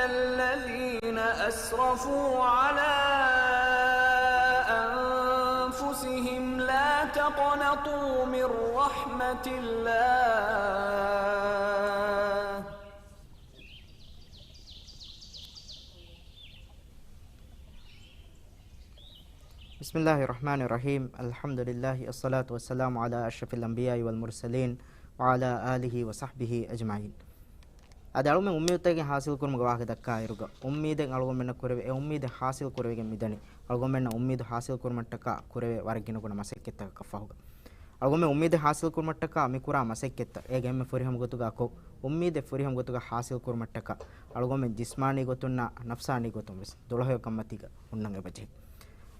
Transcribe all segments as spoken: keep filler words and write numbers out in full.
الذين أسرفوا على أنفسهم لا تقنطوا من رحمة الله. بسم الله الرحمن الرحيم. الحمد لله، الصلاة والسلام على أشرف الأنبياء والمرسلين، وعلى آله وصحبه أجمعين. އަދި އަޅުމެން އުއްމީދުތަކެއް ހާސިލްކުރުމުގެ ވާހަކަ ދައްކާއިރުގަ، އުއްމީދެއް އަޅުގަނޑުމެންނަށް ކުރެވޭ، އެ އުއްމީދެއް ހާސިލް ކުރެވިގެން މިދަނީ، އަޅުގަނޑުމެންނަށް އުއްމީދު ހާސިލްކުރުމަށްޓަކާ ކުރެވޭ ވަރަށް ގިނަގުނަ މަސައްކަތްތަކަކަށް ފަހުގަ. އަޅުގަނޑުމެން އުއްމީދެއް ހާސިލްކުރުމަށްޓަކާ މި ކުރާ މަސައްކަތްތައް އޭގެ އެންމެ ފުރިހަމަ ގޮތުގަ ކޮށް، އުއްމީދެއް ފުރިހަމަ ގޮތުގަ ހާސިލްކުރުމަށްޓަކާ އަޅުގަނޑުމެން ޖިސްމާނީ ގޮތުންނާ ނަފްސާނީ ގޮތުން ވެސް ދުޅަހެޔޮކަންމަތީގަ ހުންނަން އެބަޖެހޭ.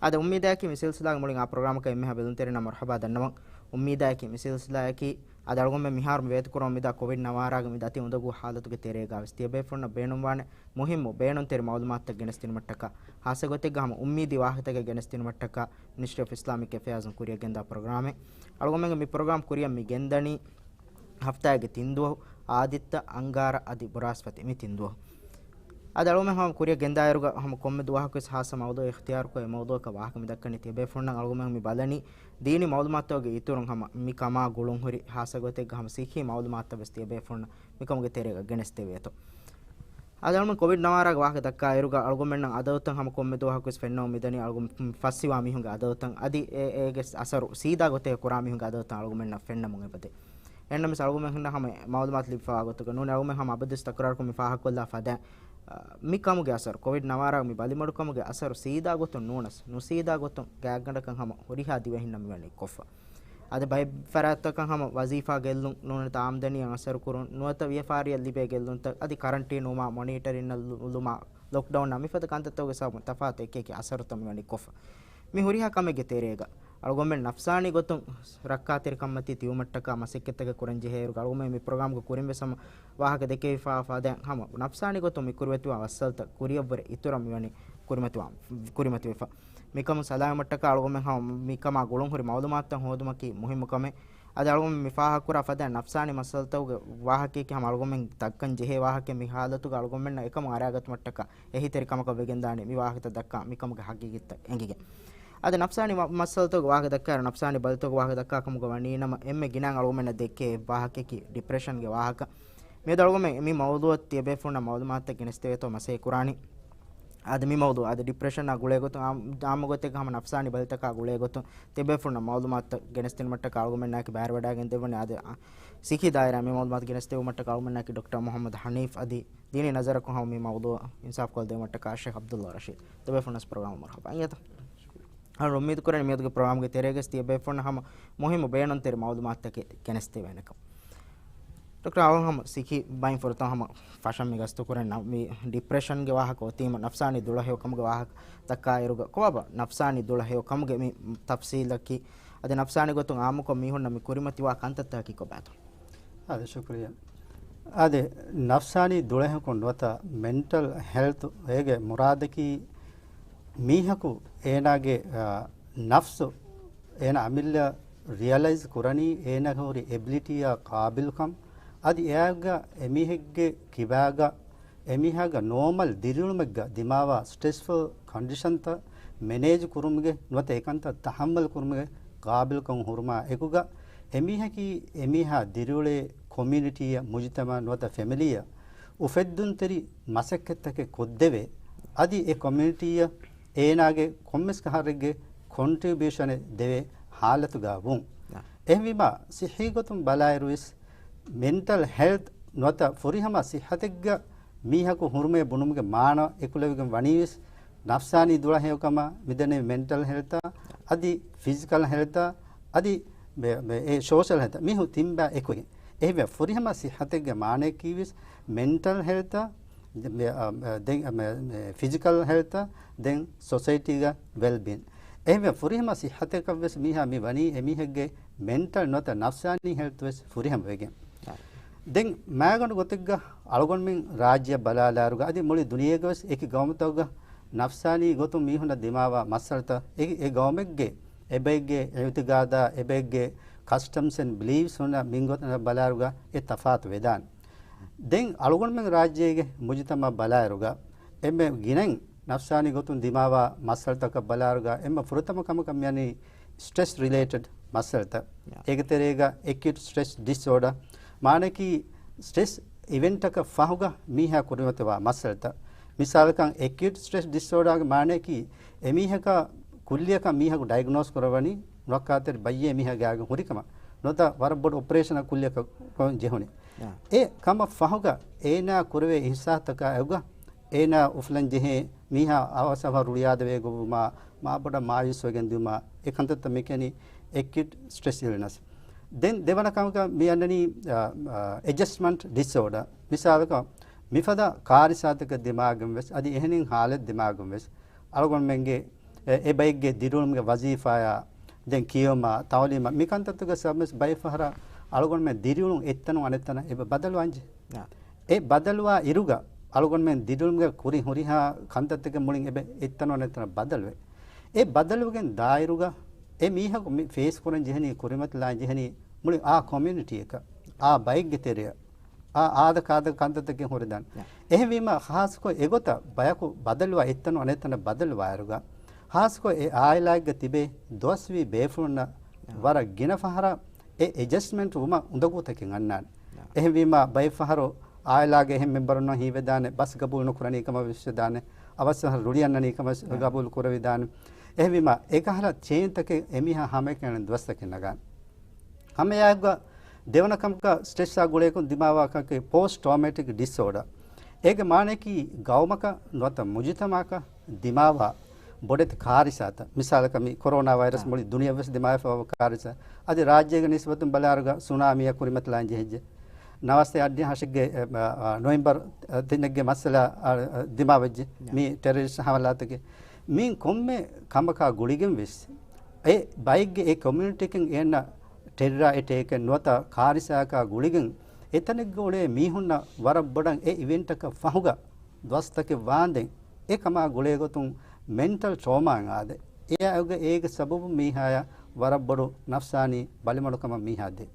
އަދި އުއްމީދާއެކީ މި ސިލްސިލާގެ މުޅިން އާ ޕްރޮގްރާމަކަށް އެންމެހާ ބެލުންތެރިންނަށް މަރުޙަބާ ދަންނަވަން. އުއްމީދާއެކީ މި ސިލްސިލާއަކީ އަދި އަޅުގަނޑުމެން މިހާރު މި ވޭތުކުރަމުން މިދާ ކޮވިޑް ނަވާރާގެ މި ދަތި އުނދަގޫ ހާލަތުގެ ތެރޭގަ ވެސް ތިޔަބޭފުޅުންނަށް ބޭނުންވާނެ މުހިއްމު ބޭނުންތެރި މައުލޫމާތުތައް ގެނެސްދިނުމަށްޓަކާ، ހާއްސަ ގޮތެއްގަ ހަމަ އުއްމީދީ ވާހަކަތަކެއް ގެނެސްދިނުމަށްޓަކާ މިނިސްޓްރީ އޮފް އިސްލާމިކް އެފެއާޒުން ކުރިއަށް ގެންދާ ޕްރޮގްރާމެއް. އަޅުގަނޑުމެންގެ މި ޕްރޮގްރާމް ކުރިއަށް މި ގެންދަނީ ހަފްތާގެ ތިން ދުވަހު، އާދިއްތަ، އަންގާރަ އަދި ބުރާސްފަތި މި ތިން ދުވަހު. އަދި އަޅުގަނޑުމެން ހަމަ ކުރިއަށް ގެންދާއިރުގަ ހަމަ ކޮންމެ ދުވަހަކުވެސް ހާއްސަ މައުޟޫއެއް އިޚްތިޔާރުކޮށް، އެ މައުޟޫއަކަށް ވާހަކަ މިދައްކަނީ ތިޔަބޭފުޅުންނަށް. އަޅުގަނޑުމެން މި ބަލަނީ ދީނީ މައުލޫމާތުގެ އިތުރުން ހަމަ މި ކަމާ ގުޅުންހުރި ހާއްސަ ގޮތެއްގަ ހަމަ ސިއްހީ މައުލޫމާތުތައް ވެސް ތިޔަބޭފުޅުންނަށް މިކަމުގެ ތެރޭގަ ގެނެސްދެވޭތޯ. އަދި އަޅުގަނޑު ކޮވިޑް ނަވާރާގެ ވާހަކަ ދައްކާ އިރުގަ އަޅުގަނޑުމެންނަށް އަދަދުތައް ހަމަ ކޮންމެ ދުވަހަކުވެސް ފެންނަމުން މިދަނީ އަޅުގަނޑު ފައްސިވާ މީހުންގެ އަދަދުތައް. އަދި އެ، އޭގެ އަސަރު ސީދާ ގޮތެއް ކުރާ މީހުންގެ އަދަދުތައް އަޅުގަނޑުމެންނަށް ފެންނަމުން އެބަދޭ. އެހެންނަމަވެސް އަޅުގަނޑުމެންނަށް ހަމަ މައުލޫމާތު ލިބިފަވާ ގޮތުގަ ނޫނީ އަޅުގަނޑުމެން ހަމަ އަބަދުވެސް ތަކުރާރުކޮށް މި ފާހަގަކޮށްލާ ފަދައިން، މި ކަމުގެ އަސަރު، ކޮވިޑް ނަވާރާގެ މި ބަލިމަޑުކަމުގެ އަސަރު ސީދާ ގޮތުން ނޫނަސް، ނުސީދާ ގޮތުން ގާތްގަނޑަކަށް ހަމަ ހުރިހާ ދިވެހިންނަށް މިވަނީ ކޮށްފަ. އަދި ބައެއް ފަރާތްތަކަށް ހަމަ ވަޒީފާ ގެއްލުން، ނޫނީ އާމްދަނީއަށް އަސަރު ކުރުން، ނުވަތަ ވިޔަފާރިއަށް ލިބޭ ގެއްލުންތައް، އަދި ކަރަންޓީން ވުމާ، މޮނީޓަރިންއަށް ލު-، ލުމާ، ލޮކްޑައުންއާ މިފަދަ ކަންތައްތަކުގެ ސަބަބުން ތަފާތު އެކި އެކި އަސަރުތައް މިވަނީ ކޮށްފަ. މި ހުރިހާ ކަމެއްގެ ތެރޭގަ އަޅުގަނޑުމެން ނަފްސާނީ ގޮތުން ރައްކާތެރިކަންމަތީ ތިބުމަށްޓަކާ މަސައްކަތްތަކެއް ކުރަން ޖެހޭއިރުގަ އަޅުގަނޑުމެން މި ޕްރޮގްރާމްގަ ކުރިން ވެސް ހަމަ ވާހަކަ ދެކެވިފަ ފަދައިން ހަމަ ނަފްސާނީ ގޮތުން މި ކުރިމަތިވާ މައްސަލަތައް ކުރިއަށްވުރެ އިތުރަށް މިވަނީ ކުރިމަތިވާ-، ކުރިމަތިވެފަ. މިކަމުން ސަލާމަތްތަކާ އަޅުގަނޑުމެން ހަމަ މިކަމާ ގުޅުންހުރި މައުލޫމާތުތައް ހޯދުމަކީ މުހިއްމު ކަމެއް. އަދި އަޅުގަނޑުމެން މި ފާހަގަކުރާ ފަދައިން ނަފްސާނީ މައްސަލަތަކުގެ ވާހަކަޔަކީ ހަމަ އަޅުގަނޑުމެން ދައްކަން ޖެހޭ ވާހަކައެއް. މި ހާލަތުގަ އަޅުގަނޑުމެންނަށް އެކަމުން އަރައިގަތުމަށްޓަކާ އެހީތެރިކަމަކަށް ވެގެންދާނީ މި ވާހަކަތައް ދައްކާ މިކަމުގެ ހަގީގަތްތައް އެނގިގެން. އަދި ނަފްސާނީ މަ-، މައްސަލަތަކުގެ ވާހަކަ ދައްކާއިރު، ނަފްސާނީ ބަލިތަކުގެ ވާހަކަ ދައްކާ ކަމުގަ ވަނީ ނަމަ، އެންމެ ގިނައިން އަޅުގަނޑުމެންނަށް ދެއްކޭ ވާހަކަޔަކީ ޑިޕްރެޝަންގެ ވާހަކަ. މިއަދު އަޅުގަނޑުމެން މި މައުޟޫއަށް ތިޔަބޭފުޅުންނަށް މައުލޫމާތުތައް ގެނެސްދެވޭތޯ މަސައްކަތް ކުރާނީ. އަދި މި މައުޟޫ، އަދި ޑިޕްރެޝަނާ ގުޅޭ ގޮތުން އާ-، އާއްމު ގޮތެއްގަ ހަމަ ނަފްސާނީ ބަލިތަކާ ގުޅޭ ގޮތުން ތިޔަބޭފުޅުންނަށް މައުލޫމާތުތައް ގެނެސްދިނުމަށްޓަކާ އަޅުގަނޑުމެންނާއެކީ ބައިވެރިވަޑައިގެން ދެވަނީ. އަދި، އާ، ސިއްހީ ދާއިރާ މި މައުލޫމާތު ގެނެސްދެވުމަށްޓަކާ އަޅުގަނޑުމެންނާއެކީ ޑޮކްޓަރ މުޙައްމަދު ޙަނީފް އަދި ދީނީ ނަޒަރަކުން ހަމަ މި މައުޟޫ އިންސާފްކޮށްދެވުމަށްޓަކާ ޝޭޚް ޢަބްދުﷲ ރަޝީދު. ތިޔަބޭފުޅުންނަށް ޕްރޮގްރާމަށް މަރުޙަބާ. އިނގޭތަ؟ އަޅު އުއްމީދު ކުރަނީ މިއަދުގެ ޕްރޮގްރާމްގެ ތެރޭގަ ތިޔަބޭފުޅުންނަށް ހަމަ މުހިއްމު ބޭނުންތެރި މައުލޫމާތުތަކެއް ގެނެސްދެވޭނެކަން. ޑޮކްޓަރ، އަޅު ހަމަ ސިއްހީ ބައިން ފުރަތަމަ ހަމަ ފަށަން މި ގަސްތު ކުރަން މި ޑިޕްރެޝަންގެ ވާހަކަ އޮތީމަ ނަފްސާނީ ދުޅަހެޔޮކަމުގެ ވާހަކަ ދައްކާއިރުގަ ކޮބާބާ ނަފްސާނީ ދުޅަހެޔޮކަމުގެ މި ތަފްސީލަކީ އަދި ނަފްސާނީ ގޮތުން އާއްމުކޮށް މީހުންނަށް މި ކުރިމަތިވާ ކަންތައްތަކަކީ ކޮބާތޯ؟ އާދެ، ޝުކުރިއްޔާ. އާދެ، ނަފްސާނީ ދުޅަހެޔޮކަން ނުވަތަ މެންޓަލް ހެލްތު އޭގެ މުރާދަކީ މީހަކު އޭނާގެ، އާ، ނަފްސު އޭނާ އަމިއްލަ ރިއަލައިޒް ކުރަނީ އޭނާގެ ހުރި އެބިލިޓީއާ ޤާބިލުކަން. އަދި އެއާއެއްގަ އެމީހެއްގެ ކިބާގަ އެމީހާގެ ނޯމަލް ދިރިއުޅުމެއްގަ ދިމާވާ ސްޓްރެސްފުލް ކޮންޑިޝަންތައް މެނޭޖް ކުރުމުގެ ނުވަތަ އެކަންތައް ތަޙައްމަލް ކުރުމުގެ ޤާބިލުކަން ހުރުމާ އެކުގަ، އެމީހަކީ އެމީހާ ދިރިއުޅޭ ކޮމިއުނިޓީއަށް، މުޖުތަމަޢަށް ނުވަތަ ފެމިލީއަށް އުފެއްދުންތެރި މަސައްކަތްތަކެއް ކޮށްދެވޭ. އަދި އެ ކޮމިއުނިޓީއަށް އޭނާގެ ކޮންމެސް ކަހަލަ ކޮންޓްރިބިއުޝަނެއް ދެވޭ ހާލަތުގަ ވުން. އެހެންވީމާ، ސިއްހީ ގޮތުން ބަލާއިރުވެސް، މެންޓަލް ހެލްތް ނުވަތަ ފުރިހަމަ ސިއްހަތެއްގަ މީހަކު ހުރުމޭ ބުނުމުގެ މާނަ އެކުލެވިގެން ވަނީވެސް، ނަފްސާނީ ދުޅަހެޔޮކަމާ މިދެންނެވި މެންޓަލް ހެލްތާ، އަދި ފިޒިކަލް ހެލްތާ، އަދި މެ-، މެ-، އެ ސޯޝަލް ހެލްތާ، މީހުން ތިންބާ އެކުގެ. އެހެންވެ، ފުރިހަމަ ސިއްހަތެއްގެ މާނަޔަކީވެސް މެންޓަލް ހެލްތާ، މެ-، އަ، މެ-، ދެން، މެ-، މެ-، ފިޒިކަލް ހެލްތާ، ދެން ސޮސައިޓީގަ ވެލްބީން. އެހެންވެ، ފުރިހަމަ ސިއްހަތަކަށްވެސް މީހާ މި ވަނީ އެމީހެއްގެ މެންޓަލް ނުވަތަ ނަފްސާނީ ހެލްތުވެސް ފުރިހަމަ ވެގެން. ދެން މާގަނޑު ގޮތެއްގަ އަޅުގަނޑުމެން ރާއްޖެއަށް ބަލާލާއިރުގަ އަދި މުޅި ދުނިޔޭގަވެސް އެކި ގައުމުތަކުގަ ނަފްސާނީ ގޮތުން މީހުންނަށް ދިމާވާ މައްސަލަތައް އެ، އެ ގައުމެއްގެ އެބައެއްގެ އިޢުތިޤާދާ، އެބައެއްގެ ކަސްޓަމްސް އެންޑް ބިލީފްސް ހުންނަ މިންގޮތަށް ބަލާއިރުގަ އެ ތަފާތު ވެދާނެ. ދެން އަޅުގަނޑުމެން ރާއްޖޭގެ މުޖުތަމަ ބަލާއިރުގަ، އެންމެ ގިނައިން ނަފްސާނީ ގޮތުން ދިމާވާ މައްސަލަތަކަށް ބަލާއިރުގަ، އެންމެ ފުރަތަމަ ކަމަކަށް މިއަނީ ސްޓްރެސް ރިލޭޓެޑް މައްސަލަތައް. ޔާ. އޭގެ ތެރޭގަ އެކިއުޓް ސްޓްރެސް ޑިސްއޯޑާ، މާނައަކީ ސްޓްރެސް އިވެންޓަކަށް ފަހުގަ މީހާ ކުރިމަތިވާ މައްސަލަތައް. މިސާލަކަށް، އެކިއުޓް ސްޓްރެސް ޑިސްއޯޑާގެ މާނައަކީ، އެމީހަކަށް ކުއްލިއަކަށް މީހަކު ޑައިގްނޯސް ކުރައްވަނީ ނުރައްކާތެރި ބައްޔޭ މީހާގެ އާގެ ހުރިކަމަށް ނުވަތަ ވަރަށް ބޮޑު އޮޕަރޭޝަނަށް ކުއްލިއަކަށް ކޮން ޖެހުނީ. އާ. އެ ކަމަށް ފަހުގަ އޭނާ ކުރެވޭ އިހްސާސްތަކާ އެއުގަ އޭނާ އުފުލަން ޖެހޭ މީހާ އަވަސް އަވަހަށް ރުޅިއާދެވޭ ގޮއްވުމާ، މާބޮޑަށް މާޔޫސްވެގެން ދިއުމާ، އެ ކަންތައްތައް މިކަނީ އެކިއުޓް ސްޓްރެސް އިލްނަސް. ދެން ދެވަނަ ކަމަކަށް މި އަންނަނީ، އަ، އަ، އެޑްޖަސްޓްމަންޓް ޑިސްއޯޑާ. މިސާލަކަށް، މިފަދަ ކާރިސާތަކެއް ދިމާގެން ވެސް، އަދި އެހެނިން ހާލެއް ދިމާގެން ވެސް، އަޅުގަނޑުމެންގެ އެ، އެ ބައެއްގެ ދިރިއުޅުމުގެ ވަޒީފާޔާ، ދެން ކިޔެވުމާ، ތައުލީމާ، މި ކަންތައްތަކުގެ ސަބަބުން ވެސް ބައެއް ފަހަރަށް އަޅުގަނޑުމެން ދިރިއުޅުން އެއްތަނުން އަނެއްތަނަށް އެބަ ބަދަލުވާންޖެ. އާ. އެ ބަދަލުވާ އިރުގަ އަޅުގަނޑުމެން ދިރިއުޅުމުގެ ކުރި ހުރިހާ ކަންތައްތަކެއް މުޅިން އެބަ އެއްތަނުން އަނެއްތަނަށް ބަދަލުވޭ. އެ ބަދަލުވެގެން ދާއިރުގަ އެ މީހަކު މި ފޭސް ކުރަން ޖެހެނީ، ކުރިމަތިލާން ޖެހެނީ މުޅި އާ ކޮމިއުނިޓީއަކަށް، އާ ބައެއްގެ ތެރެއަށް. އާ، އާދަ ކާދަ ކަންތައްތަކެއް ހުރެދާނެ. ޔާ. އެހެންވީމަ، ޚާއްޞަކޮށް އެގޮތަށް ބަޔަކު ބަދަލުވާ އެއްތަނުން އަނެއްތަނަށް ބަދަލުވާއިރުގަ، ޚާއްޞަކޮށް އެ އާއިލާއެއްގަ ތިބޭ ދުވަސްވީ ބޭފުޅުންނަށް ޔާ. ވަރަށް ގިނަ ފަހަރަށް އެ އެޑްޖަސްޓްމަންޓް ވުމަށް އުނދަގޫތަކެއް އަންނާނެ. ޔާ. އެހެންވީމަ، ބައެއް ފަހަރު އާއިލާގެ އެހެން މެމްބަރުންނަށް ހީވެދާނެ، ބަސް ގަބޫލު ނުކުރަނީ ކަމަށް ވެސް ވެދާނެ، އަވަސް ފަހަރު ރުޅިއަންނަނީ ކަމަށް ޔާ. ގަބޫލު ކުރެވިދާނެ. އެހެންވީމަ، އެކަހަލަ ޗޭންތަކެއް އެމީހާ ހަމައެކަނި ދުވަސްތަކެއް ނަގާނެ. ހަމައެއާއެކުގަ ދެވަނަ ކަމަކަށް ސްޓްރެސްއާ ގުޅޭކޮށް ދިމާވާ ކަމަކީ ޕޯސްޓް ޓްރޮމެޓިކް ޑިސްއޯޑާ. އޭގެ މާނައަކީ ގައުމަކަށް ނުވަތަ މުޖުތަމަޢަކަށް ދިމާވާ ބޮޑެތި ކާރިސާތައް. މިސާލަކަށް މި ކޮރޯނާ ވައިރަސް އާ. މުޅި ދުނިޔެއަށް ވެސް ދިމާވެފައިވާ ކާރިސާ. އަދި ރާއްޖޭގެ ނިސްބަތުން ބަލާއިރުގަ ސުނާމީއަށް ކުރިމަތިލާން ޖެހިއްޖެ. ނަވާސަތޭކަ އަށްޑިހަ އަށެއްގެ، އެ، އަ، އަ، ނޮވެމްބަރު، އަ، ތިނެއްގެ މައްސަލަ، އަ، އަ، ދިމާވެއްޖެ. ޔާ. މި ޓެރަރިސްޓް ހަމަލާތަކެއް. މި ކޮންމެ ކަމަކާ ގުޅިގެން ވެސް އެ ބައެއްގެ އެ ކޮމިއުނިޓީއަކަށް އެންނަ ޓެރަރ އެޓޭކެއް ނުވަތަ ކާރިސާއަކާ ގުޅިގެން އެތަނެއްގަ އުޅޭ މީހުންނަށް ވަރަށް ބޮޑަށް އެ އިވެންޓަކަށް ފަހުގަ ދުވަސްތަކެއް ވާންދެން އެ ކަމާ ގުޅޭ ގޮތުން މެންޓަލް ޓްރޯމާއެއް އާދޭ. އެއާއެކުގަ އޭގެ ސަބަބުން މީހާޔަށް ވަރަށް ބޮޑު ނަފްސާނީ ބަލިމަޑުކަމަށް މީހާ ދޭ.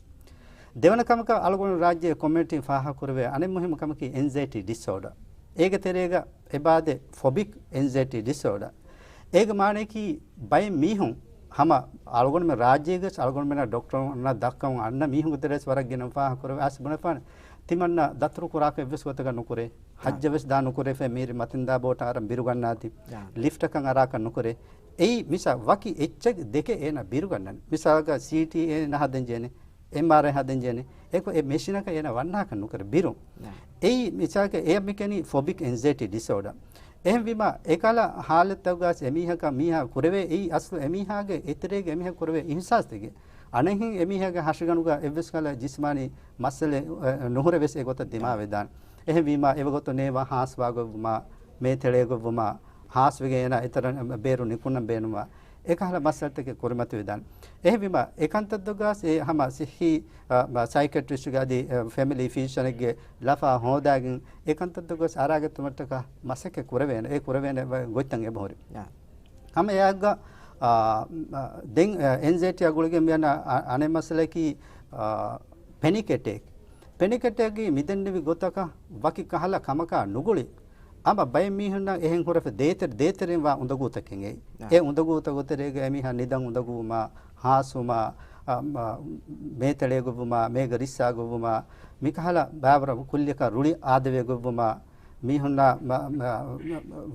ދެވަނަ ކަމަކަށް އަޅުގަނޑު ރާއްޖޭ ކޮމިއުނިޓީން ފާހަގަ ކުރެވޭ އަނެއް މުހިއްމު ކަމަކީ އެންޒައިޓީ ޑިސްއޯޑާ. އޭގެ ތެރޭގަ އެބާދެ ފޮބިކް އެންޒައިޓީ ޑިސްއޯޑާ. އޭގެ މާނައަކީ ބައެއް މީހުން ހަމަ އަޅުގަނޑުމެން ރާއްޖޭގަ ވެސް އަޅުގަނޑުމެންނަށް ޑޮކްޓަރުންނަށް ދައްކަމުން އަންނަ މީހުންގެ ތެރޭ ވެސް ވަރަށް ގިނަ ފާހަގަ ކުރެވޭ އަސް ބުނެފާނެ. ތިމަންނަ ދަތުރު ކުރާކަށް އެއްވެސް ގޮތަކަށް ނުކުރޭ. ހައްޖަށް ވެސް ދާ ނުކުރޭ ފޭ މީރި މަތިންދާ ބޯޓަށް އަރަން ބިރުގަންނާތީ. ޔާ. ލިފްޓަކަށް އަރާކަށް ނުކުރޭ. އެއީ މިސާ ވަކި އެއްޗެއް ދެކެ އޭނަ ބިރުގަންނަން. މިސާލަކަށް ސީޓީ އޭނަ ހަދަން ޖެހެނީ. އެމްއާރައި ހަދަން ޖެހެނީ. އެކު އެ މެޝިނަކަށް އޭނަ ވަންނާކަށް ނުކުރޭ ބިރުން. ޔާ. އެއީ މިސާލަކަށް އެއަށް މި ކިޔަނީ ފޮބިކް އެންޒައިޓީ ޑިސްއޯޑާ. އެހެންވީމާ، އެކަހަލަ ހާލަތްތަކުގަސް އެމީހަކަށް މީހާ ކުރެވޭ އެއީ އަސްލު އެމީހާގެ އެތެރޭގެ އެމީހަ ކުރެވޭ އިހްސާސްތަކެއް. އަނެއްހެން އެމީހާގެ ހަށިގަނޑުގަ އެއްވެސް ކަހަލަ ޖިސްމާނީ މައްސަލައެއް، އެ، ނުހުރެ ވެސް އެގޮތަށް ދިމާވެދާނެ. އެހެންވީމާ، އެވަގުތު ނޭވާ ހާސްވާގޮތްވުމާ، މޭތެޅޭގޮތްވުމާ، ހާސްވެގެން އޭނަ އެތަނަށް ބޭރު ނިކުންނަން ބޭނުންވާ، އެކަހަލަ މައްސަލަތަކެއް ކުރިމަތިވެދާނެ. އެހެންވީމާ، އެކަންތައްތަކުގަސް އެ ހަމަ ސިއްހީ، އަ، ސައިކެޓްރިސްޓްގެ އަދި، އަ، ފެމިލީ ފިޒިޝަނެއްގެ ލަފާ ހޯދާގެން އެކަންތައްތަކުގަސް އަރާގަތުމަށްޓަކާ މަސައްކަތް ކުރެވޭނެ. އެ ކުރެވޭނެ ގޮތްތައް އެބަހުރި. ޔާ. ހަމަ އެއާއެއްގަ، އާ، ދެން، އެންޒައިޓީއާ ގުޅިގެން މިއަންނަ އަ-، އަނެއް މައްސަލައަކީ، އާ، ޕެނިކް އެޓޭކް. ޕެނިކް އެޓޭކްގައި މިދެންނެވި ގޮތަކަށް ވަކި ކަހަލަ ކަމަކާ ނުގުޅި. އަމަ ބައެއް މީހުންނަށް އެހެން ހުރެފަ ދޭތެރެ-، ދޭތެރެއިން ވާ އުނދަގޫތަކެއް އެއީ. އާ. އެ އުނދަގޫތަކުގެ ތެރޭގަ އެމީހާ ނިދަން އުނދަގޫވުމާ، ހާސްވުމާ، އަ، މަ-، މޭތެޅޭގޮތްވުމާ، މޭގަ ރިއްސާގޮތްވުމާ، މިކަހަލަ ބާވަރަށް ކުއްލިއަކަށް ރުޅި އާދެވޭގޮތްވުމާ، މީހުންނާ މަ-، މަ-، މަ-،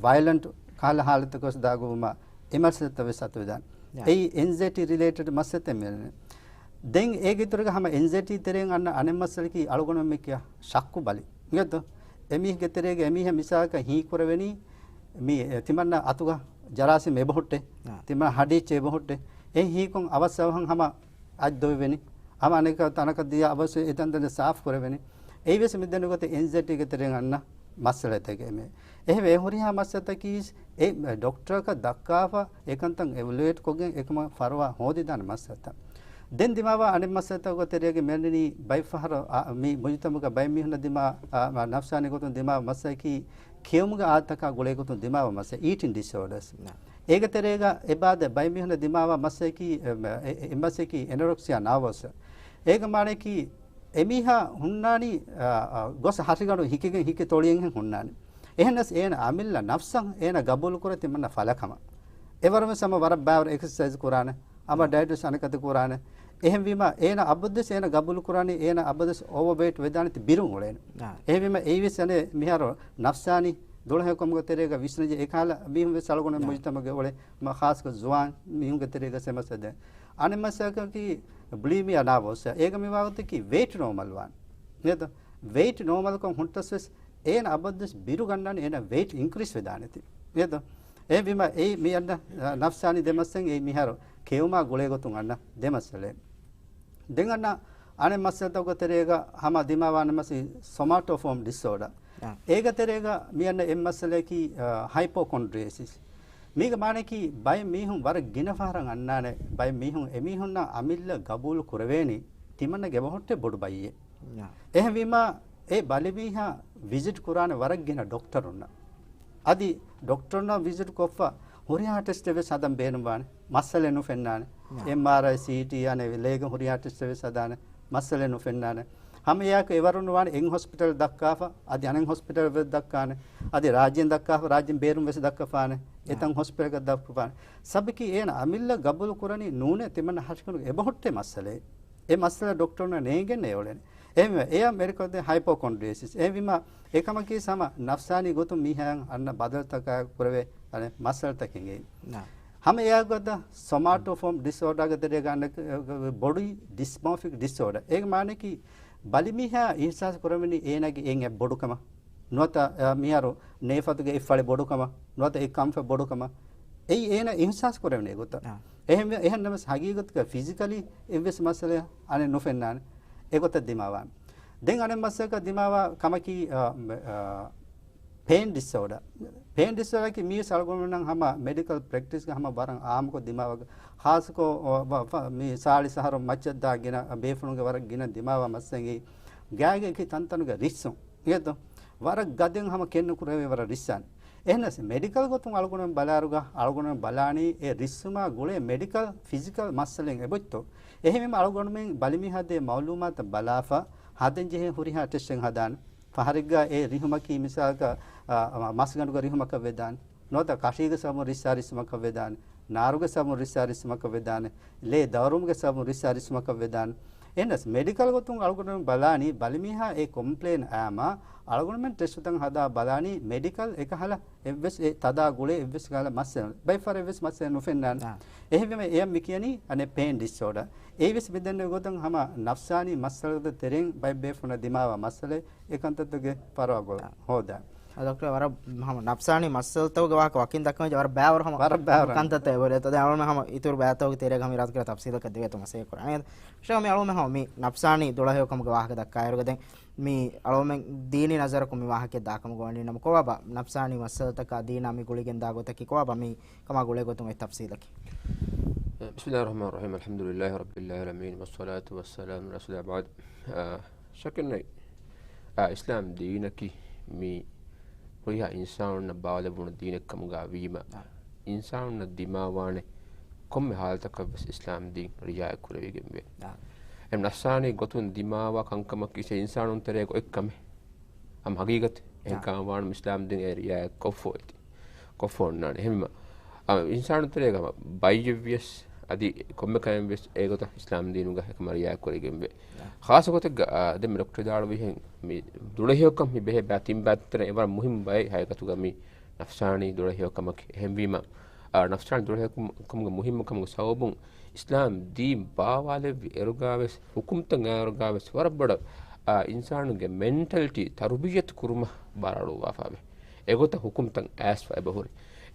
ވަޔަލަންޓް ކަހަލަ ހާލަތަކަށް ދާގޮތްވުމާ، އެ މައްސަލަތައް ވެސް އަތުވެދާނެ. ޔާ. އެއީ އެންޒައިޓީ ރިލޭޓެޑް މައްސަލަތައް މިއެންނެ. ދެން އޭގެ އިތުރުގަ ހަމަ އެންޒައިޓީ ތެރެއިން އަންނަ އަނެއް މައްސަލަކީ އަޅުގަނޑުމެން މި ކިޔާ ޝައްކު ބަލި. އިނގޭތޯ؟ އެމީހެއްގެ ތެރޭގަ އެމީހަށް މިސާލަކަށް ހީކުރެވެނީ މި ތިމަންނަ އަތުގަ ޖަރާސީމް އެބަހުއްޓޭ. އާ. ތިމަން ހަޑިއެއްޗެއް އެބަހުއްޓޭ. އެ ހީކޮށް އަވަސް އަވަހަށް ހަމަ އަތް ދޮވެވެނީ. ހަމަ އަނެކަ ތަނަކަށް ދިޔަ އަވަސް އެތަންތަން ސާފް ކުރެވެނީ. އެއީވެސް މިދެންނެވި ގޮތަށް އެންޒައިޓީގެ ތެރެއިން އަންނަ މައްސަލަތަކެއް މެ. އެހެންވެ އެ ހުރިހާ މައްސަލަތަކީ އެ ޑޮކްޓަރަކަށް ދައްކާފަ އެކަންތައް އެވެލުއޭޓް ކޮށްގެން އެކަމަށް ފަރުވާ ހޯދިދާނެ މައްސަލަތައް. ދެން ދިމާވާ އަނެއް މައްސަލަތަކުގެ ތެރޭގަ މިއަންނަނީ ބައެއްފަހަރު އާ، މި މުޖުތަމަގަ ބައެއް މީހުންނަށް ދިމާ، އާ، ނަފްސާނީ ގޮތުން ދިމާވާ މައްސަލައަކީ ކެއުމުގެ އާދަތަކާ ގުޅޭ ގޮތުން ދިމާވާ މައްސަލަ، އީޓިން ޑިސްއޯޑަރސް. ނާ. އޭގެ ތެރޭގަ އެބާދެ ބައެއް މީހުންނަށް ދިމާވާ މައްސަލައަކީ، އެ، އެ، އެ މައްސަލައަކީ އެނޮރެކްސިއާ ނާވަރސް. އޭގެ މާނައަކީ އެމީހާ ހުންނާނީ، އާ، އާ، ގޮސް ހަށިގަނޑު ހިކިގެން ހިކި ތޮޅިއެއްހެން ހުންނާނެ. އެހެންނަސް އޭނަ އަމިއްލަ ނަފްސަށް އޭނަ ގަބޫލު ކުރޭ ތިމަންނަ ފަލަކަމަށް. އެވަރުވެސް ހަމަ ވަރަށް ބާވަރު އެކްސަސައިޒް ކުރާނެ، އަމަ ޑައިޓްވެސް އަނެކަތި ކުރާނެ. އެހެންވީމަ އޭނަ އަބަދުވެސް އޭނަ ގަބޫލު ކުރާނީ އޭނަ އަބަދުވެސް އޯވަރވެއިޓް ވެދާނެތި ބިރުން އުޅޭނެ. އާ. އެހެންވީމަ އެއީވެސް އަނެއް މިހާރު ނަފްސާނީ ދުޅަހެޔޮކަމުގެ ތެރޭގަ ވިސްނަންޖެހޭ އެކަހަލަ މީހުން ވެސް އަޅުގަނޑު އާ. މުޖުތަމަގެ އުޅޭ، މަ-، ޚާއްސަކޮށް ޒުވާން މީހުންގެ ތެރޭގަ އެ މައްސަލަ ދެން. އަނެއް މައްސަލަކީ ބުލީމިއާ ނާވޯސް. އޭގަ މި ވާގޮތަކީ ވެއިޓް ނޯމަލް ވާން. ނޭދޯ؟ ވެއިޓް ނޯމަލްކޮށް ހުންނަސް ވެސް އޭނަ އަބަދުވެސް ބިރު ގަންނާނެ އޭނަ ވެއިޓް އިންކްރީސް ވެދާނެތި. ނޭދޯ؟ އެހެންވީމަ އެއީ މި އަންނަ، އަ، ނަފްސާނީ ދެމައްސަލައިން އެއީ މިހާރު ކެއުމާ ގުޅޭ ގޮތުން އަންނަ ދެމައްސަލައެއް. ދެން އަންނަ އަނެއް މައްސަލަތަކުގެ ތެރޭގަ ހަމަ ދިމާވާނެ މައްސަލަ ސޮމާޓޯފޯމް ޑިސްއޯޑާ. އާ. އޭގެ ތެރޭގަ މި އަންނަ އެއް މައްސަލައަކީ، އާ، ހައިޕޯކޮންޑްރިއޭސިސް. މީގެ މާނައަކީ ބައެއް މީހުން ވަރަށް ގިނަ ފަހަރަށް އަންނާނެ، ބައެއް މީހުން އެމީހުންނާ އަމިއްލަ ގަބޫލު ކުރެވޭނީ ތިމަންނަގެ އެބަހުއްޓޭ ބޮޑު ބައްޔެއް. އެހެންވީމާ، އެ ބަލިމީހާ ވިޒިޓް ކުރާނެ ވަރަށް ގިނަ ޑޮކްޓަރުންނަށް. އަދި ޑޮކްޓަރުންނާ ވިޒިޓް ކޮށްފަ ހުރިހާ ޓެސްޓެއް ވެސް ހަދަން ބޭނުންވާނެ. މައްސަލައެއް ނުފެންނާނެ. އެމްއާރްއައި، ސީޓީ އަނެއް ލޭގެ ހުރިހާ ޓެސްޓެއް ވެސް ހަދާނެ. މައްސަލައެއް ނުފެންނާނެ. ހަމައެއާއެކު އެވަރުން ވާނެ އެއް ހޮސްޕިޓަލް ދައްކާފަ، އަދި އަނެއް ހޮސްޕިޓަލް ވެސް ދައްކާނެ. އަދި ރާއްޖެން ދައްކާފަ، ރާއްޖެން ބޭރުން ވެސް ދައްކަފާނެ. އެތަން ހޮސްޕިޓަލްގަ ދައްކަފާނެ. ސަބަބަކީ އޭނަ އަމިއްލަ ގަބޫލު ކުރަނީ ނޫނޭ ތިމަންނަ ހަށިގަނޑުގެ އެބަހުއްޓޭ މައްސަލައެއް. އެ މައްސަލަ ޑޮކްޓަރުންނަށް ނޭނގެން އެ އުޅެނީ. އެހެންވެ، އެޔަށް މެޑިކަލް ދޭ ހައިޕޯކޮންޑްރިއޭސިސް. އެހެންވީމާ، އެކަމަކީ ހަމަ ނަފްސާނީ ގޮތުން މީހާއަށް އަންނަ ބަދަލުތަކާ ކުރެވޭ އަނެއް މައްސަލަތަކެއް އެއީ. ހަމަ އެއާގަދަ ސޮމާޓޯފޯމް ޑިސްއޯޑާގެ ތެރޭގަ އަންނަ ބޮޑީ ޑިސްމޯފިކް ޑިސްއޯޑާ. އޭގެ މާނައަކީ ބަލިމީހާ އިހްސާސް ކުރެވެނީ އޭނާގެ އެއް ބޮޑުކަމަށް. ނުވަތަ، އަ، މިހާރު ނޭފަތުގެ އެއް ފަޅި ބޮޑުކަމަށް، ނުވަތަ އެއް ކަންފަތް ބޮޑުކަމަށް. އެއީ އޭނަ އިހްސާސް ކުރެވެނީ އެގޮތަށް. އެހެންވެ، އެހެންނަމަސް ހަގީގަތުގަ ފިޒިކަލީ އެއްވެސް މައްސަލައެއް އަނެއް ނުފެންނާނެ. އެގޮތަށް ދިމާވާނެ. ދެން އަނެއް މައްސަލަކަށް ދިމާވާ ކަމަކީ، އަ، އަ، ޕޭން ޑިސްއޯޑާ. ޕޭން ޑިސްއޯޑާއަކީ މީވެސް އަޅުގަނޑުމެންނަށް ހަމަ މެޑިކަލް ޕްރެކްޓިސްގަ ހަމަ ވަރަށް އާއްމުކޮށް ދިމާވާ، ޚާއްޞަކޮށް، އަ، ވަ-، ފަ-، މި ސާޅީސް އަހަރު މައްޗަށްދާ ގިނަ ބޭފުޅުންގެ ވަރަށް ގިނަ ދިމާވާ މައްސަލައެއް. ގާތްގައި ތަންތަނުގެ ރިއްސުން. އިނގޭތޯ؟ ވަރަށް ގަދައިން ހަމަ ކެންނުކުރެވޭ ވަރަށް ރިއްސާނެ. އެހެނަސް މެޑިކަލް ގޮތުން އަޅުގަނޑުމެން ބަލާއިރުގަ، އަޅުގަނޑުމެން ބަލާނީ އެ ރިއްސުމާ ގުޅޭ މެޑިކަލް ފިޒިކަލް މައްސަލައިން އެބޮތްތޯ. އެހެންވީމަ އަޅުގަނޑުމެން ބަލިމީހާ ދޭ މައުލޫމާތަށް ބަލާފަ، ހަދަންޖެހޭ ހުރިހާ ޓެސްޓެއް ހަދާނެ. ފަހަރެއްގަ އެ ރިހުމަކީ މިސާލަކަށް، އަ، އަ، މަސްގަނޑުގެ ރިހުމަކަށް ވެދާނެ. ނުވަތަ ކަށީގެ ސަބަބުން ރިއްސާ ރިއްސުމަކަށް ވެދާނެ. ނާރުގެ ސަބަބުން ރިއްސާ ރިއްސުމަކަށް ވެދާނެ. ލޭ ދައުރުމުގެ ސަބަބުން ރިއްސާ ރިއްސުމަކަށް ވެދާނެ. އެހެނަސް މެޑިކަލް ގޮތުން އަޅުގަނޑުމެން ބަލާނީ ބަލިމީހާ އެ ކޮމްޕްލޭން އައީމަ އަޅުގަނޑުމެން ޓެސްޓުތައް ހަދާ ބަލާނީ މެޑިކަލް އެކަހަލަ އެއްވެސް އެ ތަދާ ގުޅޭ އެއްވެސް ކަހަލަ މައްސަލަ. ބައެއް ފަހަރަށް އެއްވެސް މައްސަލަ ނުފެންނާނެ. އެހެންވީމަ އެޔަށް މި ކިޔަނީ އަނެއް ޕޭން ޑިސްއޯޑާ. އެއީވެސް މިދެންނެވި ގޮތުން ހަމަ ނަފްސާނީ މައްސަލަތައް ތެރެއިން ބައެއް ބޭފުޅުންނަށް ދިމާވާ މައްސަލައެއް. އެ ކަންތައްތަކުގެ ފަރުވާ ގޮތް އާ. ހޯދާ. އާ، ޑޮކްޓަރ، ވަރަށް ހަމަ ނަފްސާނީ މައްސަލަތަކުގެ ވާހަކަ ވަކިން ދައްކަން ވަރަށް ބައިވަރު ހަމަ ވަރަށް ބައިވަރު. ކަންތައްތައް އެބަހުރޭ. އަދި އަޅުގަނޑު ހަމަ އިތުރު ބައިތަކުގެ ތެރޭގަ ހަމަ އިރާދަކުރާ ތަފްސީލަކަށް ދެވޭތޯ މަސައްކަތް ކުރާނީ. ޝޭޚް، މި އަޅުގަނޑު ހަމަ މި ނަފްސާނީ ދުޅަހެޔޮކަމުގެ ވާހަކަ ދައްކާއިރުގަ ދެން މި އަޅުގަނޑުމެން ދީނީ ނަޒަރަކުން މި ވާހަކަ ދާކަމަށް ގޮވަނީ ނަމަ ކޮބާބާ ނަފްސާނީ މައްސަލަތަކާ ދީނާ މި ގުޅިގެން ދާ ގޮތަކީ ކޮބާބާ މި ކަމާ ގުޅޭ ގޮތުން އޮތް ތަފްސީލަކީ؟ بسم الله الرحمن الرحيم. الحمد لله رب العالمين، والصلاة والسلام على رسول الله، أما بعد. އާ، ޝައްކެއް ނެތް. އާ، އިސްލާމް ދީނަކީ މި ހުރިހާ އިންސާނުންނަށް ބާވާލެއްވުނު ދީނެއް ކަމުގަ ވީމަ، އާ. އިންސާނުންނަށް ދިމާވާނެ ކޮންމެ ހާލަތަކަށް ވެސް އިސްލާމް ދީން ރިޢާޔަތް ކުރެވިގެންވޭ. އާ. އެ ނަފްސާނީ ގޮތުން ދިމާވާ ކަންކަމަކީ އިންސާނުން ތެރޭގަ އޮތް ކަމެއް. ހަމަ ހަގީގަތެއް. އެހެން އާ. ކަމަށް ވާނަމަ އިސްލާމް ދީން އެ ރިޢާޔަތް ކޮށްފަ އޮތީ. ކޮށްފަ އޮންނާނެ. އެހެންވީމަ، އާ، އިންސާނުން ތެރޭގަ ހަމަ ބައްޔެއްވިޔަސް، އަދި ކޮންމެ ކަމެއްވިޔަސް އެގޮތަށް އިސްލާމް ދީނުގަ އެކަމަށް ރިޢާޔަތް ކުރެވިގެންވޭ. އާ. ޚާއްޞަ ގޮތެއްގަ، އާ، ދެން މި ޑޮކްޓަރ ވިދާޅުވިހެން މި ދުޅަހެޔޮކަން މި ބެހޭ ބައި ތިން ބައިތައް ތެރޭ އެ ވަރަށް މުހިއްމު ބައެއް ހަގީގަތުގަ މި ނަފްސާނީ ދުޅަހެޔޮކަމަކީ. އެހެންވީމަ، އާ، ނަފްސާނީ ދުޅަހެޔޮކަމުގެ މުހިއްމުކަމުގެ ސަބަބުން އިސްލާމް ދީން ބާވާލެއްވި އިރުގަވެސް، ހުކުމްތައް އައިއިރުގަވެސް ވަރަށް ބޮޑަށް، އާ، އިންސާނުގެ މެންޓަލިޓީ ތަރުބިއްޔަތު ކުރުމަށް ބާރުއަޅުއްވާފަވޭ. އެގޮތަށް ހުކުމްތައް އައިސްފަ އެބަހުރި.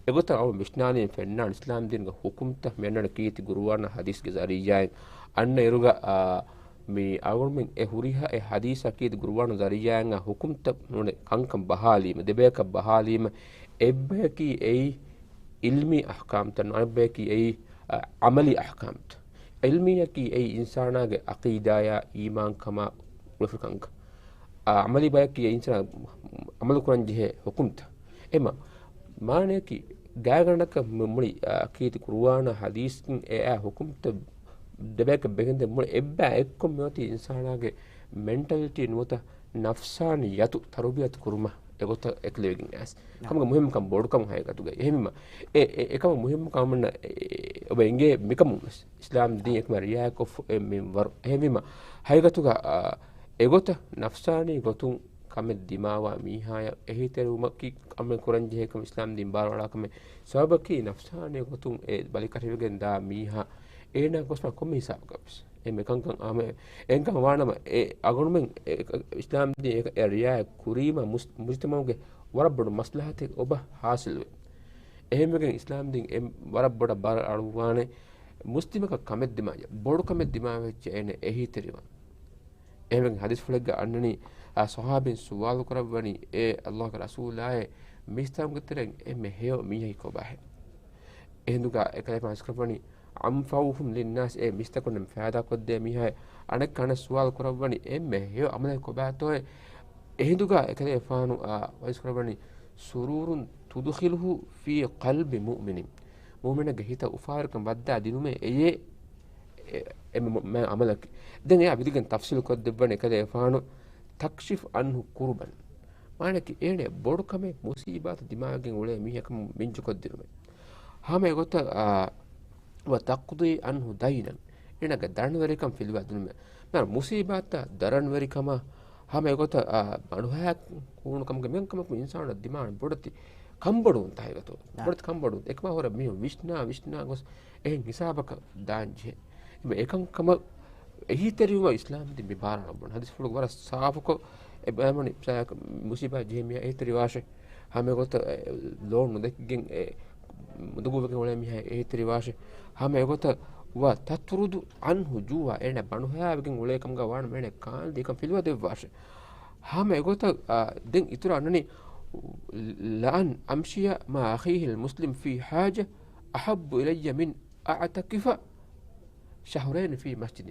އެގޮތަށް އަޅު ވިސްނާލީމަ ފެންނާނެ އިސްލާމް ދީނުގެ ހުކުމްތައް މި އަންނަނީ ކީރިތި ގުރުއާނާ ޙަދީޘްގެ ޒަރީޢާއިން އަންނަ އިރުގަ، އާ، މި އަޅުގަނޑުމެން އެ ހުރިހާ އެ ޙަދީޘާ ކީރިތި ގުރުއާނާ ޒަރީޢާއިން ހުކުމްތައް ނޫނޭ ކަންކަން ބަހާލީމަ، ދެބަޔަކަށް ބަހާލީމަ، އެއްބަޔަކީ އެއީ ޢިލްމީ އަޙްކާމްތައް، އަނެއްބަޔަކީ އެއީ، އަ، ޢަމަލީ އަޙްކާމްތައް. ޢިލްމީއަކީ އެއީ އިންސާނާގެ ޢަޤީދާޔާ އީމާންކަމާ އުޅެފަ ކަންކަން. އަ، ޢަމަލީ ބަޔަކީ އެ އިންސާނާ ޢަމަލު ކުރަން ޖެހޭ ޙުކުމްތައް. އެމަ މާނަޔަކީ ގާތްގަނޑަކަށް މު-، މުޅި، އަ، ކީރިތި ޤުރުއާނާ ޙަދީޘް އެ އާ ޙުކުމްތައް ދެބަޔަކަށް ބެހެންދެން މުޅި އެއްބައި އެއްކޮށް މިއޮތީ އިންސާނާގެ މެންޓަލިޓީ ނުވަތަ ނަފްސާނިއްޔަތު ތަރުބިޔަތު ކުރުމަށް އެގޮތަށް އެކުލެވިގެން އައިސް. ކަމުގެ މުހިއްމުކަން ބޮޑުކަމު ހަގީގަތުގައި. އެހެންވީމަ، އެ، އެ، އެކަމަށް މުހިއްމު ކަމަށް އެ، އެ، އޮބަ އެނގޭ މިކަމުން ވެސް އިސްލާމް ދީން އެކަމަށް ރިއާޔަތްކޮށް އެ މިންވަރު. އެހެންވީމަ، ހަގީގަތުގަ، އާ، އެގޮތަށް ނަފްސާނީ ގޮތުން ކަމެއް ދިމާވާ މީހާޔަށް އެހީތެރިވުމަކީ އަމަލު ކުރަންޖެހޭ ކަމެއް، އިސްލާމް ދީން ބާރުއަޅާ ކަމެއް. ސަބަބަކީ ނަފްސާނީ ގޮތުން އެ ބަލިކަށިވެގެން ދާ މީހާ އޭނާ ގޮސް މާ ކޮންމެ ހިސާބަކަށް ވެސް އެ މިކަންކަން އާމެ، އެންކަން ވާނަމަ، އެ އަގުނުމެން އެ، އެ، އިސްލާމް ދީން އެ، އެ ރިއާޔަތް ކުރީމަ މުސް-، މުޖްތަމަޢުގެ ވަރަށް ބޮޑު މަސްލަހަތެއް އޮބަ ހާސިލުވޭ. އެހެންވެގެން އިސްލާމް ދީން އެ ވަރަށް ބޮޑަށް ބާރު އަޅުއްވާނެ މުސްލިމަކަށް ކަމެއް ދިމާ، ބޮޑު ކަމެއް ދިމާވެއްޖެ އޭނަ އެހީތެރިވާން. އެހެންވެގެން ޙަދީޘްފުޅެއްގަ އަންނަނީ، އާ، ޞަޙާބީން ސުވާލު ކުރައްވަނީ، އޭ ﷲގެ ރަސޫލާއޭ، މީސްތަކުންގެ ތެރެއިން އެންމެ ހެޔޮ މީހަކީ ކޮބާހޭ؟ އެހިނދުގަ އެކަލޭފާނު ޙަދީޘް ކުރައްވަނީ، أنفعهم للناس، އޭ މީސްތަކުންނަށް ފައިދާކޮށްދޭ މީހާއޭ. އަނެއްކާ އަނެއް ސުވާލު ކުރައްވަނީ، އެންމެ ހެޔޮ ޢަމަލެއް ކޮބާތޯއޭ؟ އެހިނދުގަ އެކަލޭފާނު، އާ، ޙަދީޘް ކުރައްވަނީ، سرور تدخله في قلب مؤمن، މުއުމިނެއްގެ ހިތަށް އުފާވެރިކަން ވައްދާ ދިނުމޭ އެޔޭ، އެ، އެ މަ-، މަ-، ޢަމަލަކީ. ދެން އެއާ ވިދިގެން ތަފްޞީލު ކޮށްދެއްވަނީ އެކަލޭފާނު، تكشف عنه كربا. މާނައަކީ އޭނަ ބޮޑު ކަމެއް މުޞީބާތަށް ދިމާވެގެން އުޅޭ މީހަކަށް މިންޖުކޮށްދިނުމޭ. ހަމަ އެގޮތަށް، އާ، وتقضي عنه دينا. އޭނަގެ ދަނޑުވެރިކަން ފިލުވާ ދިނުމޭ. މާ މުޞީބާތަށް ދަނޑުވެރިކަމާ ހަމަ އެގޮތަށް، އާ، ބަނޑުހައި ކޫނުކަމުގެ މިކަންކަމަކު އިންސާނުންނަށް ދިމާވަނީ ބޮޑެތި ކަންބޮޑުވުންތައް ހަގީގަތު. އާ. ބޮޑެތި ކަންބޮޑުވުން. އެކަމާ ހުރެ މީހުން ވިސްނާ، ވިސްނާ ގޮސް އެހެން ހިސާބަކަށް ދާންޖެހޭ. އެމަ އެކަންކަމަށް އެހީތެރިވުމަށް އިސްލާމް ދީން މި ބާރު އަޅައްވަން. ޙަދީޘްފުޅުގަ ވަރަށް ސާފުކޮށް އެ ބަޔާންވަނީ، މުޞީބާ ޖެހޭ މީހާ އެހީތެރިވާށޭ. ހަމަ އެގޮތަށް، އެ، ލޯން ނުދެއްކިގެން އެ މުދުގޫވެގެން އުޅޭ މީހާ އެހީތެރިވާށޭ. ހަމަ އެގޮތަށް، وتطرد عنه جوعا، އޭނަ ބަނޑުހައިވެގެން އުޅޭ ކަމުގަ ވާނަމަ އޭނަ ކާންދީކަން ފިލުވަދެއްވާށޭ. ހަމަ އެގޮތަށް، އާ، ދެން އިތުރަށް އަންނަނީ، لأن أمشي مع أخيه المسلم في حاجة أحب إلي من أعتكف شهرين في مسجد.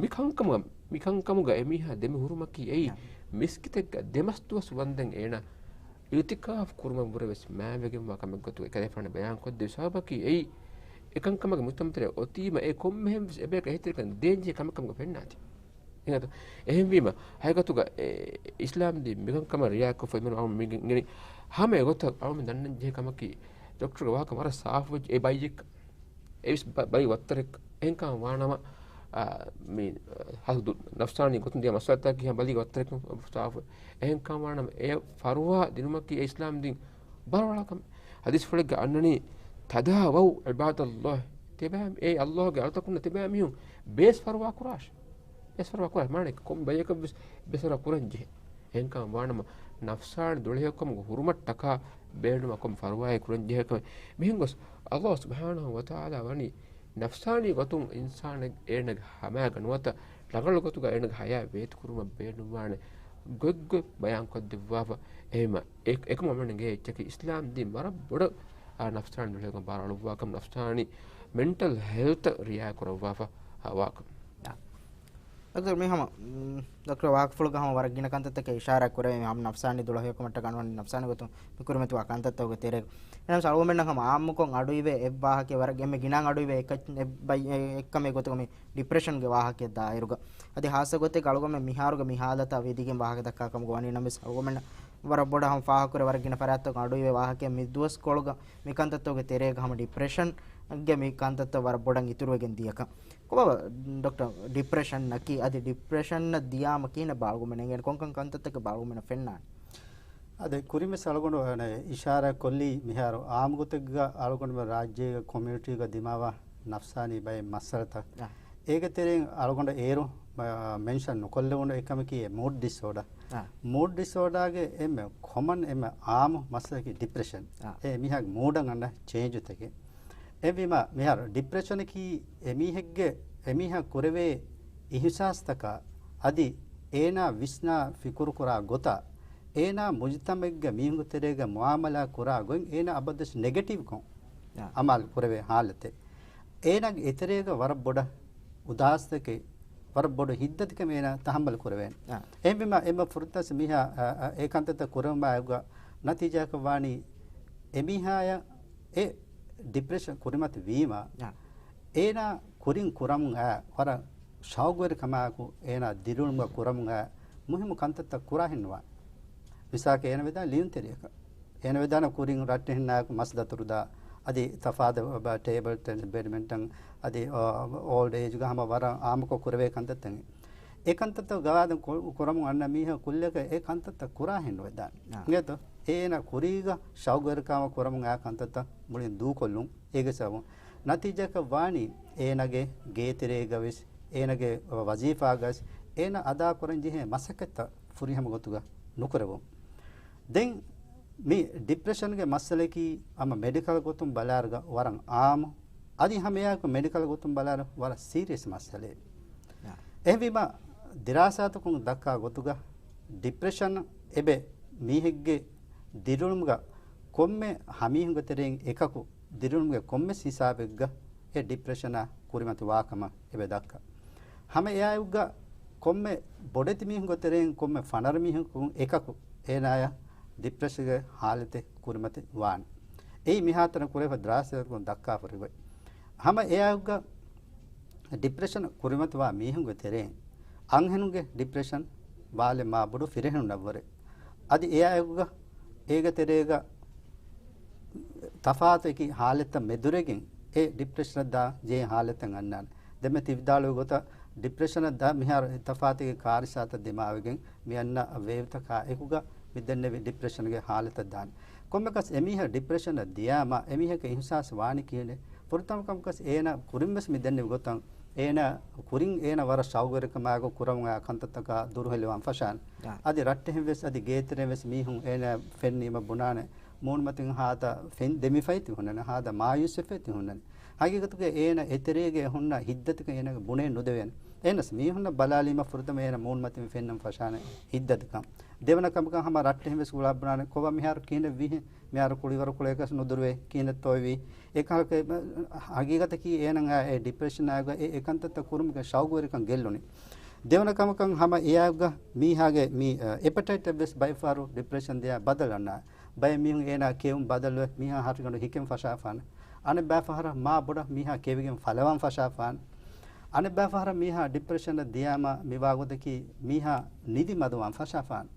މި ކަންކަމުގަ، މި ކަންކަމުގަ އެމީހާ ދެމި ހުރުމަކީ އެއީ، ނަ. މިސްކިތެއްގަ ދެމަސް ދުވަސް ވަންދެން އޭނަ އިޢުތިކާފު ކުރުމަށްވުރެ ވެސް މާތްވެގެންވާ ކަމެއްގޮތުގައި ކަލޭފާނު ބަޔާންކޮށްދެއްވި ސަބަބަކީ އެއީ، އެކަންކަމަކީ މުޖްތަމަޢުތެރޭ އޮތީމަ އެ ކޮންމެހެން ވެސް އެބަޔަކަށް އެހީތެރިކަން ދޭންޖެހޭ ކަމެއް ކަމުގަ ފެންނާތީ. އެހެންތޯ؟ އެހެންވީމަ، ހަގީގަތުގަ އެ އިސްލާމް ދީން މިކަންކަމަށް ރިއާޔަތްކޮށްފަ އިމަން އަޅުމެން މި ގެންގެނީ ހަމަ އެގޮތަށް އަޅުމެން ދަންނަން ޖެހޭ ކަމަކީ، ޑޮކްޓަރުގެ ވާހަކަ ވަރަށް ސާފުވެއްޖެ އެ ބައްޔެއް އެވެސް ބަ-، ބަލި ވައްތަރެއް އެހެންކަމަށް ވާނަމަ، އާ، މި، އާ، ހަސްދު ނަފްސާނީ ގޮތުން ދިޔަ މައްސަލަތަކީ ހަމަ ބަލި ވައްތަރެއް ސާފު. އެހެންކަމަށް ވާނަމަ އެ ފަރުވާ ދިނުމަކީ އެ އިސްލާމް ދީން ބާރުއަޅާ ކަމެއް. ޙަދީޘްފުޅެއްގަ އަންނަނީ، تداووا عباد الله، ތިބާ، އޭ ﷲގެ އަޅުތަކުންނަށް ތިބާ މީހުން ބޭސް ފަރުވާ ކުރާށޭ. ބޭސް ފަރުވާ ކުރާށޭ. މާނަ ކޮން ބަޔަކަށް ވެސް ބޭސް ފަރުވާ ކުރަން ޖެހޭ. އެހެންކަމަށް ވާނަމަ، ނަފްސާނީ ދުޅަހެޔޮކަމުގެ ހުރުމަށްޓަކާ ބޭނުމަށް ކޮން ފަރުވާއެއް ކުރަން ޖެހޭކަމެއް. މިހެން ގޮސް، ﷲ ސުބްޙާނަހޫ ވަތަޢާލާ ވަނީ ނަފްސާނީ ގޮތުން އިންސާނެއް އޭނަގެ ހަމައިގަ ނުވަތަ ރަނގަޅު ގޮތުގަ އޭނަގެ ޙަޔާތް ވޭތުކުރުމަށް ބޭނުންވާނެ ގޮތްގޮތް ބަޔާންކޮށްދެއްވާފަ. އެހެންވީމަ، އެ-، އެކަމަށް އަޅުގަނޑުމެން އެނގޭ އެއްޗަކީ އިސްލާމް ދީން ވަރަށް ބޮޑަށް، އާ، ނަފްސާނީ ދުޅަހެޔޮކަން ބާރު އަޅުއްވާކަން، ނަފްސާނީ މެންޓަލް ހެލްތަށް ރިއާޔަތް ކުރައްވާފަ، އާ، ވާކަން. ޑޮކްޓަރ މި ހަމަ، މް، ޑޮކްޓަރ ވާހަކަފުޅުގަ ހަމަ ވަރަށް ގިނަ ކަންތައްތަކެއް އިޝާރާތް ކުރެވޭ، ހަމަ ނަފްސާނީ ދުޅަހެޔޮކަމަށްޓަކާ ނުވަތަ ނަފްސާނީ ގޮތުން މި ކުރިމަތިވާ ކަންތައްތަކުގެ ތެރޭގަ. އެހެނަސް އަޅުގަނޑުމެންނަށް ހަމަ އާއްމުކޮށް އަޑުއިވޭ އެއް ވާހަކައެއް ވަރަށް އެންމެ ގިނައިން އަޑުއިވޭ އެއް ކަ-، އެއް ބައި-، އެ-، އެއްކަމެއް ގޮތުގަ މި ޑިޕްރެޝަންގެ ވާހަކައަށް ދާއިރުގަ. އަދި ހާއްސަ ގޮތެއްގަ އަޅުގަނޑުމެން މިހާރުގެ މި ހާލަތާ ވިދިގެން ވާހަކަ ދައްކާ ކަމުގަ ވަނީ ނަމަވެސް އަޅުގަނޑުމެންނަށް ވަރަށް ބޮޑަށް ހަމަ ފާހަގަކުރެ ވަރަށް ގިނަ ފަރާތްތަކުން އަޑުއިވޭ ވާހަކައެއް މި ދުވަސްކޮޅުގަ މި ކަންތައްތަކުގެ ތެރޭގަ ހަމަ ޑިޕްރެޝަންގެ މި ކަންތައްތައް ވަރަށް ބޮޑަށް އިތުރުވެގެން ދިޔަކަން. ކޮބާ ޑޮކްޓަރ ޑިޕްރެޝަންއަކީ؟ އަދި ޑިޕްރެޝަނަށް ދިޔާމަ ކިހިނެއް ބާ އަޅުގަނޑުމެން އެނގޭނެ؟ ކޮންކޮން ކަންތައްތަކެއް ބާ އަޅުގަނޑުމެންނަށް ފެންނާނެ؟ އަދި ކުރިންވެސް އަޅުގަނޑު އަނެއް އިޝާރާތް ކޮށްލީ މިހާރު އާއްމު ގޮތެއްގަ އަޅުގަނޑުމެން ރާއްޖޭގަ ކޮމިއުނިޓީގަ ދިމާވާ ނަފްސާނީ ބައެއް މައްސަލަތައް. އާ. އޭގެ ތެރެއިން އަޅުގަނޑަށް އޭރު، އާ، މެންޝަން ނުކޮށްލެވުނު އެއްކަމަކީ މޫޑް ޑިސްއޯޑާ. އާ. މޫޑް ޑިސްއޯޑާގެ އެންމެ ކޮމަން އެންމެ އާއްމު މައްސަލައަކީ ޑިޕްރެޝަން. އާ. އެ މީހާގެ މޫޑަށް އަންނަ ޗޭންޖުތަކެއް. އެހެންވީމަ، މިހާރު ޑިޕްރެޝަނަކީ އެމީހެއްގެ، އެމީހާ ކުރެވޭ އިހުސާސްތަކާ އަދި އޭނާ ވިސްނާ ފިކުރުކުރާ ގޮތާ، އޭނާ މުޖުތަމަޢެއްގެ މީހުންގެ ތެރޭގަ މުޢާމަލާ ކުރާ ގޮތް، އޭނާ އަބަދުވެސް ނެގެޓިވްކޮށް އާ. އަމާލު ކުރެވޭ ހާލަތެއް. އޭނާގެ އެތެރޭގަ ވަރަށް ބޮޑަށް އުދާސްތަކެއް، ވަރަށް ބޮޑު ހިތްދަތިކަމެއް އޭނާ ތަޙައްމަލު ކުރެވޭނެ. އާ. އެހެންވީމަ، އެންމެ ފުރަތަމަ މީހާ، އާ، އާ، އެ ކަންތައްތައް ކުރެވުމާ އެއްގަ ނަތީޖާއަކަށް ވާނީ، އެމީހާޔަށް އެ ޑިޕްރެޝަން ކުރިމަތި ވީމަ، އާ. އޭނާ ކުރިން ކުރަމުން އާ ވަރަށް ޝައުގުވެރިކަމާއެކު އޭނާ ދިރިއުޅުމުގަ ކުރަމުން އައި މުހިއްމު ކަންތައްތައް ކުރާހެން ނުވާނެ. މިސާލަކަށް އޭނަ ވެދާނެ ލިޔުންތެރިއަކަށް. އޭނަ ވެދާނެ ކުރިން ރައްޓެހިންނާއެކު މަސް ދަތުރުދާ، އަދި ތަފާތު ބަ-، ޓޭބަލް ޓެނިސް، ބެޑްމިންޓަން، އަދި، އާ، އޯލްޑް އޭޖްގަ ހަމަ ވަރަށް އާއްމުކޮށް ކުރެވޭ ކަންތައްތައް. އެ ކަންތައްތައް ގަވާއިދުން ކު-، ކުރަމުން އަންނަ މީހަކު ކުއްލިއަކަށް އެ ކަންތައްތައް ކުރާހެން ނުވެދާނެ. އާ. އިނގޭތޯ؟ އޭނަ ކުރީގަ ޝައުގުވެރިކަމަށް ކުރަމުން އާ ކަންތައްތައް މުޅިން ދޫކޮށްލުން. އޭގެ ސަބަބުން ނަތީޖާއަކަށް ވާނީ އޭނާގެ ގޭތެރޭގަ ވެސް، އޭނާގެ ވަޒީފާގަ ވެސް އޭނާ އަދާކުރަން ޖެހޭ މަސައްކަތްތައް ފުރިހަމަ ގޮތުގަ ނުކުރެވުން. ދެން މި ޑިޕްރެޝަންގެ މައްސަލައަކީ އަމަ މެޑިކަލް ގޮތުން ބަލާއިރުގަ ވަރަށް އާއްމު، އަދި ހަމައެއާއެކު މެޑިކަލް ގޮތުން ބަލާއިރު ވަރަށް ސީރިއަސް މައްސަލައެއް. އެހެންވީމަ، ދިރާސާތަކުން ދައްކާ ގޮތުގަ ޑިޕްރެޝަން އެބަ މީހެއްގެ ދިރިއުޅުމުގަ ކޮންމެ ހަމީހުންގެ ތެރެއިން އެކަކު ދިރިއުޅުމުގެ ކޮންމެސް ހިސާބެއްގަ އެ ޑިޕްރެޝަނާ ކުރިމަތި ވާކަމަށް އެބަ ދައްކާ. ހަމަ އެއާއެކުގަ ކޮންމެ ބޮޑެތި މީހުންގެ ތެރެއިން ކޮންމެ ފަނަރަ މީހަކު އެކަކު އޭނާޔަށް ޑިޕްރެޝަންގެ ހާލަތެއް ކުރިމަތި ވާނެ. އެއީ މިހާތަނަށް ކުރެވިފަ ދިރާސާތަކުން ދައްކާފަ ހުރި ގޮތް. ހަމަ އެއާއެކުގަ ޑިޕްރެޝަން ކުރިމަތިވާ މީހުންގެ ތެރެއިން އަންހެނުންގެ ޑިޕްރެޝަން ވާލެއް މާ ބޮޑު ފިރިހެނުންނަށްވުރެ. އަދި އެއާއެކުގަ އޭގެ ތެރޭގަ ތަފާތު އެކި ހާލަތްތައް މެދުވެގެން އެ ޑިޕްރެޝަނަށް ދާ ޖެހޭ ހާލަތްތައް އަންނާނެ. ދެން މި ތި ވިދާޅުވި ގޮތަށް ޑިޕްރެޝަނަށް ދާ މިހާރު ތަފާތުގެ ކާރިސާތައް ދިމާވެގެން މި އަންނަ ވޭވްތަކާ އެކުގަ މި ދެންނެވި ޑިޕްރެޝަންގެ ހާލަތަށް ދާނެ. ކޮންމެކަސް އެމީހަ ޑިޕްރެޝަނަށް ދިޔާމަ އެމީހަކަށް އިހުސާސް ވާނީ ކިހިނެއް؟ ފުރަތަމަ ކަމަކަސް އޭނަ ކުރިން ވެސް މި ދެންނެވި ގޮތަށް އޭނަ ކުރިން އޭނަ ވަރަށް ޝައުގުވެރިކަމާއެކު ކުރަމުން އާ ކަންތައްތަކާ ދުރުހެލިވާން ފަށާނެ. އާ. އަދި ރައްޓެހިން ވެސް އަދި ގޭތެރެ ވެސް މީހުން އޭނަ ފެންނީމަ ބުނާނެ. މޫނުމަތިން ހާދަ ފެން ދެމިފައި ތި ހުންނަނެ، ހާދަ މާޔޫސްވެފައި ތި ހުންނަނެ. ހަގީގަތުގަ އޭނަ އެތެރޭގަ ހުންނަ ހިތްދަތިކަން އޭނަގެ ބުނެ ނުދެވޭނެ. އޭނަސް މީހުންނަށް ބަލާލީމަ ފުރަތަމަ އޭނަ މޫނުމަތިން ފެންނަން ފަށާނެ ހިތްދަތިކަން. ދެވަނަ ކަމަކަށް ހަމަ ރައްޓެހިން ވެސް ގުޅާ ބުނާނެ ކޮބާ މިހާރު ކިހިނެއް ވީހެއް؟ މިހާރު ކުޅިވަރު ކުޅޭކަސް ނުދުރުވޭ ކިހިނެއްތޯ ވީ؟ އެކަހަލަ ހަގީގަތަކީ އޭނަ އެ ޑިޕްރެޝަނާގަ އެ އެކަންތައްތައް ކުރުމުގެ ޝައުގުވެރިކަން ގެއްލުނީ. ދެވަނަ ކަމަކަށް ހަމަ އެއާގަ މީހާގެ މި، އަ، އެޕެޓައިޓް ވެސް ބައެއް ފަހަރު ޑިޕްރެޝަން ދިޔާ ބަދަލު އަންނާ. ބައެއް މީހުން އޭނާ ކެއުން ބަދަލުވެ މީހާ ހަށިގަނޑު ހިކެން ފަށާފާނެ. އަނެއް ބައި ފަހަރަށް މާ ބޮޑަށް މީހާ ކެވިގެން ފަލަވާން ފަށާފާނެ. އަނެއް ބައި ފަހަރަށް މީހާ ޑިޕްރެޝަނަށް ދިޔާމަ މިވާ ގޮތަކީ މީހާ ނިދި މަދުވާން ފަށާފާނެ.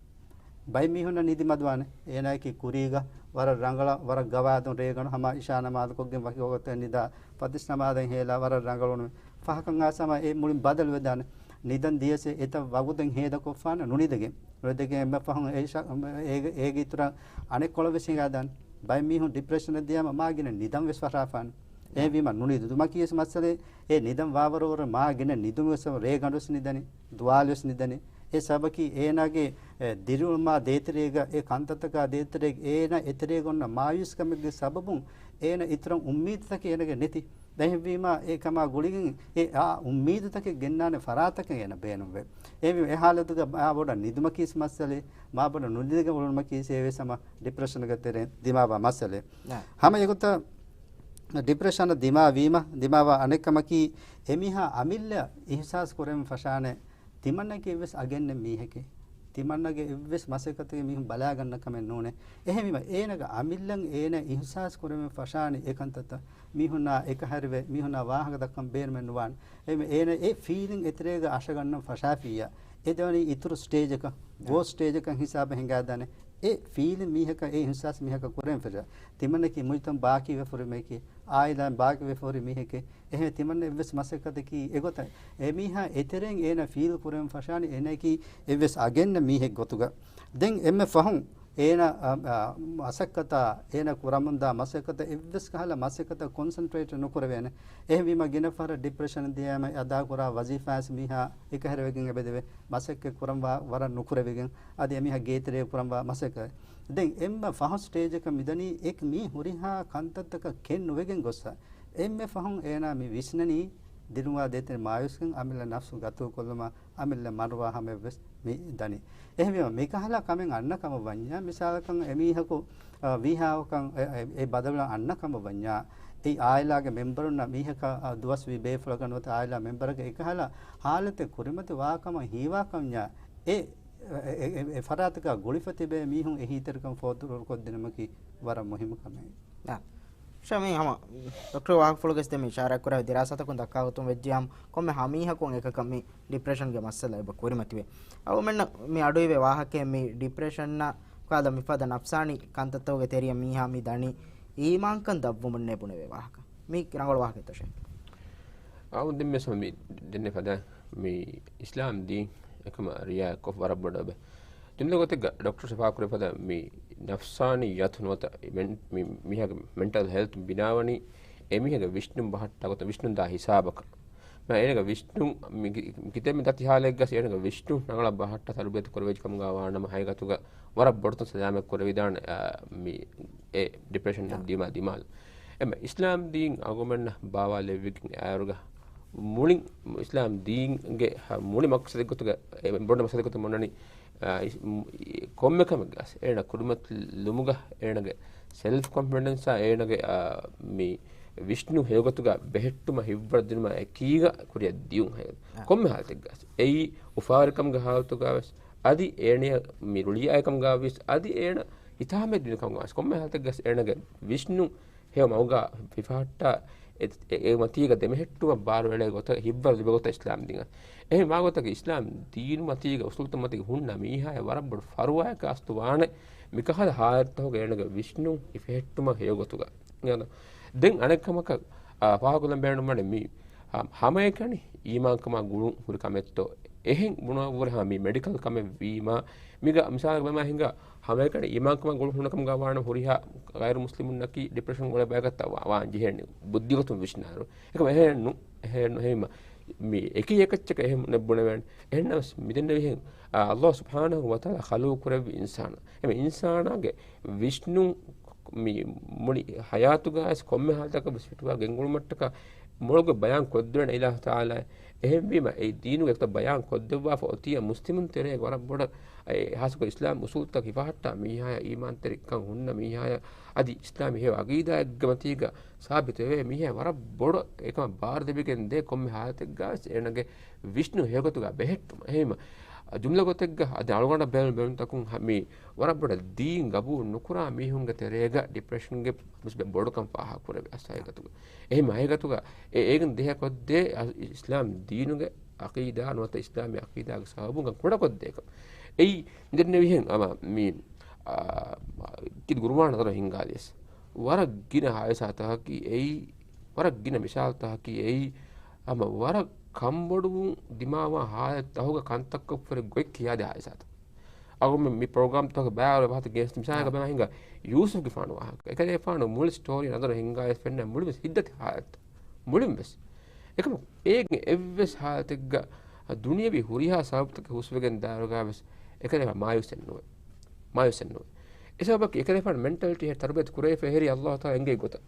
ބައެއް މީހުންނަށް ނިދި މަދުވާނެ. އޭނާއަކީ ކުރީގަ ވަރަށް ރަނގަޅަށް ވަރަށް ގަވާއިދުން ރޭގަނޑު ހަމަ އިޝާ ނަމާދުކޮށްގެން ވަކި ވަގުތެއް ނިދާ ފަތިސް ނަމާދަށް ހޭލާ ވަރަށް ރަނގަޅު ފަހަކަށް އާސަމަ އެ މުޅިން ބަދަލުވެދާނެ. ނިދަން ދިޔަސެ އެތައް ވަގުތެއް ހޭދަކޮށްފާނެ ނުނިދެގެން. ނުނިދެގެން އެންމެ ފަހުން އޭ ޝަ-، އޭގެ، އޭގެ އިތުރަށް އަނެއްކޮޅަށް ވެސް ހިނގާދާނެ. ބައެއް މީހުން ޑިޕްރެޝަނަށް ދިޔާމަ މާ ގިނަ ނިދަން ވެސް ފަށާފާނެ. އެހެންވީމަ ނުނިދުމަކީ ވެސް މައްސަލައެއް. އެ ނިދަން ވާވަރަށް ވުރެ މާ ގިނަ ނިދުން ވެސް ރޭގަނޑު ވެސް ނިދަނީ. ދުވާލު ވެސް ނިދަނީ. އެ ސަބަބަކީ އޭނާގެ، އެ، ދިރިއުޅުމާ ދޭތެރޭގަ، އެ ކަންތައްތަކާ ދޭތެރޭގަ އޭނާ އެތެރޭގަ އޮންނަ މާޔޫސްކަމެއްގެ ސަބަބުން އޭނާ އިތުރަށް އުއްމީދުތަކެއް އޭނާގެ ނެތި. އެހެންވީމާ އެ ކަމާ ގުޅިގެން އެ އާ އުއްމީދުތަކެއް ގެންނާނެ ފަރާތަކަށް އޭނަ ބޭނުންވޭ. އެހެންވީމަ އެ ހާލަތުގަ މާ ބޮޑަށް ނިދުމަކީ ވެސް މައްސަލައެއް، މާ ބޮޑަށް ނުނިދެގެން އުޅުނުމަކީ ވެސް އެވެސް ހަމަ ޑިޕްރެޝަންގެ ތެރެއިން ދިމާވާ މައްސަލައެއް. ހަމަ އެގޮތަށް ޑިޕްރެޝަނަށް ދިމާވީމަ، ދިމާވާ އަނެއްކަމަކީ، އެމީހާ އަމިއްލަ އިހުސާސް ކުރެވެން ފަށާނެ، ތިމަންނަކީ އެއްވެސް އަގެއް ނެތް މީހެކޭ. ތިމަންނަގެ އެއްވެސް މަސައްކަތެއް މީހުން ބަލާގަންނަ ކަމެއް ނޫނޭ. އެހެންވީމަ، އޭނަގެ އަމިއްލަން އޭނަ އިހުސާސް ކުރެވެން ފަށާނެ އެކަންތައްތައް މީހުންނާ އެކަހެރިވެ، މީހުންނާ ވާހަކަ ދައްކަން ބޭނުމެއް ނުވާނެ. އެހެންވީމަ، އޭނަ އެ ފީލިން އެތެރޭގަ އަށަގަންނަން ފަށާފިއްޔާ، އެ ދެވަނީ އިތުރު ސްޓޭޖަކަށް، ގޯސްޓް ސްޓޭޖަކަށް ހިސާބަށް ހިނގާދާނެ. އެ ފީލިން މީހަކަށް އެ އިހުސާސް މީހަކަށް ކުރެވެން ފެށޭ. ތިމަންނަކީ މުޖްތަމައަށް ބާކީވެފަ ހުރި މީހެކޭ، އާއިލާއިން ބާކީވެފަ ހުރި މީހެކޭ. އެހެން ތިމަންނަ އެއްވެސް މަސައްކަތަކީ އެގޮތަށް އެމީހާ އެތެރެއިން އޭނަ ފީލް ކުރެވެން ފަށާނީ އޭނައަކީ އެއްވެސް އަގެއް ނެތް މީހެއް ގޮތުގަ. ދެން އެންމެ ފަހުން އޭނަ، އަ، އަ، މަސައްކަތާ، އޭނަ ކުރަމުންދާ މަސައްކަތަށް އެއްވެސް ކަހަލަ މަސައްކަތަށް ކޮންސެންޓްރޭޓް ނުކުރެވޭނެ. އެހެންވީމަ ގިނަ ފަހަރަށް ޑިޕްރެޝަން ދިޔައިމަ އަދާކުރާ ވަޒީފާސް މީހާ އެކަހެރިވެގެން އެބަދެވޭ. މަސައްކަތް ކުރަންވާ ވަރަށް ނުކުރެވިގެން، އަދި އެމީހާ ގޭތެރޭ ކުރަންވާ މަސައްކަތް. ދެން އެންމެ ފަހު ސްޓޭޖަކަށް މިދަނީ އެ މީ ހުރިހާ ކަންތައްތަކަށް ކެތް ނުވެގެން ގޮއްސަ. އެންމެ ފަހުން އޭނާ މި ވިސްނަނީ ދިރުވާ ދޭތެރެ މާޔޫސްކަން އަމިއްލަ ނަފްސު ގަތުލުކޮށްލުމަށް އަމިއްލަ މަރުވާ ހަމައެއްވެސް މި ދަނީ. އެހެންވީމަ މިކަހަލަ ކަމެއް އަންނަ ކަމަށް ވަންޏާ، މިސާލަކަށް އެމީހަކު، އަ، ވީހާއަކަށް އެ، އެ، އެ ބަދަލު އަންނަ ކަމަށް ވަންޏާ، އެ އާއިލާގެ މެމްބަރުންނަށް މީހަކަށް، އަ، ދުވަސް ވީ ބޭފުޅަކަށް ނުވަތަ އާއިލާ މެމްބަރަކަށް އެކަހަލަ ހާލަތެއް ކުރިމަތި ވާކަމަށް ހީވާކަންޏާ، އެ، އެ، އެ، އެ ފަރާތަކާ ގުޅިފަ ތިބޭ މީހުން އެހީތެރިކަން ފޯދުރުކޮށްދިނުމަކީ ވަރަށް މުހިއްމު ކަމެއް. އާ. ޝަމީ، ހަމަ ޑޮކްޓަރ ވާހަކަފުޅުގެ ދެ މި އިޝާރާތް ކުރެއްވި ދިރާސާތަކުން ދައްކާ ގޮތުން ވެއްޖިއްޔާ، ކޮންމެ ހަމީހަކުން އެކަކަށް މި ޑިޕްރެޝަންގެ މައްސަލަ އެބަ ކުރިމަތިވޭ. އަޅުމެންނަށް މި އަޑުއިވޭ ވާހަކައެއް މި ޑިޕްރެޝަންއާ ކާލަ މިފަދަ ނަފްސާނީ ކަންތައްތަކުގެ ތެރެއަށް މީހާ މި ދަނީ އީމާންކަން ދަށްވުމުންނޭ ބުނެވޭ ވާހަކަ. މީ ރަނގަޅު ވާހަކައެއްތޯ ޝޭޚް؟ އާ، ދެން މި ސަމި ދެންނެ ފަދަ މި އިސްލާމް ދީން އެކަމަށް ރިއާ ކޮށް ވަރަށް ބޮޑަށް ބެ. ޖުމްލަ ގޮތެއްގަ ޑޮކްޓަރ ޝިފާ ކުރެ ފަދަ މި ނަފްސާނިއްޔަތު ނުވަތަ މެން-، މި މީހާގެ މެންޓަލް ހެލްތު ބިނާވަނީ އެމީހާގެ ވިސްނުން ބަހައްޓާ ގޮތަށް ވިސްނުން ދާ ހިސާބަކަށް. މާ އޭނަގެ ވިސްނުން މި ކި-، ކިތަންމެ ދަތި ހާލެއްގަސް އޭނަގެ ވިސްނުން ރަނގަޅަށް ބަހައްޓާ ތަރުބިޔަތު ކުރެވިއްޖެ ކަމުގަ ވާނަމަ ހަގީގަތުގަ ވަރަށް ބޮޑުތަން ސަލާމަތް ކުރެވިދާނެ، އާ، މި އެ ޑިޕްރެޝަން ދިމާ ދިމާލު. އެމަ އިސްލާމް ދީން އަޅުގަނޑަށް ބާވާލެއްވިގެން އައިރުގަ މުޅިން އިސްލާމް ދީންގެ މުޅި މަޤްޞަދެއް ގޮތުގަ، އެ ބޮޑު މަޤްޞަދެއް ގޮތުން އޮންނަނީ، އާ، އިސް-، މު-، އި-، ކޮންމެ ކަމެއްގަސް އޭނަ ކުރިމަތިލުމުގަ އޭނަގެ ސެލްފް ކޮންފިޑެންސާ އޭނަގެ، އާ، މި ވިސްނު ހެޔޮގޮތުގަ ބެހެއްޓުމަށް ހިތްވަރު ދިނުމަށް އެކީގަ ކުރިއަށް ދިޔުން ހެޔޮ. ކޮންމެ ހާލަތެއްގަސް އެއީ އުފާވެރިކަމުގެ ހާލަތުގަ ވެސް އަދި އޭނަޔަށް މި ރުޅިއައި ކަމުގަ ވެސް އަދި އޭނަ ހިތާމައެއް ދިނު ކަމުގަ ވެސް ކޮންމެ ހާލަތެއްގަސް އޭނަގެ ވިސްނުން ހެޔޮ މަގުގަ ހިފަހައްޓާ އެ، އެ، އެ މަތީގަ ދެމެހެއްޓުމަށް ބާރުއެޅޭ ގޮތަށް ހިތްވަރު ލިބޭ ގޮތަށް އިސްލާމް ދީން. އެހެން ވާ ގޮތަކީ އިސްލާމް ދީނު މަތީގަ އުސޫލުތައް މަތީގަ ހުންނަ މީހާޔަށް ވަރަށް ބޮޑު ފަރުވާއެއް އަސްލު ވާނެ މިކަހަލަ ހާލަތްތަކުގަ އޭނަގެ ވިސްނުން ހިފެހެއްޓުމަށް ހެޔޮ ގޮތުގަ. ދެން އަނެއް ކަމަކަށް، އާ، ފާހަގަކޮށްލަން ބޭނުންވަނީ މި، އާ، ހަމައެކަނި އީމާންކަމާ ގުޅުން ހުރި ކަމެއްތޯ؟ އެހެން ބުނުއްވުރެ ހަމަ މި މެޑިކަލް ކަމެއް ވީމާ، މިގަ މިސާލަކަށް ބަލަމާ ހިނގާ ހަމައެކަނި އީމާންކަމާ ގުޅުން ހުންނަ ކަމުގަ ވާނަމަ ހުރިހާ ޣައިރު މުސްލިމުންނަކީ ޑިޕްރެޝަން އުޅޭ ބަޔަކަށްތާ ވާ-، ވާން ޖެހޭނީ ބުއްދިގޮތުން ވިސްނާއިރު. އެކަމަ އެހެންނު، އެހެންނު ހެއީމަ. މި އެކި އެކައްޗަކަށް އެހެން ބުނެވޭނެ. އެހެންނަމަސް މިދެންނެވިހެން، އާ، ﷲ ސުބްޙާނަހޫ ވަތަޢާލާ ޚަލްޤު ކުރެއްވި އިންސާނާ. އެމަ އިންސާނާގެ ވިސްނުން މި މުޅި ޙަޔާތުގައި ވެސް ކޮންމެ ޙާލަތަކަށް ވެސް ފިޓުވާ ގެންގުޅުމަށްޓަކާ މޮޅުގެ ބަޔާން ކޮށްދެވޭނެ އިލާހު ތަޢާލާ. އެހެންވީމަ، އެ ދީނުގެ އެކަތަ ބަޔާން ކޮށްދެއްވާފަ އޮތީ މުސްލިމުން ތެރޭގެ ވަރަށް ބޮޑަށް، އެ ހާއްސަކޮށް އިސްލާމް އުސޫލުތައް ހިފަހައްޓާ މީހާޔަށް، އީމާންތެރިކަން ހުންނަ މީހާޔަށް، އަދި އިސްލާމީ ހެޔޮ ޢަޤީދާއެއްގެ މަތީގަ ސާބިތުވެވޭ މީހާ ވަރަށް ބޮޑަށް އެކަމަށް ބާރު ދެވިގެން ދޭ. ކޮންމެ ހާލަތެއްގަ ވެސް އޭނަގެ ވިސްނުން ހެޔޮގޮތުގަ ބެހެއްޓުމަށް. އެހެންވީމަ، ޖުމްލަ ގޮތެއްގަ އަދި އަޅުގަނޑަށް ބޭނުން ބޭނުންތަކުން ހަ-، މި ވަރަށް ބޮޑަށް ދީން ގަބޫލު ނުކުރާ މީހުންގެ ތެރޭގަ ޑިޕްރެޝަންގެ މުސިބަތް ބޮޑުކަން ފާހަގަ ކުރެވޭ އަސް ހަގީގަތުގަ. އެހެން ހަގީގަތުގަ އެ-، އޭގެން ދިހަ ކޮށްދޭ އަ-، އިސްލާމް ދީނުގެ ޢަޤީދާ ނުވަތަ އިސްލާމީ ޢަޤީދާގެ ސަބަބުން ކުޑަކޮށްދޭކަން. އެއީ ދެންނެވިހެން އަމަ މި، އާ، ކިދު ގުރުއާން ނަޒަރު ހިންގާލިޔަސް ވަރަށް ގިނަ ހާދިސާތަކަކީ އެއީ، ވަރަށް ގިނަ މިސާލުތަކަކީ އެއީ، އަމަ ވަރަށް ކަންބޮޑުވުން ދިމާވާ ހާލަތްތަކުގަ ކަންތައްކޮށްފައި ގޮތް ކިޔާދޭ ހާދިސާތައް. އަޅުގަނޑު މި ޕްރޮގްރާމްތަކުގެ ބައިވަރު ވާހަކަ ގެނެސް މިސާލަކަށް ބަލަމާ ހިނގާ ޔޫސުފްގެފާނު ވާހަކަ. އެކަލޭގެފާނު މުޅި ސްޓޯރީ ނަޒަރު ހިންގާ ފެންނަ މުޅިން ވެސް ހިތްދަތި ހާލަތް. މުޅިން ވެސް. އެކަމަކު އޭގެ އެއްވެސް ހާލަތެއްގަ ދުނިޔަވީ ހުރިހާ ސަބަބުތަކެއް ހުސްވެގެން ދާއިރުގަ ވެސް އެކަލޭގެފާނު މާޔޫސެއް ނުވޭ. މާޔޫސެއް ނުވޭ. އެ ސަބަބަކީ އެކަލޭގެފާނު މެންޓަލިޓީ ހެ ތަރުބިޔަތު ކުރެވިފަ ހެރި ﷲ ތަޢާލާ އެނގޭ ގޮތަށް.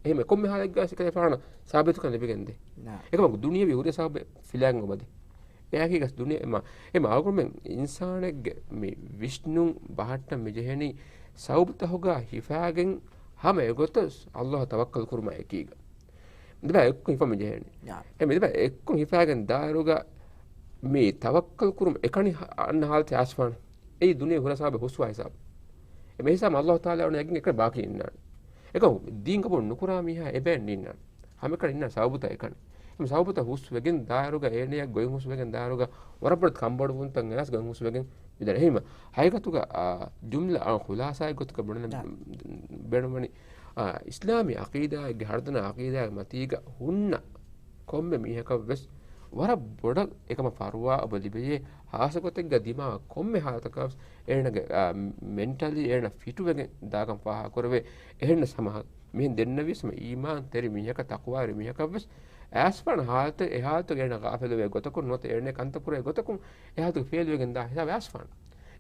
އެހެން ކޮންމެ ހާލެއްގަ ވެސް އެކަލޭގެފާނަށް ސާބިތުކަން ލިބިގެންދޭ. އެކަމަކު ދުނިޔަވީ ހުރި ސަބަބެއް ފިލާން އޮބަދޭ. އެއާއެކީގަސް ދުނިޔެ މަ-، އެމަ އަޅުގަނޑުމެން އިންސާނެއްގެ މި ވިސްނުން ބަހައްޓަން މި ޖެހެނީ ސަބަބުތަކުގަ ހިފާގެން ހަމަ އެގޮތަށް ﷲ ތަވައްކަލް ކުރުމަށް އެކީގަ. މި ދެބަ އެއްކޮށް ހިފަން މި ޖެހެނީ. އެ މި ދެބަ އެއްކޮށް ހިފާގެން ދާއިރުގަ މި ތަވައްކަލް ކުރުމަށް އެކަނި އަންނަ ހާލަތެއް އައިސްފާނެ. އެއީ ދުނިޔެ ހުރި ސަބަބެއް ހުސްވާ ހިސާބު. އެ މި ހިސާބު ﷲ ތަޢާލާ އޮންނަ ޔަގީން އެކަނި ބާކީ އިންނާނެ. އެކަމަކު ދީން ގަބޫލު ނުކުރާ މީހާ އެބައިން ނިންނާނެ. ހަމައެކަނި އިންނާ ސަބަބުތައް އެކަނި. އެ ސަބަބުތައް ހުސްވެގެން ދާއިރުގަ އޭނަޔަށް ގޮތް ހުސްވެގެން ދާއިރުގަ ވަރަށް ބޮޑު ކަންބޮޑުވުންތައް އެނާސް ގޮތް ހުސްވެގެން މިދަނީ. އެހީމަ ހަގީގަތުގަ، އާ، ޖުމްލަ، އާ، ޚުލާސާއެއް ގޮތުގަ ބުނަން ބޭނުންވަނީ، އާ، އިސްލާމީ ޢަޤީދާއެއްގެ ހަރުދަނާ ޢަޤީދާގެ މަތީގަ ހުންނަ ކޮންމެ މީހަކަށް ވެސް ވަރަށް ބޮޑަށް އެކަމަށް ފަރުވާ އެބަ ލިބެޔޭ، ހާއްސަގޮތެއްގަ ދިމާވާ ކޮންމެ ހާލަތަކަށް ވެސް އޭނަގެ، އާ، މެންޓަލީ އޭނަ ފިޓުވެގެން ދާކަން ފާހަގަކުރެވޭ. އެހެންނަސް ހަމަ މިހެން ދެންނެވިޔަސް ހަމަ އީމާންތެރި މީހަކަށް، ތަޤްވާވެރި މީހަކަށް ވެސް އައިސްފާނަ ހާލަތެއް، އެ ހާލަތުގަ އޭނަ ޣާފިލުވޭ ގޮތަކުން ނުވަތަ އޭނަ ކަންތައް ކުރޭ ގޮތަކުން އެ ހާލަތުގަ ފެއިލްވެގެން ދާ ހިސާބެއް އައިސްފާނަ.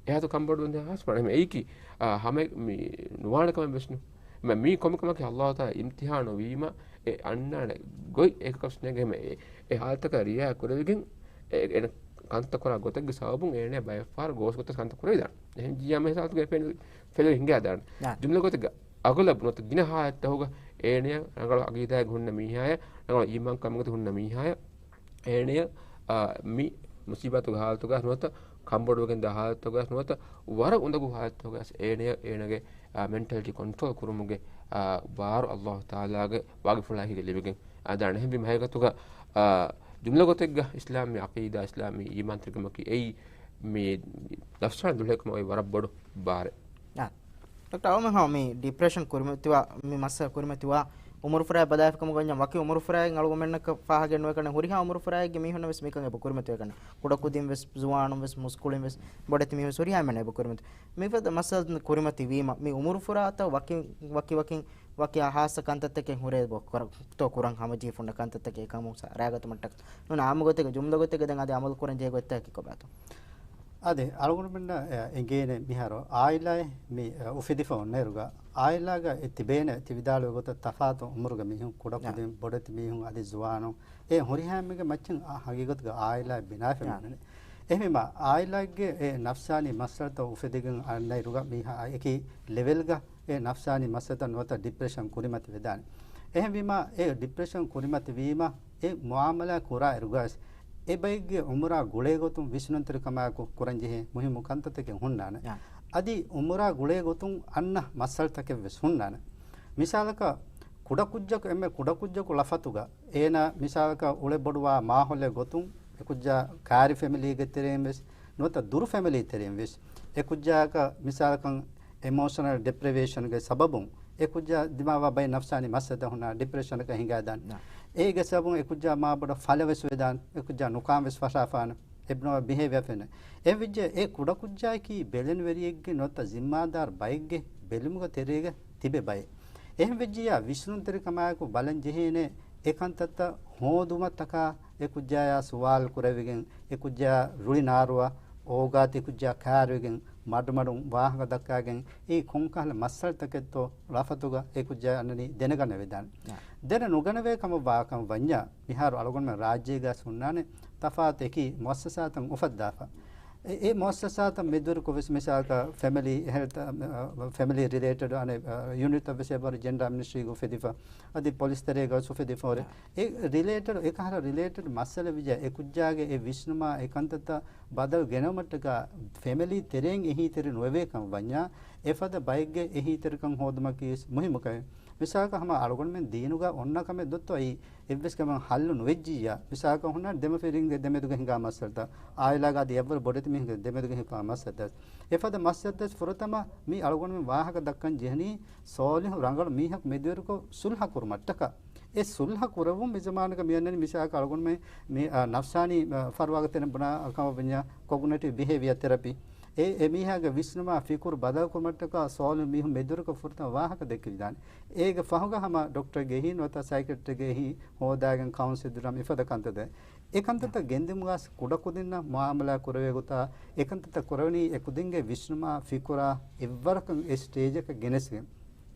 އެ ހާލަތު ކަންބޮޑުވެގެން ދާ އައިސްފާނަ. އެހެން އެއީކީ، އާ، ހަމަ މި ނުވާނެ ކަމެއް ވެސް ނޫން. މި، މީ ކޮންމެ ކަމަކީ ﷲ ތަޢާލާ އިމްތިޙާނު ވީމަ، އެ އަންނާނެ ގޮތް އެކަކަށް ނޭނގެ ހަމަ އެ، އެ ހާލަތަކަށް ރިއާ ކުރެވިގެން، އެ، އޭނަ ކަންތައް ކުރާ ގޮތެއްގެ ސަބަބުން އޭނަ ބައެއްފަހަރު ގޯސް ގޮތަށް ކަންތައް ކުރެވިދާނެ. އެހެން ޖިޔާ މި ހާލަތުގަ ފެނި-، ފެލި ހިނގާދާނެ. ޖުމްލަ ގޮތެއްގަ އަގުލަބު ނުވަތަ ގިނަ ހާލަތްތަކުގަ އޭނަޔަށް ރަނގަޅު ޢަޤީދާއެއް ހުންނަ މީހާޔަށް، ރަނގަޅު އީމާންކަން އެނގޭ ހުންނަ މީހާޔަށް، އޭނަޔަށް، އާ، މި މުސީބާތުގެ ހާލަތުގަ ނުވަތަ ކަންބޮޑުވެގެންދާ ހާލަތުގަސް ނުވަތަ ވަރަށް އުނދަގޫ ހާލަތުގަސް އޭނަޔަށް އޭނަގެ، އާ، މެންޓަލިޓީ ކޮންޓްރޯލް ކުރުމުގެ، އާ، ބާރު އައްލާހު ތަޢާލާގެ ވާގިފުޅާ އެކީގަ ލިބިގެން. އާ، ދާނެ އެހެންވީމަ ހަގީގަތުގަ، އާ، ޖުމްލަ ގޮތެއްގަ އިސްލާމީ ޢަޤީދާ، އިސްލާމީ އީމާންތެރިކަމަކީ އެއީ މި ނަފްސާނީ ދުޅަހެލިކަމަށް އޮތް ވަރަށް ބޮޑު ބާރެއް. އާ. ޑޮކްޓަރ އަޅުމެން ހަމަ މި ޑިޕްރެޝަން ކުރިމަތިވާ، މި މައްސަލަ ކުރިމަތިވާ އުމުރުފުރާ ބަލާފިކަމުގަ ވަކި އުމުރުފުރާއިން އަޅުގަނޑުމެންނަކަށް ފާހަގަ ނުވެކަނެ ހުރިހާ އުމުރުފުރާއެއްގެ މީހުންނަށް ވެސް މިކަން އެބަ ކުރިމަތިވެކަނެ. ކުޑަކުދިން ވެސް، ޒުވާނުން ވެސް، މުސްކުޅިން ވެސް، ބޮޑެތި މީހުން ވެސް ހުރިހާ އެންމެން އެބަ ކުރިމަތި. މިފަދަ މައްސަލަ ކުރިމަތިވީމަ، މި އުމުރުފުރާތައް ވަކި، ވަކި، ވަކި، ވަކި ހާއްސަ ކަންތައްތަކެއް ހުރޭ ބޯ ކުރ-، ތޯ ކުރަން ހަމަޖެހިފުންނަ ކަންތައްތަކެއް ކަމުން ސަ-، ރާގަތުމަށްޓަކަ. ނޫން އާއްމު ގޮތެއްގަ، ޖުމްލަ ގޮތެއްގަ ދެން އަދި އަމަލު ކުރަން ޖެހޭ ގޮތްތަކަކީ ކޮބާތޯ؟ އާދެ، އަޅުގަނޑުމެންނަށް، އެ، އެނގޭނެ މިހާރު އާއިލާއެއް މި، އެ، އުފެދިފަ އޮންނައިރުގަ، އާއިލާގަ އެ ތިބޭނެ ތި ވިދާޅުވި ގޮތަށް ތަފާތު އުމުރުގެ މީހުން، ކުޑަކުދިން، ބޮޑެތި މީހުން އަދި ޒުވާނުން، އެ ހުރިހާ އެންމެންގެ މައްޗަށް އާ ހަގީގަތުގަ އާއިލާއެއް ބިނާވެފަ މި އިންނަނީ. އެހެންވީމަ، އާއިލާއެއްގެ އެ ނަފްސާނީ މައްސަލަތައް އުފެދިގެން އަންނައިރުގަ މީހާ އެކި ލެވެލްގަ އެ ނަފްސާނީ މައްސަލަތައް ނުވަތަ ޑިޕްރެޝަން ކުރިމަތި ވެދާނެ. އެހެންވީމަ، އެ ޑިޕްރެޝަން ކުރިމަތި ވީމަ، އެ މުއާމަލާ ކުރާ އިރުގަސް، އެ ބައެއްގެ އުމުރާ ގުޅޭ ގޮތުން ވިސްނުންތެރިކަމާއެކު ކުރަންޖެހޭ މުހިއްމު ކަންތައްތަކެއް ހުންނާނެ. އާ. އަދި އުމުރާ ގުޅޭ ގޮތުން އަންނަ މައްސަލަތަކެއް ވެސް ހުންނާނެ. މިސާލަކަށް، ކުޑަކުއްޖަކު، އެންމެ ކުޑަކުއްޖަކު ލަފަތުގަ، އޭނާ މިސާލަކަށް އުޅެ ބޮޑުވާ މާހައުލެއް ގޮތުން، އެކުއްޖާ ކާރި ފެމިލީގެ ތެރެއިން ވެސް، ނުވަތަ ދުރު ފެމިލީ ތެރެއިން ވެސް، އެކުއްޖާއަކަށް މިސާލަކަށް އެމޯޝަނަލް ޑެޕްރިވޭޝަންގެ ސަބަބުން އެކުއްޖާ ދިމާވާ ބައެއް ނަފްސާނީ މައްސަލަތައް ހުންނާނެ، ޑިޕްރެޝަނަކަށް ހިނގާދާނެ. ނާ. އޭގެ ސަބަބުން އެކުއްޖާ މާބޮޑަށް ފަލަވެސް ވެދާނެ، އެކުއްޖާ ނުކާން ވެސް ފަށާފާނެ، އެބްނޯމަލް ބިހޭވިއަރ ފެންނަ. އެހެންވެއްޖެ އެ ކުޑަކުއްޖާއަކީ ބެލެނިވެރިއެއްގެ ނުވަތަ ޒިންމާދާރު ބައެއްގެ ބެލުމުގެ ތެރޭގަ ތިބޭ ބައެއް. އެހެންވެއްޖިއްޔާ ވިސްނުންތެރިކަމާއެކު ބަލަން ޖެހޭނެ އެ ކަންތައްތައް ހޯދުމަށްޓަކާ އެކުއްޖާޔާ ސުވާލު ކުރެވިގެން، އެކުއްޖާ ރުޅި ނާރުވާ އޯގާތި އެކުއްޖާ ކާރިވެގެން، މަޑުމަޑުން ވާހަކަ ދައްކާގެން، އެއީ ކޮންކަހަލަ މައްސަލަތަކެއްތޯ ލަފަތުގަ އެކުއްޖާ އަންނަނީ ދެނެގަނެވިދާނެ. ދެނެ ނުގަނެވޭ ކަމަށް ވާކަން ވަންޏާ، މިހާރު އަޅުގަނޑުމެން ރާއްޖޭގަސް ހުންނާނެ ތަފާތު އެކި މުއައްސަސާތައް އުފައްދާފަ. އެ، އެ މުއައްސަސާތައް މެދުވެރިކޮށް ވެސް މިސާލަކަށް ފެމިލީ ހެލްތް، އަ، އަ، ފެމިލީ ރިލޭޓެޑް އަނެއް، އަ، ޔުނިޓްތައް ވެސް އެބަހުރި ޖެންޑާ މިނިސްޓްރީގަ އުފެދިފަ. އަދި ޕޮލިސް ތެރޭގަ ވެސް އުފެދިފަ ހުރި. އެ ރިލޭޓެޑް، އެކަހަލަ ރިލޭޓެޑް މައްސަލަ ވިއްޔާ އެ ކުއްޖާގެ އެ ވިސްނުމާ އެ ކަންތައްތައް ބަދަލު ގެނައުމަށްޓަކާ ފެމިލީ ތެރެއިން އެހީތެރި ނުވެވޭ ކަމަށް ވަންޏާ، އެފަދަ ބައެއްގެ އެހީތެރިކަން ހޯދުމަކީ ވެސް މުހިއްމު ކަމެއް. މިސާލަކަށް ހަމަ އަޅުގަނޑުމެން ދީނުގަ އޮންނަ ކަމެއް ދޮއްތޯ އެއީ އެއްވެސް ކަމެއް ހައްލު ނުވެއްޖިއްޔާ، މިސާލަކަށް ހުންނަ ދެމަފިރިންގެ ދެމެދުގަ ހިނގާ މައްސަލަތައް، އާއިލާގަ އަދި އެއްވަރު ބޮޑެތި މީހުންގެ ދެމެދުގަ ހިނގާ މައްސަލަތައް، އެފަދަ މައްސަލަތައް ފުރަތަމަ މި އަޅުގަނޑުމެން ވާހަކަ ދައްކަން ޖެހެނީ ސޯލިހު ރަނގަޅު މީހަކު މެދުވެރިކޮށް ސުލްހަ ކުރުމަށްޓަކާ. އެ ސުލްހަ ކުރެވުން މި ޒަމާނުގަ މި އަންނަނީ މިސާލަކަށް އަޅުގަނޑުމެން މި، އަ، ނަފްސާނީ، އަ، ފަރުވާގަ ތެރެއިން ބުނާ ކަމަށް ވަންޏާ ކޮގްނިޓިވް ބިހޭވިއަރ ތެރަޕީ. އެ، އެ މީހާގެ ވިސްނުމާ ފިކުރު ބަދަލުކުރުމަށްޓަކާ ސޯލިހު މީހުން މެދުވެރިކޮށް ފުރަތަމަ ވާހަކަ ދެއްކިދާނެ. އޭގެ ފަހުގަ ހަމަ ޑޮކްޓަރެއްގެ އެހީ ނުވަތަ ސައިކެޓްރެއްގެ އެހީ ހޯދާގެން ކައުންސިލް ދިރާމް އެފަދަ ކަންތައް ދޭ. އެ ކަންތައްތައް ގެންދިއުމުގަސް ކުޑަކުދިންނަށް މުއާމަލާ ކުރެވޭ ގޮތާ، އެ ކަންތައްތައް ކުރެވެނީ އެ ކުދިންގެ ވިސްނުމާ ފިކުރާ އެއްވަރަކަށް އެ ސްޓޭޖަކަށް ގެނެސްގެން.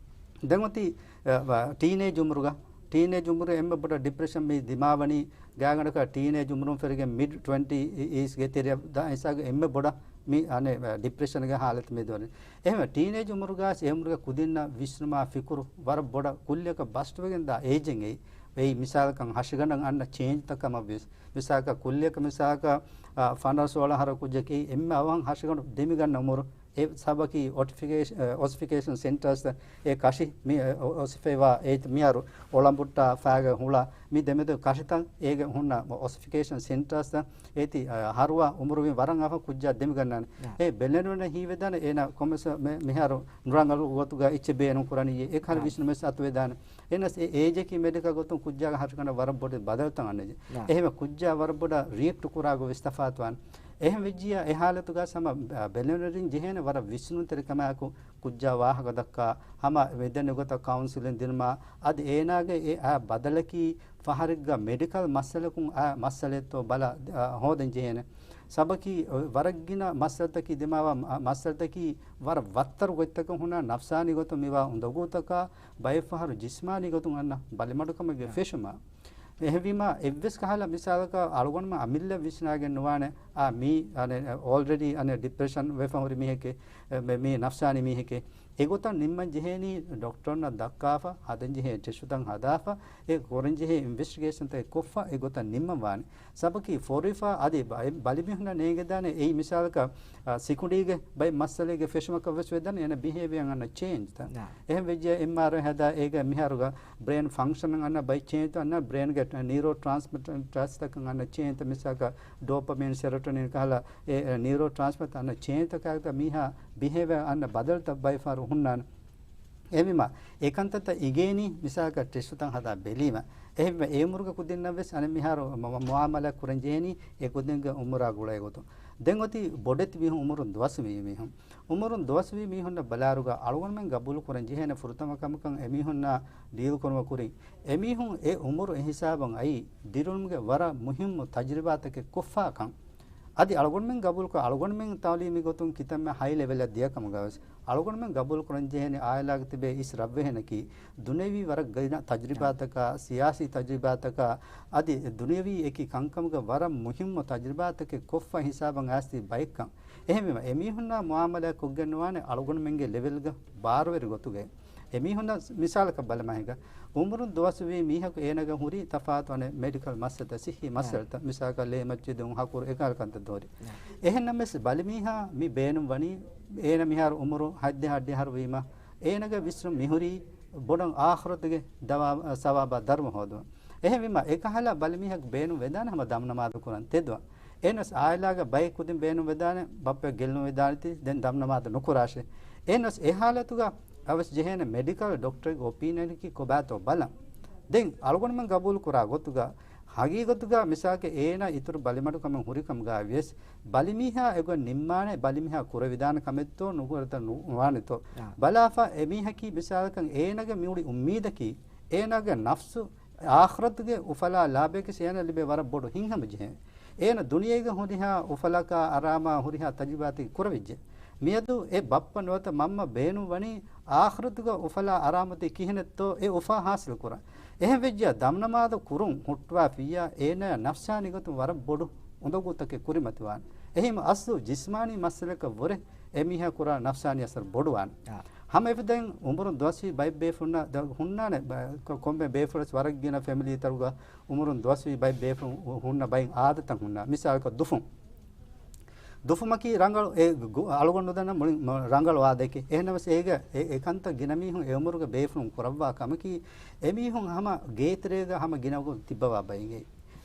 ދެން އޮތީ، އަ، ވަ-، ޓީނޭޖް އުމުރުގަ، ޓީނޭޖް އުމުރު އެންމެ ބޮޑަށް ޑިޕްރެޝަން މި ދިމާވަނީ، ގާތްގަނޑަކަށް ޓީނޭޖް އުމުރުން ފެށިގެން މިޑް ޓްވެންޓީސްގެ ތެރެއަށް ދާ އިންސާގެ އެންމެ ބޮޑަށް މި އަނެއް، އަ، ޑިޕްރެޝަންގެ ހާލަތު މެދުވަނީ. އެހެންވެ، ޓީނޭޖް އުމުރުގަސް އެ އުމުރުގެ ކުދިންނަށް ވިސްނުމާ ފިކުރު ވަރަށް ބޮޑަށް ކުއްލިއަކަށް ބަސްޓްވެގެން ދާ އޭޖެއް އެއީ. އެއީ މިސާލަކަށް ހަށިގަނޑަށް އަންނަ ޗޭންޖްތައް ކަމަށް ވިޔަސް، މިސާލަކަށް ކުއްލިއަކަށް މިސާލަކަށް، އާ، ފަނަރަ ސޯޅަ އަހަރު ކުއްޖަކީ އެންމެ އަވަހަށް ހަށިގަނޑު ދެމިގަންނަ އުމުރު. އެ ސަބަކީ އޮޓިފިކޭޝ-، އަ، އޮސިފިކޭޝަން ސެންޓާސްތައް އެ ކަށި މި، އަ، އޮ-، އޮސިފައިވާ އެ މިހާރު އޮޅަނބުއްޓާ ފާގަ ހުޅަ މި ދެމެދު ކަށިތައް އޭގެ ހުންނަ އޮސިފިކޭޝަން ސެންޓާސްތައް އޭތި، އަ، ހަރުވާ އުމުރުވި ވަރަށް އަވަހަށް ކުއްޖާ ދެމިގަންނާނެ. އެ ބެލެނިވެރިން ހީވެދާނެ އޭނާ ކޮންމެސް މި-، މިހާރު ނުރަނގަޅު ގޮތުގަ އެއްޗެއް ބޭނުން ކުރަނީ އެ ކަހަލަ ވިސްނުމެއް އަތުވެދާނެ. އެނަސް އެ އޭޖަކީ މެޑިކަލް ގޮތުން ކުއްޖާގެ ހަށިގަނޑަށް ވަރަށް ބޮޑެތި ބަދަލުތައް އަންނަންޖެހޭ. އެހެންވެ ކުއްޖާ ވަރަށް ބޮޑަށް ރިއެކްޓް ކުރާ ގޮތް ވެސް ތަފާތުވާނެ. އެހެން ވެއްޖިއްޔާ އެ ހާލަތުގަސް ހަމަ، އަ، ބެލެނިވެރިން ޖެހޭނެ ވަރަށް ވިސްނުންތެރިކަމާއެކު ކުއްޖާ ވާހަކަ ދައްކާ، ހަމަ މިދެންނެވި ގޮތަށް ކައުންސިލިން ދިނުމާ، އަދި އޭނާގެ އެ އައި ބަދަލަކީ ފަހަރެއްގަ މެޑިކަލް މައްސަލަކުން އައި މައްސަލައެއްތޯ ބަލަ، އަ، ހޯދަން ޖެހޭނެ. ސަބަކީ ވަރަށް ގިނަ މައްސަލަތަކީ ދިމާވާ މަ-، މައްސަލަތަކީ ވަރަށް ވައްތަރު ގޮތްތަކަށް ހުންނަ ނަފްސާނީ ގޮތުން މިވާ އުނދަގޫތަކާ، ބައެއް ފަހަރު ޖިސްމާނީ ގޮތުން އަންނަ ބަލިމަޑުކަމެއްގެ ފެށުމާ. އެހެންވީމާ، އެއްވެސް ކަހަލަ މިސާލަކަށް އަޅުގަނޑުމެން އަމިއްލަ ވިސްނާގެން ނުވާނެ، އާ، މީ، އަނެ، އޯލްރެޑީ، އަނެ، ޑިޕްރެޝަން ވެފަ ހުރި މީހެކޭ، އެ، މެ-، މީ ނަފްސާނީ މީހެކޭ. އެގޮތަށް ނިންމަން ޖެހޭނީ ޑޮކްޓަރުންނަށް ދައްކާފަ، ހަދަން ޖެހޭ ޓެސްޓުތައް ހަދާފަ، އެ ކުރަން ޖެހޭ އިންވެސްޓިގޭޝަންތައް ކޮށްފަ އެގޮތަށް ނިންމަން ވާނެ. ސަބަކީ ފޯރިފާ އަދި ބަ-، ބަލިމީހުންނަށް ނޭނގެދާނެ އެއީ މިސާލަކަށް، އާ، ސިކުނޑީގެ ބައެއް މައްސަލައިގެ ފެށުމަކަށް ވެސް ވެދާނެ އޭނަ ބިހޭވިއަރ އަންނަ ޗޭންޖްތައް. އެހެން ވެއްޖެ އެމްއާރްއައި ހަދާ އޭގަ މިހާރުގަ ބްރޭން ފަންކްޝަން އަންނަ ބައެއް ޗޭންޖްތައް އަންނަ ބްރޭންގެ ނީރޯ ޓްރާންސްމިޓަރސްތަކަށް އަންނަ ޗޭންޖްތައް މިސާލަކަށް ޑޯޕަމިން، ސެރޮޓޮނިން ކަހަލަ އެ، އެ، ނީރޯ ޓްރާންސްމިޓަރ އަންނަ ޗޭންޖްތަކާ މީހާ ބިހޭވިއަރ އަންނަ ބަދަލުތައް ބައެއް ފަހަރު ހުންނާނެ. އެހެންވީމަ، އެ ކަންތައްތައް އިނގޭނީ މިސާލަކަށް ޓެސްޓުތައް ހަދާ ބެލީމަ. އެހެންވީމަ، އެ އުމުރުގަ ކުދިންނަށް ވެސް އަނެއް މިހާރު މު-، މު-، މުއާމަލާ ކުރަން ޖެހޭނީ އެ ކުދިންގެ އުމުރާ ގުޅޭ ގޮތުން. ދެން އޮތީ ބޮޑެތި މީހުން، އުމުރުން ދުވަސްވީ މީހުން. އުމުރުން ދުވަސްވީ މީހުންނަށް ބަލާއިރުގަ އަޅުގަނޑުމެން ގަބޫލު ކުރަން ޖެހޭނެ ފުރަތަމަ ކަމަކަށް އެމީހުންނާ ޑީލް ކުރުމަށް ކުރިން، އެމީހުން އެ އުމުރު އެ ހިސާބަށް އައީ ދިރިއުޅުމުގެ ވަރަށް މުހިއްމު ތަޖުރިބާތަކެއް ކޮށްފާ ކަން. އަދި އަޅުގަނޑުމެން ގަބޫލުކޮށް، އަޅުގަނޑުމެން ތައުލީމީ ގޮތުން ކިތަންމެ ހައި ލެވެލްއަށް ދިޔަ ކަމުގަވެސް، އަޅުގަނޑުމެން ގަބޫލު ކުރަން ޖެހޭނެ އާއިލާގަ ތިބޭ އިސް ރަށްވެހެނަކީ، ދުނިޔަވީ ވަރަށް ގިނަ ތަޖުރިބާތަކާ، ސިޔާސީ ތަޖުރިބާތަކާ، އަދި ދުނިޔަވީ އެކި ކަންކަމުގެ ވަރަށް މުހިއްމު ތަޖުރިބާތަކެއް ކޮށްފަ ހިސާބަށް އައިސްތި ބައެއްކަން. އެހެންވީމަ، އެމީހުންނާ މުއާމަލާތް ކޮށްގެންނުވާނެ އަޅުގަނޑުމެންގެ ލެވެލްގަ ބާރުވެރި ގޮތުގައި. އެމީހުންނަށް މިސާލަކަށް ބަލަމާ ހިނގާ، އުމުރުން ދުވަސްވީ މީހަކު އޭނަގެ ހުރީ ތަފާތު އަނެއް މެޑިކަލް މައްސަލަތައް، ސިއްހީ މައްސަލަތައް، މިސާލަކަށް ލޭމައްޗި ދުން، ހަކުރު، އެކަހަލަ ކަންތައް ހުރީ. އެހެންނަމަވެސް ބަލިމީހާ މި ބޭނުން ވަނީ، އޭނަ މިހާރު އުމުރު ހަތްދިހަ އަށްޑިހަ އަހަރު ވީމަ، އޭނަގެ ވިސްނުން މިހުރީ ބޮޑަށް އާޚިރަތުގެ ދަވާ-، ސަވާބާ ދަރުމަ ހޯދުން. އެހެންވީމަ، އެކަހަލަ ބަލިމީހަކު ބޭނުން ވެދާނެ ހަމަ ދަމްނަމާދު ކުރަން ތެދުވަން. އެހެނަސް އާއިލާގެ ބައެއް ކުދިން ބޭނުން ވެދާނެ، ބައްޕަ ގެއްލުން ވެދާނެތީ، ދެން ދަމްނަމާދު ނުކުރާށޭ. އެހެނަސް އެ ހާލަތުގަ އަވެސް ޖެހޭނެ މެޑިކަލް ޑޮކްޓަރެއްގެ އޮޕީނިއަނަކީ ކޮބާތޯ ބަލަން. ދެން އަޅުގަނޑުމެން ގަބޫލު ކުރާ ގޮތުގަ، ހަގީގަތުގަ މިސާލަކަށް އޭނަ އިތުރު ބަލިމަޑުކަމެއް ހުރިކަމުގަ ވިޔަސް، ބަލިމީހާ އެގޮތް ނިންމާނެ، ބަލިމީހާ ކުރެވިދާނެ ކަމެއްތޯ ނުކުރެވިދާނެތޯ. ބަލާފަ އެމީހަކީ މިސާލަކަށް އޭނަގެ މިއުޅި އުއްމީދަކީ، އޭނާގެ ނަފްސު އާޚިރަތުގެ އުފަލާ ލާބެކި އޭނަ ލިބޭ ވަރަށް ބޮޑު ހިތްހަމަޖެހެން. އޭނަ ދުނިޔޭގަ ހުރިހާ އުފަލަކާ އަރާމާ ހުރިހާ ތަޖުރިބާތަކެއް ކުރެވިއްޖެ. މިއަދު އެ ބައްޕަ ނުވަތަ މަންމަ ބޭނުން ވަނީ އާޚިރަތުގަ އުފަލާ އަރާމަތީ ކިހިނެއްތޯ އެ އުފާ ހާސިލް ކުރަން. އެހެން ވެއްޖެ ދަމްނަމާދު ކުރުން ހުއްޓުވާފިއްޔާ އޭނަޔަށް ނަފްސާނީ ގޮތުން ވަރަށް ބޮޑު އުނދަގޫތަކެއް ކުރިމަތިވާނެ. އެހީމަ އަސްލު ޖިސްމާނީ މައްސަލަކަށް ވުރެ އެމީހާ ކުރާ ނަފްސާނީ އަސަރު ބޮޑުވާނެ. ހަމަ އެފަދައިން އުމުރުން ދުވަސްވީ ބައެއް ބޭފުޅުންނަށް ދަ-، ހުންނާނެ ބަ-، ކޮ-، ކޮންމެ ބޭފުޅެސް ވަރަށް ގިނަ ފެމިލީތަކުގަ އުމުރުން ދުވަސްވީ ބައެއް ބޭފުޅުން ހު-، ހުންނަ ބައެއް އާދަތައް ހުންނާ. މިސާލަކަށް ދުފުން. ދުފުމަކީ ރަނގަޅު، އެ ގު-، އަޅުގަނޑު ދަންނަ މުޅި މަ-، ރަނގަޅު އާދައެކޭ. އެހެންނަމަސް އޭގަ އެ، އެ ކަންތައް ގިނަ މީހުން އެ އުމުރުގެ ބޭފުޅުން ކުރައްވާ ކަމަކީ، އެމީހުން ހަމަ ގޭތެރޭގަ ހަމަ ގިނަ ގޮތް ތިއްބަވާ ބައިނގޭ.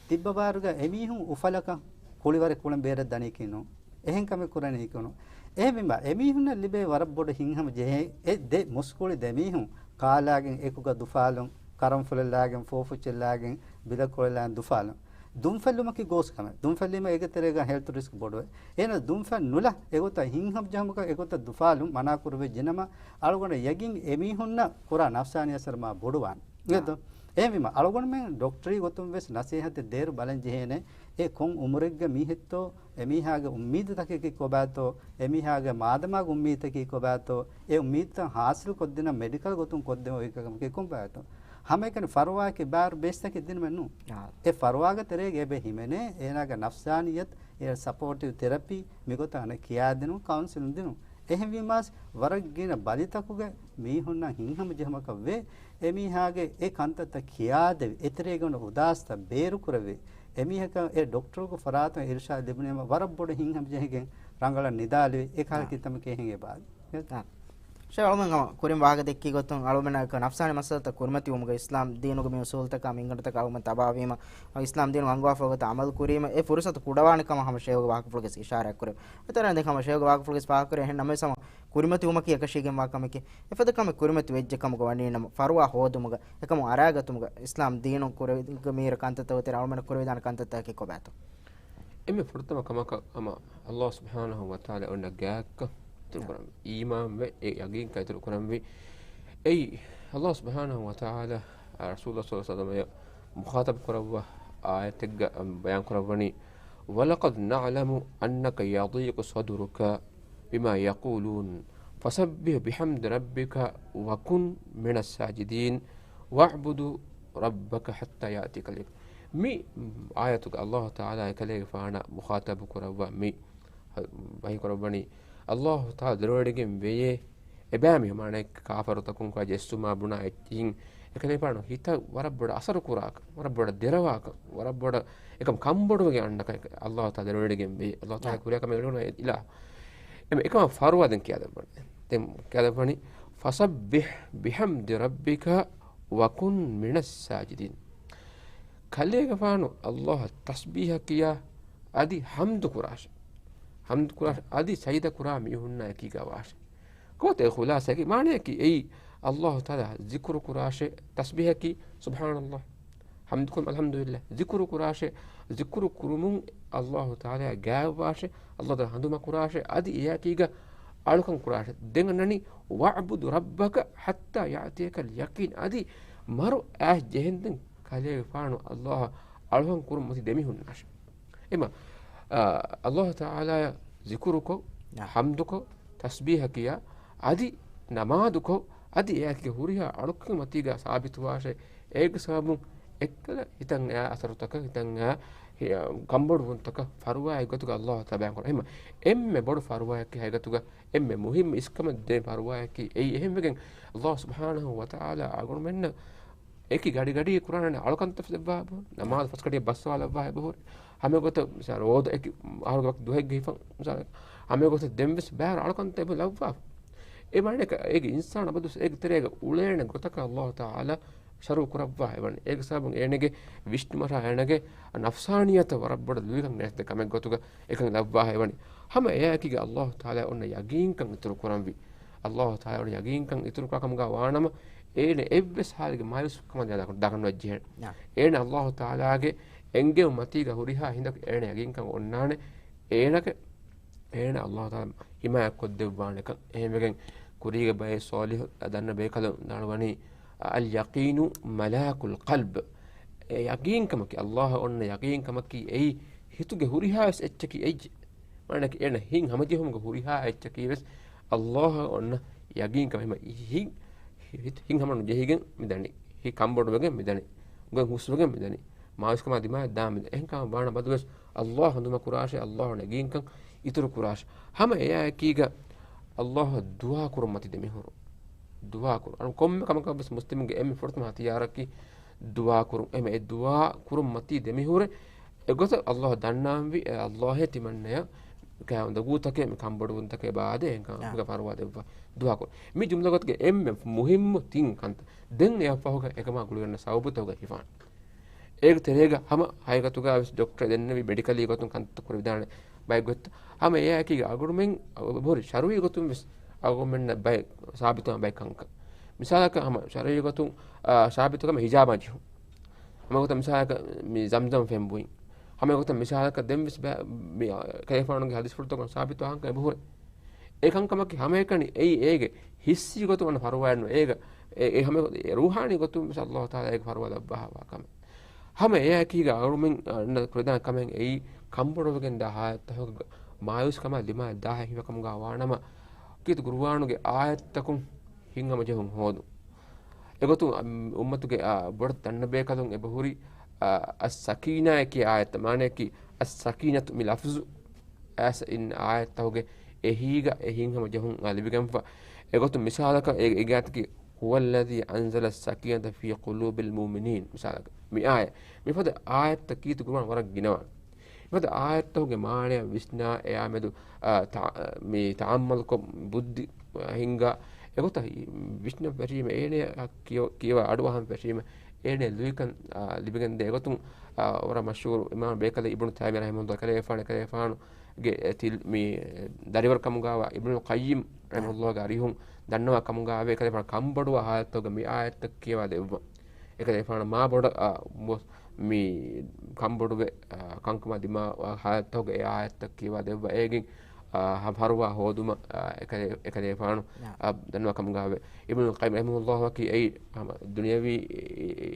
ތިއްބަވާއިރުގަ އެމީހުން އުފަލަކަށް ކުޅިވަރެއް ކުޅެން ބޭރަށް ދަނީކީ ނޫން. އެހެން ކަމެއް ކުރަނީކީ ނޫން. އެހެންވީމަ، އެމީހުންނަށް ލިބޭ ވަރަށް ބޮޑު ހިތްހަމަ ޖެހޭ އެ ދެ މުސްކުޅި ދެމީހުން ކާލާގެން އެކުގަ ދުފާލުން، ކަރަންފުޅެއް ލާގެން، ފޯފުއްޗެއް ލާގެން، ބިލަކޮޅެއް ލާގެން ދުފާލުން. ދުންފެއްލުމަކީ ގޯސް ކަމެއް. ދުންފެއްލީމަ އޭގެ ތެރޭގަ ހެލްތު ރިސްކް ބޮޑުވޭ. އޭނަ ދުންފަތް ނުލާ އެގޮތަށް ހިތްހަމަޖެހުމަކަށް އެގޮތަށް ދުފާލުން މަނާކުރެވިއްޖެނަމަ، އަޅުގަނޑަށް ޔަގީން އެމީހުންނަށް ކުރާ ނަފްސާނީ އަސަރު މާ ބޮޑުވާނެ. އާ. އެހެންވީމަ، އަޅުގަނޑުމެން ޑޮކްޓަރީ ގޮތުން ވެސް ނަސޭހަތެއް ދޭއިރު ބަލަން ޖެހޭނެ، އެ ކޮން އުމުރެއްގެ މީހެއްތޯ، އެމީހާގެ އުއްމީދުތަކަކީ ކޮބާތޯ، އެމީހާގެ މާދަމާގެ އުއްމީދުތަކީ ކޮބާތޯ، އެ އުއްމީދުތައް ހާސިލް ކޮށްދިނަން މެޑިކަލް ގޮތުން ކޮށްދެވޭ ކަމަކީ ކޮބާތޯ. ހަމައެކަނި ފަރުވާއަކީ ބާރު ބޭސްތަކެއް ދިނުމެއް ނޫން. އާ. އެ ފަރުވާގެ ތެރޭގަ އެބަ ހިމެނޭ، އޭނާގެ ނަފްސާނިއްޔަތު، އޭނަ ސަޕޯޓިވް ތެރަޕީ، މިގޮތަށް އަނެއް ކިޔާދިނުން، ކައުންސިލިން ދިނުން. އެހެންވީމާސް، ވަރަށް ގިނަ ބަލިތަކުގެ މީހުންނަށް ހިތްހަމަޖެހުމަކަށް ވޭ، އެމީހާގެ އެ ކަންތައްތައް ކިޔާދެވި، އެތެރޭގަ އުނދަގޫތައް ބޭރުކުރެވި، އެމީހަކަށް އެ ޑޮކްޓަރުގެ ފަރާތުން އިރުޝާދު ލިބުނީމަ ވަރަށް ބޮޑު ހިތްހަމަޖެހިގެން ރަނގަޅަށް ނިދާލެވި، އެކަހަލަ އާ. ކިތަންމެ ކިހިނގޭ ބާ. އާ. ޝޭޚް އަޅުމެން ހަމަ ކުރިން ވާހަކަ ދެއްކި ގޮތުން އަޅުމެންނަށް ނަފްސާނީ މައްސަލަތައް ކުރިމަތިވުމުގަ އިސްލާމް ދީނުގެ މި އުސޫލުތަކާ މިންގަނޑުތަކާ އަޅުމެން ތަބާވީމަ، އިސްލާމް ދީނު އަންގަވާފަ ގޮތަށް އަމަލު ކުރީމަ، އެ ފުރުސަތު ކުޑަވާނެ ކަމަށް ހަމަ ޝޭޚްގެ ވާހަކަފުޅުގެ އިޝާރާތް ކުރެވި. އެތަނަށް ދެން ހަމަ ޝޭޚްގެ ވާހަކަފުޅުގެ ފާހަގަކުރޭ އެހެން ނަމަވެސް ހަމަ ކުރިމަތިވުމަކީ އެކަށީގެންވާ ކަމެކޭ. އެފަދަ ކަމެއް ކުރިމަތި ވެއްޖެ ކަމުގަ ވަނީނަމަ، ފަރުވާ ހޯދުމުގަ، އެކަމު އަރާގަތުމުގަ، އިސްލާމް ދީނު ކުރެވި-، މީރަ ކަންތައްތައް އޮތީ އަޅުމެންނަށް ކުރެވިދާނެ ކަންތައްތަކަކީ ކޮބާތޯ؟ އެންމެ ފުރަތަމަ ކަމަކަށް ހަމަ ﷲ ސުބްޙާނަހޫ ވަތަޢާލާ އޮންނަ ގާތްކަން އިތުރު ކުރަން، އީމާންވެ، އެ ޔަގީންކަން އިތުރު ކުރަންވީ. އެއީ، ﷲ ސުބްޙާނަހޫ ވަތަޢާލާ ރަސޫލާ ޞައްލަﷲު ޢަލައިހި ވަސައްލަމައަށް މުޚާޠަބު ކުރައްވާ އާޔަތެއްގަ ބަޔާން ކުރައްވަނީ، وَلَقَدْ نَعْلَمُ أَنَّكَ يَضِيقُ صَدْرُكَ بِمَا يَقُولُونَ فَسَبِّحْ بِحَمْدِ رَبِّكَ وَكُنْ مِنَ السَّاجِدِينَ وَاعْبُدْ رَبَّكَ حَتَّى يَأْتِيَكَ الْيَقِينُ. މި އާޔަތުގަ ﷲ ތަޢާލާ އެކަލޭގެފާނަށް މުޚާޠަބު ކުރައްވާ މި ވަޙީ ކުރައްވަނީ، ﷲ ތަޢާލާ ދެރަވެގެން ވެޔޭ، އެ އެބައިމީހުން މާނައެއް ކާފަރުތަކުން ކޮއި ޖެއްސުމާ ބުނާ އެއްޗިހިން އެކަލޭފާނު ހިތަށް ވަރަށް ބޮޑަށް އަސަރު ކުރާކަން، ވަރަށް ބޮޑަށް ދެރަވާކަން، ވަރަށް ބޮޑަށް އެކަމް ކަންބޮޑުވެގެން އަންނަކަން އައްލާހު ތާލާ ދެރަވެގެން ވޭ. އައްލާހު ތާލާ ކުރިޔާ ކަމެއް ވެގެން އިލާހު. އެމަ އެކަމަށް ފަރުވާ ދެން ކިޔާދެއްވަން. ދެން ކިޔާދެއްވަނީ، فَسَبِّحْ بِحَمْدِ رَبِّكَ وَكُنْ مِنَ السَّاجِدِينَ. ކަލޭގެފާނު އައްލާހަށް ތަސްބީހަ ކިޔާ އަދި ޙަމްދު ކުރާށެ. ޙަމްދު ކުރާށެ އަދި ސަޖިދަ ކުރާ މީހުންނާ އެކީގަ ވާށެ. ކޯތަ އެ ޚުލާޞާއަކީ؟ މާނައަކީ އެއީ އައްލާހު ތާލާ ޒިކުރު ކުރާށެ، ތަސްބީހަކީ ސުބްޙާނައްލާހް، ޙަމްދު ކުރުން އަލްޙަމްދުލިއްލާހް، ޒިކުރު ކުރާށެ، ޒިކުރު ކުރުމުން އައްލާހު ތާލާ ގާތްވާށެ، އައްލާހު ތާލާ ހަނދުމަ ކުރާށެ، އަދި އެއާއެކީގަ އަޅުކަން ކުރާށެ. ދެން އަންނަނީ، وَاعْبُدْ رَبَّكَ حَتَّى يَأْتِيَكَ الْيَقِينُ. އަދި މަރު އައިސް ޖެހެންދެން ކަލޭގެފާނު އައްލާހަށް އަޅުކަން ކުރުން މަތީ ދެމީހުންނާށެ. އެމަ، އާ، އައްލާހު ތާލާއަށް ޒިކުރުކޮށް، ނާ. ޙަމްދުކޮށް، ތަސްބީޙަ ކިޔާ، އަދި ނަމާދުކޮށް، އަދި އެއާއެކީގަ ހުރިހާ އަޅުކަމެއްގެ މަތީގަ ސާބިތުވާށޭ. އޭގެ ސަބަބުން އެއްކަލަ ހިތަށް އައި އަސަރުތަކަށް، ހިތަށް އައި، ހި-، ކަންބޮޑުވުންތަކަށް ފަރުވާއެއްގެ ގޮތުގަ އައްލާހު ތާލާ ބަޔާން ކުރަން. އެހެން އެންމެ ބޮޑު ފަރުވާއަކީ ހަގީގަތުގަ އެންމެ މުހިއްމު އިސްކަމެއް ދޭ ފަރުވާއަކީ އެއީ. އެހެންވެގެން އައްލާހު ސުބްޙާނަހޫ ވަތަޢާލާ އަޅުގަނޑުމެންނަށް އެކި ގަޑި ގަޑީ ކުރާނެ އަޅުކަންތައް ލައްވާ ބު، ނަމާދު ފަސް ގަޑި ބައްސަވާ ލައްވާ އެބަހުރި. ހަމަ ގޮތަށް މިސާލު ރޯދަ އެކި އަހަރުގެ ވަކި ދުވަހެއްގެ ހިފަން މިސާލަކަށް. ހަމަ ގޮތަށް ދެންވެސް ބާރު އަޅުކަންތައް އެބަ ލައްވާ. އެ މާނައަކީ އޭގެ އިންސާނާ ބަދު އޭގެ ތެރޭގަ އުޅޭނެ ގޮތަކަށް އައްލާހު ތާލާ ޝަރުޢު ކުރައްވާ އެވަނީ. އޭގެ ސަބަބުން އޭނަގެ ވިސްނުމަށާ އޭނަގެ ނަފްސާނިއްޔަތަށް ވަރަށް ބޮޑަށް ލުއިކަން ނެތް ކަމެއް ގޮތުގަ އެކަން ލައްވާ އެވަނީ. ހަމަ އެއާއެކީގަ އައްލާހު ތާލާ އޮންނަ ޔަގީންކަން އިތުރު ކުރަންވީ. އައްލާހު ތާލާ އޮންނަ ޔަގީންކަން އިތުރު ކުރާ ކަމުގަ ވާނަމަ، އޭނަ އެއްވެސް ހާލެއްގެ މާޔޫސް ކަމަށް ދަ-، ދަގަންނުވެއްޖެހޭނެ. ނާ. އޭނަ އައްލާހު ތާލާގެ އެންގެވުން މަތީގަ ހުރިހާ ހިނދަކު އޭނަ ޔަގީންކަން އޮންނާނެ. އޭނަގެ، އޭނަ އައްލާހު ތާލާ ހިމާޔަތްކޮށްދެއްވާނެކަން. އެހެންވެގެން ކުރީގެ ބައެއް ޞާލިޙު ދަންނަ ބޭކަލުން ދަންނަވަނީ، الْيَقِينُ مَلَاكُ الْقَلْبِ. އެ ޔަގީންކަމަކީ، އައްލާހަށް އޮންނަ ޔަގީންކަމަކީ އެއީ ހިތުގެ ހުރިހާވެސް އެއްޗަކީ އެއްޗެއް. މާނައަކީ އޭނަ ހިތް ހަމަޖެހުމުގެ ހުރިހާ އެއްޗަކީވެސް އައްލާހަށް އޮންނަ ޔަގީންކަމެއް. ހިތް، ހިތް، ހިތް ހަމަނުޖެހިގެން މިދަނީ. ހިތް ކަންބޮޑުވެގެން މިދަނީ. ގޮތް ހުސްވެގެން މިދަނީ. މާޔޫސްކަމާ ދިމާއަށް ދާ މިދަނީ. އެހެންކަމަށް ވާނަމަ ބަދުވެސް އައްލާހަށް ހަނދުމަ ކުރާށޭ، އައްލާހަށް ޔަގީންކަން އިތުރު ކުރާށޭ. ހަމަ އެއާއެކީގަ އައްލާހަށް ދުޢާ ކުރުން މަތީ ދެމިހުރު. ދުޢާ ކުރުން. އަޅު ކޮންމެ ކަމަކަށް ވެސް މުސްލިމުންގެ އެންމެ ފުރަތަމަ ހަތިޔާރަކީ ދުޢާ ކުރުން. އެމަ އެ ދުޢާ ކުރުން މަތީ ދެމިހުރެ. އެގޮތަށް އައްލާހު ދަންނާންވީ، އެ އައްލާހޭ ތިމަންނަޔަށް ކައި އުނދަގޫތަކެއް، މި ކަންބޮޑުވުންތަކެއް ބާދޭ، އެހެންކަމަށް އާ. ފަރުވާ ދެއްވާ. ދުޢާ ކުރުން. މި ޖުމްލަ ގޮތުގެ އެންމެ މުހިއްމު ތިން ކަންތައް. ދެން އެއަށްފަހުގަ އެކަމާ ގުޅިގެން ސަބަބުތަކުގަ ހިފާނެ. އޭގެ ތެރޭގަ ހަމަ ހަގީގަތުގަ ވެސް ޑޮކްޓަރު ދެންނެވި މެޑިކަލީ ގޮތުން ކަންތައް ކުރެވިދާނެ ބައެއް ގޮތްތައް. ހަމަ އެއާއެކީގަ އަޅުގަނޑުމެން އަ، އަ، ހުރި ޝަރުޢީ ގޮތުން ވެސް އަޅުގަނޑުމެންނަށް ބައެއް ސާބިތުވާން ބައެއް ކަންކަން. މިސާލަކަށް ހަމަ ޝަރުޢީ ގޮތުން، އާ، ސާބިތު ކަމެއް ހިޖާބާ ޖެހުން. ހަމަ ގޮތަށް މިސާލަކަށް މި ޒަމްޒަމް ފެން ބުއިން. ހަމަ ގޮތަށް މިސާލަކަށް ދެން ވެސް ބަ-، މި، އާ، ކަލޭފާނުގެ ޙަދީޘްފުޅުތަކުން ސާބިތުވާ ކަންކަން އެބަހުރޭ. އެ ކަންކަމަކީ ހަމައެކަނި އެއީ އޭގެ ޙިއްސީ ގޮތުން އަންނަ ފަރުވާއެއްނު. އޭގަ އެ، އެ ހަމަ އެ ރޫޙާނީ ގޮތުން ވެސް އައްލާހު ތަޢާލާ އޭގެ ފަރުވާ ލައްވާ ހަވާ ކަމެއް. ހަމަ އެއާއެކީގަ އަޅުމެން، އަ، ކުރެދާނެ ކަމެއް އެއީ ކަންބޮޑުވެގެން ދާ ހާލަތްތަކުގަ މާޔޫސްކަމާ ދިމާއަށް ދާހެއް ހިފަ ކަމުގަ ވާނަމަ، ކީރިތި ޤުރުއާނުގެ އާޔަތްތަކުން ހިތްހަމަޖެހުން ހޯދުން. އެގޮތުން، އަ، އުއްމަތުގެ، އަ، ބޮޑު ދަންނަ ބޭކަލުން އެބަހުރި، އަ، އައްސަކީނާ އެކި އާޔަތް މާނައަކީ، އައްސަކީނަތު މި ލަފްޒު އައިސް އިން އާޔަތްތަކުގެ އެހީގަ އެ ހިތްހަމަޖެހުން އަ، ލިބިގެންފަ. އެގޮތުން މިސާލަކަށް އެ، އެގާތަކީ، هُوَ الَّذِي أَنزَلَ السَّكِينَةَ فِي قُلُوبِ الْمُؤْمِنِينَ. މިސާލަކަށް މި އާޔަތް. މިފަދަ އާޔަތްތައް ކީރިތި ޤުރުއާން ވަރަށް ގިނަވާނެ. މިފަދަ އާޔަތްތަކުގެ މާނަޔަށް ވިސްނާ އެއާމެދު، އާ، ތަ-، މި ތައައްމަލްކޮށް ބުއްދި ހިންގާ އެގޮތަށް ވިސްނަން ފެށީމަ އޭނަޔަށް ކިޔަ-، ކިޔަވާ އަޑުއަހަން ފެށީމަ އޭނަ ލުއިކަން، އާ، ލިބިގެންދޭ. އެގޮތުން، އާ، ވަރަށް މަޝްހޫރު އިމާމް ބޭކަލެއް އިބްނު ތައިމިއްޔާ ރަޙިމަހުﷲ ކަލޭފާނު، ކަލޭފާނުގެ ތިލް-، މި ދަރިވަރު ކަމުގައިވާ އިބްނުލް ޤައްޔިމް ރަޙިމަހުﷲގެ އަރިހުން ދަންނަވާ ކަމުގައިވޭ ކަލޭފާނު ކަންބޮޑުވާ ހާލަތުގަ މި އާޔަތްތައް ކިޔަވާ ދެއްވަން. އެކަލޭފާނު މާ ބޮޑަށް، އާ، މު-، މި ކަންބޮޑުވެ، އާ، ކަންކަމާ ދިމާވާ ހާލަތުގަ އެ އާޔަތްތައް ކިޔަވާ ދެއްވަ އޭގެން، އާ، ހަ-، ފަރުވާ ހޯދުމަށް، އާ، އެކަލޭ-، އެކަލޭފާނު، ނާ. އާ، ދަންނަވާ ކަމުގައިވޭ. އިބްނުލް ޤައްޔިމް ރަޙިމަހުﷲއަކީ އެއީ ހަމަ ދުނިޔަވީ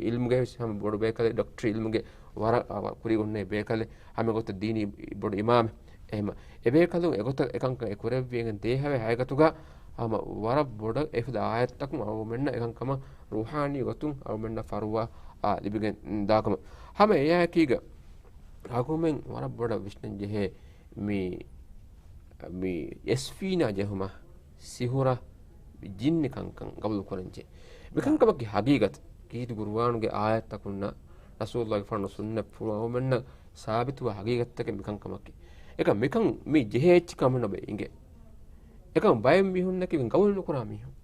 އިލްމުގައި ވެސް ހަމަ ބޮޑު ބޭކަލެއް، ޑޮކްޓަރީ އިލްމުގެ ވަރަށް، އާ، ކުރިއަށް އޮންނަ ބޭކަލެއް، ހަމަ ގޮތަށް ދީނީ ބޮޑު އިމާމެއް. އެހެމަ އެބޭކަލުން އެގޮތަށް އެކަންކަން އެ ކުރެއްވި އެނގެން ދޭހަވޭ ހަގީގަތުގަ ހަމަ ވަރަށް ބޮޑަށް އެފަދަ އާޔަތްތަކުން އަޅުގަނޑުމެންނަށް އެކަންކަމަށް ރޫޙާނީ ގޮތުން އަޅުގަނޑުމެންނަށް ފަރުވާ، އާ، ލިބިގެން ދާކަމަށް. ހަމަ އެއާއެކީގަ އަޅުގަނޑުމެން ވަރަށް ބޮޑަށް ވިސްނަން ޖެހޭ މި، މި އެސްފީނާ ޖެހުމަށް ސިހުރަށް ޖިންނި ކަންކަން ގަބޫލު ކުރަންޖެހޭ. މިކަންކަމަކީ ޙަޤީޤަތު. ކީރިތި ޤުރުއާނުގެ އާޔަތްތަކުންނާ ރަސޫލުﷲގެފާނު ސުންނަތްފުޅު އަޅުގަނޑުމެންނަށް ސާބިތުވާ ޙަޤީޤަތްތަކެއް މިކަންކަމަކީ. އެކަމް މިކަން މި ޖެހޭ އެއްޗެއް ކަމަށް ނުބެ އިނގޭ. އެކަމް ބައެއް މީހުންނަކީ ގަބޫލު ނުކުރާ މީހުން.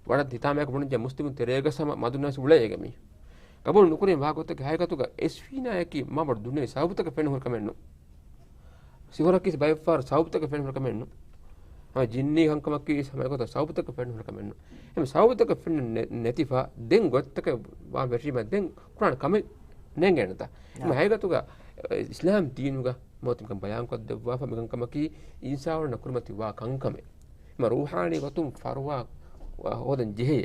ވަރަށް ހިތާމަޔަކަށް ބުނަންޖެހޭ މުސްލިމުން ތެރޭގަ ހަމަ މަދުނަސް އުޅޭ އޭގެ މީހުން. ގަބޫލު ނުކުރިން ވާގޮތަކީ ހަގީގަތުގަ އެސްފީނާޔަކީ މާބޮޑު ދުނިޔޭ ސަބަބުތަކެއް ފެންނަ ހުރި ކަމެއް ނޫން. ސިހުރަކީ ބައެއްފަހަރު ސަބަބުތަކެއް ފެންނަ ހުރި ކަމެއް ނޫން. ހަމަ ޖިންނީ ކަންކަމަކީ ހަމަ އެގޮތަށް ސަބަބުތަކެއް ފެންނަ ހުރި ކަމެއް ނޫން. އެހެން ސަބަބުތަކެއް ފެންނަ ނެ-، ނެތިފަ ދެން ގޮތްތަކެއް ވާން ފެށީމަ ދެން ކުރާނެ ކަމެއް ނޭނގޭނެތަ؟ އެހެން ހަގީގަތުގަ އިސްލާމް ދީނުގަ މައުތު މިކަން ބަޔާންކޮށްދެއްވާފަ މިކަންކަމަކީ އިންސާނުންނަށް ކުރިމަތިވާ ކަންކަމެއް. އެމަ ރޫޙާނީ ގޮތުން ފަރުވާ ހޯދަން ޖެހޭ.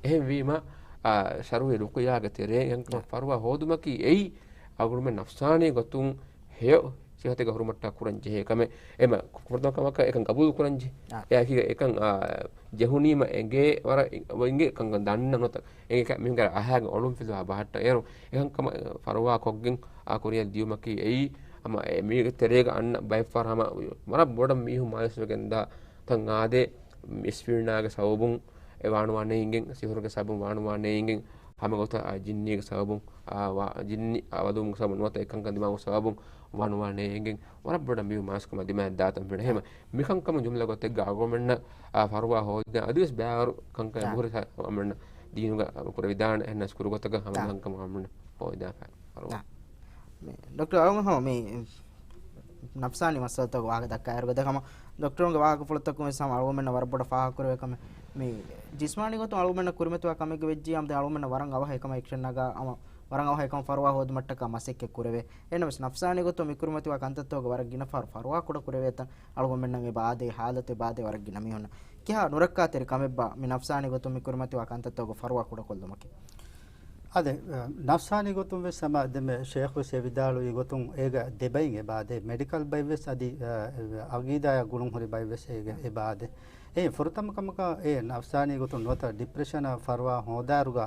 އެހެންވީމަ، އާ، ޝަރުޢީ ރުޤުޔާގެ ތެރޭ އެކަންކަމަށް ފަރުވާ ހޯދުމަކީ އެއީ އަޅުގަނޑުމެން ނަފްސާނީ ގޮތުން ހެޔޮ ސިހަތެއްގެ ހުރުމަށްޓަކާ ކުރަން ޖެހޭ ކަމެއް. އެމަ ފުރަތަމަ ކަމަކަށް އެކަން ގަބޫލު ކުރަން ޖެހޭ. އެއާ އެކަން، އާ، ޖެހުނީމަ އެނގޭ ވަރަށް އިނގޭ ކަންކަން ދަންނަ ނުވަތަ އެނގޭ މީހުންގެ އަހާގެ އޮޅުން ފިލުވާ ބަހައްޓަ އޭރު އެކަންކަމަށް ފަރުވާ ކޮށްގެން އާ ކުރިޔަށް ދިޔުމަކީ އެއީ ހަމަ އެ މީގެ ތެރޭގަ އަންނަ ބައެއްފަހަރު ހަމަ ވަރަށް ބޮޑަށް މީހުން މާޔޫސްވެގެންދާ ތަން އާދޭ، އިސްފީނާގެ ސަބަބުން އެ ވާނުވާނޭ އިނގެން، ސިހުރުގެ ސަބަބުން ވާނުވާނޭ އިނގެން، ހަމަ ގޮތަށް އާ ޖިންނީގެ ސަބަބުން، އާ، ވާ-، ޖިންނި އަވަދުވުމުގެ ސަބަބުން ނުވަތަ އެކަންކަން ދިމާވުމުގެ ސަބަބުން ވާނުވާނޭ އިނގެން، ވަރަށް ބޮޑަށް މީހުން މާޔޫސްކަމާ ދިމާއަށް ދާތަން ފެނޭ. އެހެން މިކަންކަމުން ޖުމްލަ ގޮތެއްގަ އަޅުގަނޑުމެންނަށް އާ ފަރުވާ ހޯދިދާ އަދިވެސް ބައިވަރު ކަންކަން އެބަހުރި އަޅުގަނޑުމެންނަށް ދީނުގަ ކުރެވިދާނެ އެހެންނަސް ކުރު ގޮތަކަށް ހަމަ ކަންކަމަށް އަޅުގަނޑުމެންނަށް ހޯދިދާފަ ފަރުވާ. ނާ. މި ޑޮކްޓަރ އަޅުގަނޑު ހަމަ މި ނަފްސާނީ މައްސަލަތަކުގެ ވާހަކަ ދައްކާއިރުގަ ދެން ހަމަ ޑޮކްޓަރުންގެ ވާހަކަފުޅުތަކުން ވެސް ހަމަ އަޅުގަނޑުމެންނަށް ވަރަށް ބޮޑަށް ފާހަގަކުރެވޭ ކަމެއް މި ޖިސްމާނީ ގޮތުން އަޅުގަނޑުމެންނަށް ކުރިމަތިވާ ކަމެއްގެ ވެއްޖިއްޔާ އަޅުގަނޑުމެންނަށް ވަރަށް އަވަހަށް އެކަމަށް އެކްޝަން ނަގާ ހަމަ ވަރަށް އަވަހަށް އެކަމަށް ފަރުވާ ހޯދުމަށްޓަކާ މަސައްކަތް ކުރެވޭ. އެހެންނަމަވެސް ނަފްސާނީ ގޮތުން މި ކުރިމަތިވާ ކަންތައްތަކުގަ ވަރަށް ގިނަ ފަހަރު ފަރުވާ ކުޑަ ކުރެވޭތަން އަޅުގަނޑުމެންނަށް އެބަ އާދޭ، ހާލަތު އެބަ އާދޭ ވަރަށް ގިނަ މީހުންނަށް. ކިހާ ނުރައްކާތެރި ކަމެއްބާ މި ނަފްސާނީ ގޮތުން މި ކުރިމަތިވާ ކަންތައްތަކުގަ ފަރުވާ ކުޑަކޮށްލުމަކީ؟ އާދެ، އަ، ނަފްސާނީ ގޮތުން ވެސް ހަމަ ދެންމެ ޝޭޚް ވެސް އެ ވިދާޅުވި ގޮތުން އޭގަ ދެ ބައިން އެބަ އާދޭ. މެޑިކަލް ބައި ވެސް އަދި، އަ، އަގީދާއާ ގުޅުން ހުރި ބައި ވެސް އޭގަ އެބަ އާދޭ. އެ ފުރަތަމަ ކަމަކަށް އެ ނަފްސާނީ ގޮތުން ނުވަތަ ޑިޕްރެޝަނާ ފަރުވާ ހޯދާއިރުގަ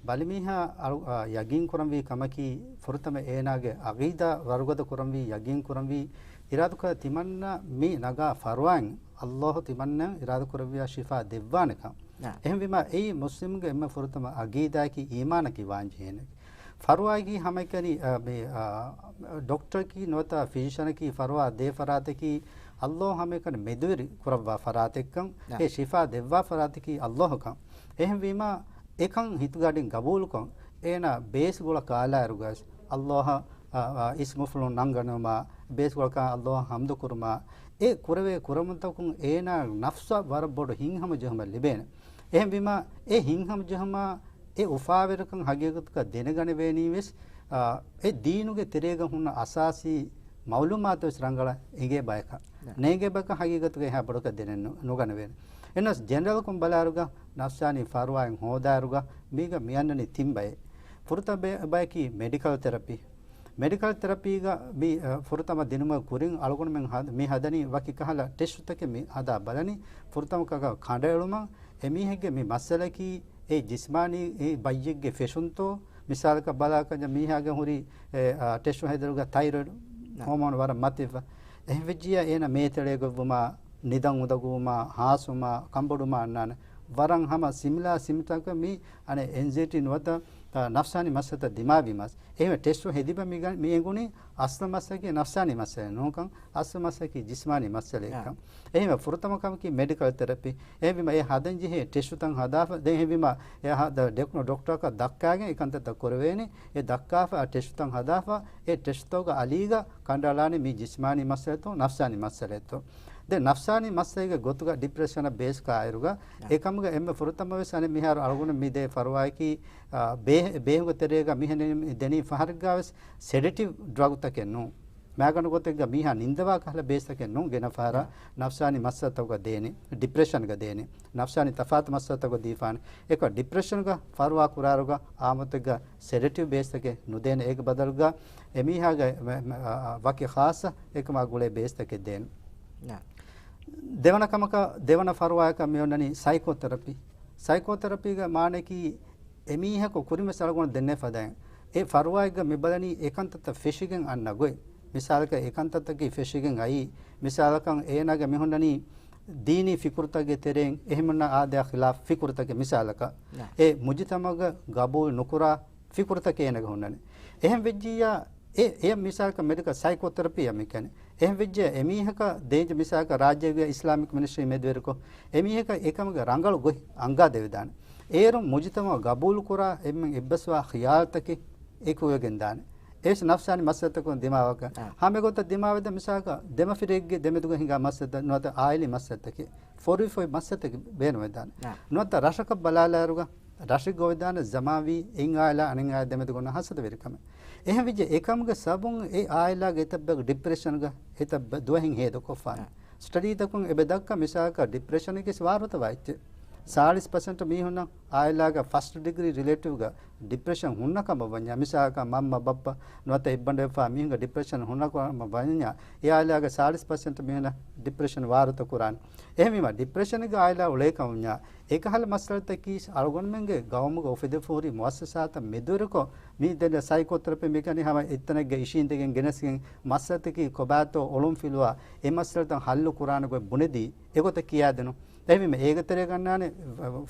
ބަލިމީހާ އަޅު-، އަ، ޔަގީން ކުރަންވީ ކަމަކީ، ފުރަތަމަ އޭނާގެ އަގީދާ ވަރުގަދަ ކުރަންވީ، ޔަގީން ކުރަންވީ، އިރާދަކުރާ ތިމަންނަ މި ނަގާ ފަރުވާއިން، ﷲ ތިމަންނަ އިރާދަ ކުރެއްވިޔާ ޝިފާ ދެއްވާނެކަން. އެހެންވީމާ، އެއީ މުސްލިމްގެ އެންމެ ފުރަތަމަ އަގީދާއަކީ، އީމާނަކީ ވާންޖެހޭނެ. ފަރުވާއަކީ ހަމައެކަނި، އަ، މި، އަ، ޑޮކްޓަރަކީ ނުވަތަ ފިޒިޝަނަކީ ފަރުވާ ދޭ ފަރާތަކީ، ﷲ ހަމައެކަނި މެދުވެރި ކުރައްވާ ފަރާތެއްކަން، އެ ޝިފާ ދެއްވާ ފަރާތަކީ ﷲ ކަން. އެހެންވީމާ، އެކަން ހިތުގަޑިން ގަބޫލުކޮށް، އޭނާ ބޭސް ގުޅަ ކާލާއިރުގަސް، ﷲ އަށް، އަ، އަ، އިސްމުފުޅުން ނަންގަނުމާ، ބޭސް ގުޅަކާ ﷲ އަށް ހަމްދު ކުރުމާ، އެ ކުރެވޭ ކުރަމުންތަކުން އޭނާ ނަފްސަށް ވަރަށް ބޮޑު ހިތްހަމަޖެހުމެއް ލިބޭނެ. އެހެންވީމާ، އެ ހިތްހަމަޖެހުމާ، އެ އުފާވެރިކަން ހަގީގަތުގަ ދެނެގަނެވޭނީވެސް، އާ، އެ ދީނުގެ ތެރޭގަ ހުންނަ އަސާސީ މައުލޫމާތުވެސް ރަނގަޅަށް އެނގޭ ބަޔަކަށް. ނޭނގޭ ބަޔަކަށް ހަގީގަތުގަ އެހާ ބޮޑަކަށް ދެނެއް ނު-، ނުގަނެވޭނެ. އެނަސް ޖެނެރަލްކޮށް ބަލާއިރުގަ ނަފްސާނީ ފަރުވާއެއް ހޯދާއިރުގަ މީގަ މިއަންނަނީ ތިން ބައެއް. ފުރަތަ ބެ-، ބަޔަކީ މެޑިކަލް ތެރަޕީ. މެޑިކަލް ތެރަޕީގަ މި، އަ، ފުރަތަމަ ދިނުމަށް ކުރިން އަޅުގަނޑުމެން ހަ-، މި ހަދަނީ ވަކި ކަހަލަ ޓެސްޓުތަކެއް މި ހަދާ ބަލަނީ. ފުރަތަމަ ކަކަ ކަނޑައެޅުމަށް އެމީހެއްގެ މި މައްސަލަކީ އެ ޖިސްމާނީ އެ ބައްޔެއްގެ ފެށުންތޯ؟ މިސާލަކަށް ބަލާކަށް މީހާގެ ހުރި އެ، އަ، ޓެސްޓު ހެދިއިރުގަ ތައިރޮއިޑް ހޯމޯން ވަރަށް މަތިވެފަ. އެހެންވެއްޖިއްޔާ އޭނަ މޭތެޅޭގޮތްވުމާ، ނިދަން އުނދަގޫވުމާ، ހާސްވުމާ، ކަނބޮޑުވުމާ އަންނާނެ. ވަރަށް ހަމަ ސިމިލާ ސިމްޕްޓަމްތަކަށް މި އަނެއް އެންޒައިޓީ ނުވަތަ، އަ، ނަފްސާނީ މައްސަލަތައް ދިމާވީމަސް. އެހެންވެ ޓެސްޓު ހެދިބަ މި ގަ-، މި އެނގުނީ އަސްލު މައްސަލަކީ ނަފްސާނީ މައްސަލައެއް ނޫންކަން، އަސްލު މައްސަލަކީ ޖިސްމާނީ މައްސަލައެއްކަން. އެހެންވެ ފުރަތަމަ ކަމަކީ މެޑިކަލް ތެރަޕީ. އެހެންވީމަ އެ ހަދަން ޖެހޭ ޓެސްޓުތައް ހަދާފަ. ދެން އެހެންވީމަ އެ ހަ-، ދަ-، ޑެކް-، ޑޮކްޓަރަކަށް ދައްކާގެން އެ ކަންތައްތައް ކުރެވޭނެ. އެ ދައްކާފަ އަ ޓެސްޓުތައް ހަދާފަ. އެ ޓެސްޓުތަކުގަ އަލީގަ ކަނޑައަޅާނެ މީ ޖިސްމާނީ މައްސަލަތޯ، ނަފްސާނީ މައްސަލަތޯ. ދެން ނަފްސާނީ މައްސަލައިގެ ގޮތުގަ ޑިޕްރެޝަނަށް ބޭސް ކާއިރުގަ، އެކަމުގަ އެންމެ ފުރަތަމަ ވެސް އަނެއް މިހާރު އަޅުގަނޑު މި ދޭ ފަރުވާއަކީ، އާ، ބޭ-، ބޭހުގެ ތެރޭގަ މިހެން ދެނީ ފަހަރެއްގަ ވެސް ސެޑެޓިވް ޑްރަގުތަކެއް ނޫން. މައިގަނޑު ގޮތެއްގަ މީހާ ނިންދަވާ ކަހަލަ ބޭސްތަކެއް ނޫން. ގިނަ ފަހަރަށް ނަފްސާނީ މައްސަލަތަކުގަ ދޭނެ، ޑިޕްރެޝަންގަ ދޭނެ، ނަފްސާނީ ތަފާތު މައްސަލަތަކުގަ ދީފާނެ. އެކަ ޑިޕްރެޝަންގަ ފަރުވާ ކުރާއިރުގަ އާމުތެއްގަ ސެޑެޓިވް ބޭސްތަކެއް ނުދޭނެ. އޭގެ ބަދަލުގަ އެމީހާގެ މެ-، މެ-، އަ، އަ، ވަކި ޚާއްޞަ އެކަމާ ގުޅޭ ބޭސްތަކެއް ދޭނެ. ދެވަނަ ކަމަކަށް، ދެވަނަ ފަރުވާއަކަށް މި އޮންނަނީ ސައިކޯތެރަޕީ. ސައިކޯތެރަޕީގެ މާނައަކީ އެމީހަކު ކުރިންވެސް އަޅުގަނޑު ދެންނެވި ފަދައިން، އެ ފަރުވާއެއްގަ މި ބަލަނީ އެކަންތައްތައް ފެށިގެން އަންނަ ގޮތް. މިސާލަކަށް އެކަންތައްތަކީ ފެށިގެން އައީ، މިސާލަކަށް އޭނާގެ މި ހުންނަނީ ދީނީ ފިކުރުތަކުގެ ތެރެއިން އެހެން އާދަޔާ ޚިލާފް ފިކުރުތަކެއް މިސާލަކަށް، އެ މުޖުތަމަޢުގަ ގަބޫލު ނުކުރާ ފިކުރުތަކެއް އޭނަގެ ހުންނަނީ. އެހެން ވެއްޖިއްޔާ، އެ، އެ މިސާލަކަށް މެޑިކަލް ސައިކޯތެރަޕީއަށް މި ކަނި. އެހެން ވެއްޖެ އެމީހަކަށް ދޭންޖެ މިސާލަކަށް ރާއްޖޭގެ އިސްލާމިކް މިނިސްޓްރީ މެދުވެރިކޮށް، އެމީހަކަށް އެކަމުގެ ރަނގަޅު ގޮތް އަންގާދެވިދާނެ. އޭރުން މުޖުތަމަޢު ގަބޫލުކުރާ އެންމެން އެއްބަސްވާ ޚިޔާލުތަކެއް އެކުވެގެން ދާނެ. އެވެސް ނަފްސާނީ މައްސަލަތަކުން ދިމާވަކަށް. އާ. ހަމަ އެގޮތަށް ދިމާވެދާނެ މިސާލަކަށް ދެމަފިރިއެއްގެ ދެމެދުގަ ހިނގާ މައްސަލަތައް ނުވަތަ އާއިލީ މައްސަލަތަކެއް. ފޮރުވިފޮތް މައްސަލަތަކެއް ބޭނުންވެދާނެ. އާ. ނުވަތަ ރަށަކަށް ބަލާލާއިރުގަ ރަށެއްގަ އޮވެދާނެ ޒަމާނީ އެއް އާއިލާ އަނެއް އާއިލާ ދެމެދުގަ ހުންނަ ހަސަދަވެރިކަމެއް. އެހެން ވެއްޖެ އެކަމުގެ ސަބަބުން އެ އާއިލާގެ އެތައް ބަޔަކު ޑިޕްރެޝަންގަ އެތައް ބަ-، ދުވަހެއް ހޭދަކޮށްފާނެ. އާ. ސްޓަޑީތަކުން އެބަ ދައްކާ މިސާލަކަށް ޑިޕްރެޝަނެއްގެ ވާރުތަ ވާ އެއްޗެއް. ސާޅީސް ޕަސެންޓް މީހުންނަށް އާއިލާގެ ފަސްޓް ޑިގްރީ ރިލޭޓިވްގަ ޑިޕްރެޝަން ހުންނަ ކަމަށް ވަންޏާ، މިސާލަކަށް މަންމަ ބައްޕަ ނުވަތަ އެއްބަނޑު އެއްފަހަރު މީހުންގެ ޑިޕްރެޝަން ހުންނަ ކަމަށް ވަންޏާ، އެ އާއިލާގެ ސާޅީސް ޕަސެންޓް މީހުންނަށް ޑިޕްރެޝަން ވާރުތަ ކުރާނެ. އެހެންވީމަ، ޑިޕްރެޝަންގެ އާއިލާ އުޅޭ ކަމަށް ވަންޏާ، އެކަހަލަ މައްސަލަތަކީ އަޅުގަނޑުމެންގެ ގައުމުގަ އުފެދިފަ ހުރި މުއައްސަސާތައް މެދުވެރިކޮށް، މި ދެން ސައިކޯތެރަޕީ މި ކަނީ ހަމަ އެތަނެއްގަ އިށީނދެގެން ގެނެސްގެން މައްސަލަތަކީ ކޮބާތޯ އޮޅުންފިލުވާ އެ މައްސަލަތައް ހައްލު ކުރާނެ ގޮތް ބުނެދީ އެގޮތަށް ކިޔާދިނުން. އެހެންވީމަ އޭގެ ތެރޭގަ އަންނާނެ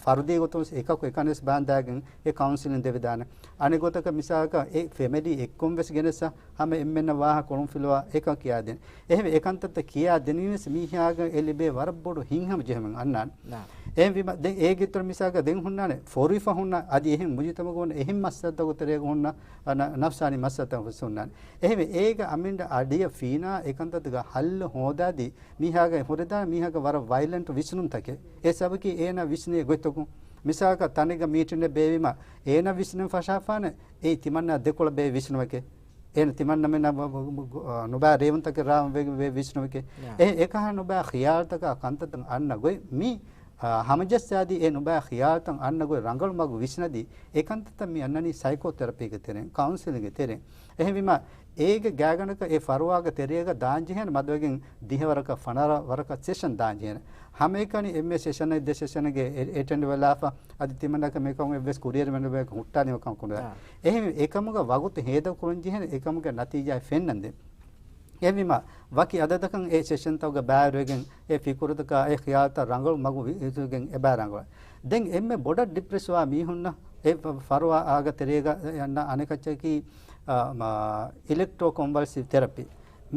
ފަރުދީ ގޮތުން އެކަކު އެކަނިވެސް ބާންދާގެން އެ ކައުންސިލިން ދެވިދާނެ. އަނެއް ގޮތަކަށް މިސާލަކަށް އެ ފެމިލީ އެއްކޮން ވެސް ގެނެސް ހަމަ އެންމެންނަށް ވާހަކަ އޮޅުންފިލުވާ އެކަން ކިޔާދޭނެ. އެހެންވެ އެކަންތައްތައް ކިޔާ ދިނީވެސް މީހާގެ އެ ލިބޭ ވަރަށް ބޮޑު ހިތްހަމަޖެހުމެއް އަންނާނެ. ނާ. އެހެންވީމަ ދެން އޭގެ އިތުރަށް މިސާލަކަށް ދެން ހުންނާނެ ފޮރުވިފަ ހުންނަ އަދި އެހެން މުޖުތަމަޢުގަ އޮންނަ އެހެން މައްސަލަތަކުގެ ތެރޭގަ ހުންނަ އަންނަ ނަފްސާނީ މައްސަލަތައް ވެސް ހުންނާނެ. އެހެންވެ އޭގެ އަމިއްލަ އަޑިއަށް ފީނާ އެކަންތައްތަކަށް ހައްލު ހޯދާދީ މީހާގެ ހުރެދާނެ މީހާގެ ވަރަށް ވައިލެންޓް ވިސްނުންތަކެއް. އެ ސަބަބަކީ އޭނާ ވިސްނޭ ގޮތްތަކުން. މިސާލަކަށް ތަނެއްގަ މީޓިންއެއް ބޭއްވީމަ އޭނާ ވިސްނުން ފަށާފާނެ އެއީ ތިމަންނާ ދެކޮޅަށް ބޭ ވިސްނުމެކޭ. އޭނަ ތިމަންނަމެންނަށް ނުބައި ރޭވުންތަކެއް ރާވަން ވެ، ވެ ވިސްނުމެކޭ. އެ އެކަހަ ނުބައި ޚިޔާލުތަކާ ކަންތައްތައް އަންނަ ގޮތް މި، އާ، ހަމަޖައްސާދީ އެ ނުބައި ޚިޔާލުތައް އަންނަ ގޮތް ރަނގަޅު މަގު ވިސްނަދީ އެ ކަންތައްތައް މި އަންނަނީ ސައިކޯތެރަޕީގެ ތެރެއިން، ކައުންސިލިންގެ ތެރެއިން. އެހެންވީމަ އޭގެ ގާގަނޑަކަށް އެ ފަރުވާގެ ތެރޭގަ ދާންޖެހޭނެ މަދުވެގެން ދިހަވަރަކަށް ފަނަރަ ވަރަކަށް ސެޝަން ދާންޖެހޭނެ. ހަމައެކަނި އެންމެ ސެޝަނެއް ދެ ސެޝަނެއްގެ އެ-، އެޓެންޑް ވެލާފަ އަދި ތިމަންނަކަށް މިކަމުން އެއްވެސް ކުރިއެރުމެއް ނުވެ ހުއްޓާލީމަ ކަމަކު ނުވޭ. އާ. އެހެން އެކަމުގަ ވަގުތު ހޭދަކުރަން ޖެހޭނެ އެކަމުގެ ނަތީޖާއެއް ފެންނަންދެން. އެހެންވީމަ ވަކި އަދަދަކަށް އެ ސެޝަންތަކުގަ ބައިވެރިވެގެން އެ ފިކުރުތަކާ އެ ޚިޔާލުތައް ރަނގަޅު މަގު ވި-، ވިސްނިގެން އެބައި ރަނގަޅަށް. ދެން އެންމެ ބޮޑަށް ޑިޕްރެސްވާ މީހުންނަށް އެ ފަ-، ފަރުވާ އާގަ ތެރޭގަ އަންނަ އަނެކައްޗަކީ، އާ، މާ، އިލެކްޓްރޯކޮންވަލްސިވް ތެރަޕީ.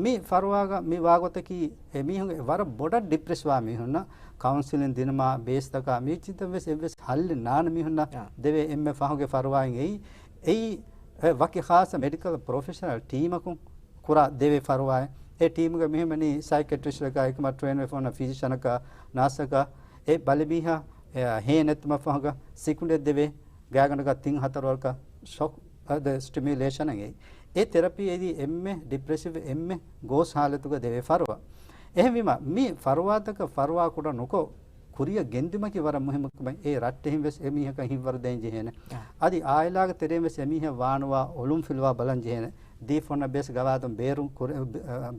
މި ފަރުވާގަ މި ވާގޮތަކީ އެ މީހުންގެ ވަރަށް ބޮޑަށް ޑިޕްރެސްވާ މީހުންނަށް ކައުންސިލިން ދިނުމާ ބޭސްތަކާ މި އެއްޗިތައް ވެސް އެއްވެސް ހައްލެއް ނާންނަ މީހުންނަށް އާ. ދެވޭ އެންމެ ފަހުގެ ފަރުވާއިން އެއީ، އެއީ، އެ ވަކި ޚާއްޞަ މެޑިކަލް ޕްރޮފެޝަނަލް ޓީމަކުން ކުރާ ދެވޭ ފަރުވާއެއް. އެ ޓީމުގަ މިހެން ވަނީ ސައިކެޓްރިސްޓަކާ އެކަމަށް ޓްރޭން ވެފަ އޮންނަ ފިޒިޝަނަކާ، ނާސަކާ، އެ ބަލިމީހާ، އެ، ހޭ ނެތުމަށް ފަހުގަ ސިކުނޑެއް ދެވޭ، ގާގަނޑަކަށް ތިން ހަތަރު ވަރަކަށް ޝޮކް، އަދަ ސްޓިމިއުލޭޝަނެއް އެއީ. އެ ތެރަޕީ އެދީ އެންމެ ޑިޕްރެސިވް އެންމެ ގޯސް ހާލަތުގަ ދެވޭ ފަރުވާ. އެހެންވީމަ، މި ފަރުވާތަކަށް ފަރުވާ ކުޑަ ނުކޮށް، ކުރިއަށް ގެންދިއުމަކީ ވަރަށް މުހިއްމު ކަމެއް. އެ ރައްޓެހިން ވެސް އެ މީހަކަށް ހިތްވަރު ދޭން ޖެހޭނެ. އާ. އަދި އާއިލާގެ ތެރެއިން ވެސް އެ މީހަށް ވާނުވާ އޮޅުންފިލުވާ ބަލަން ޖެހޭނެ. ދީފަ އޮންނަ ބޭސް ގަވާއިދުން ބޭނުން ކުރޭ-،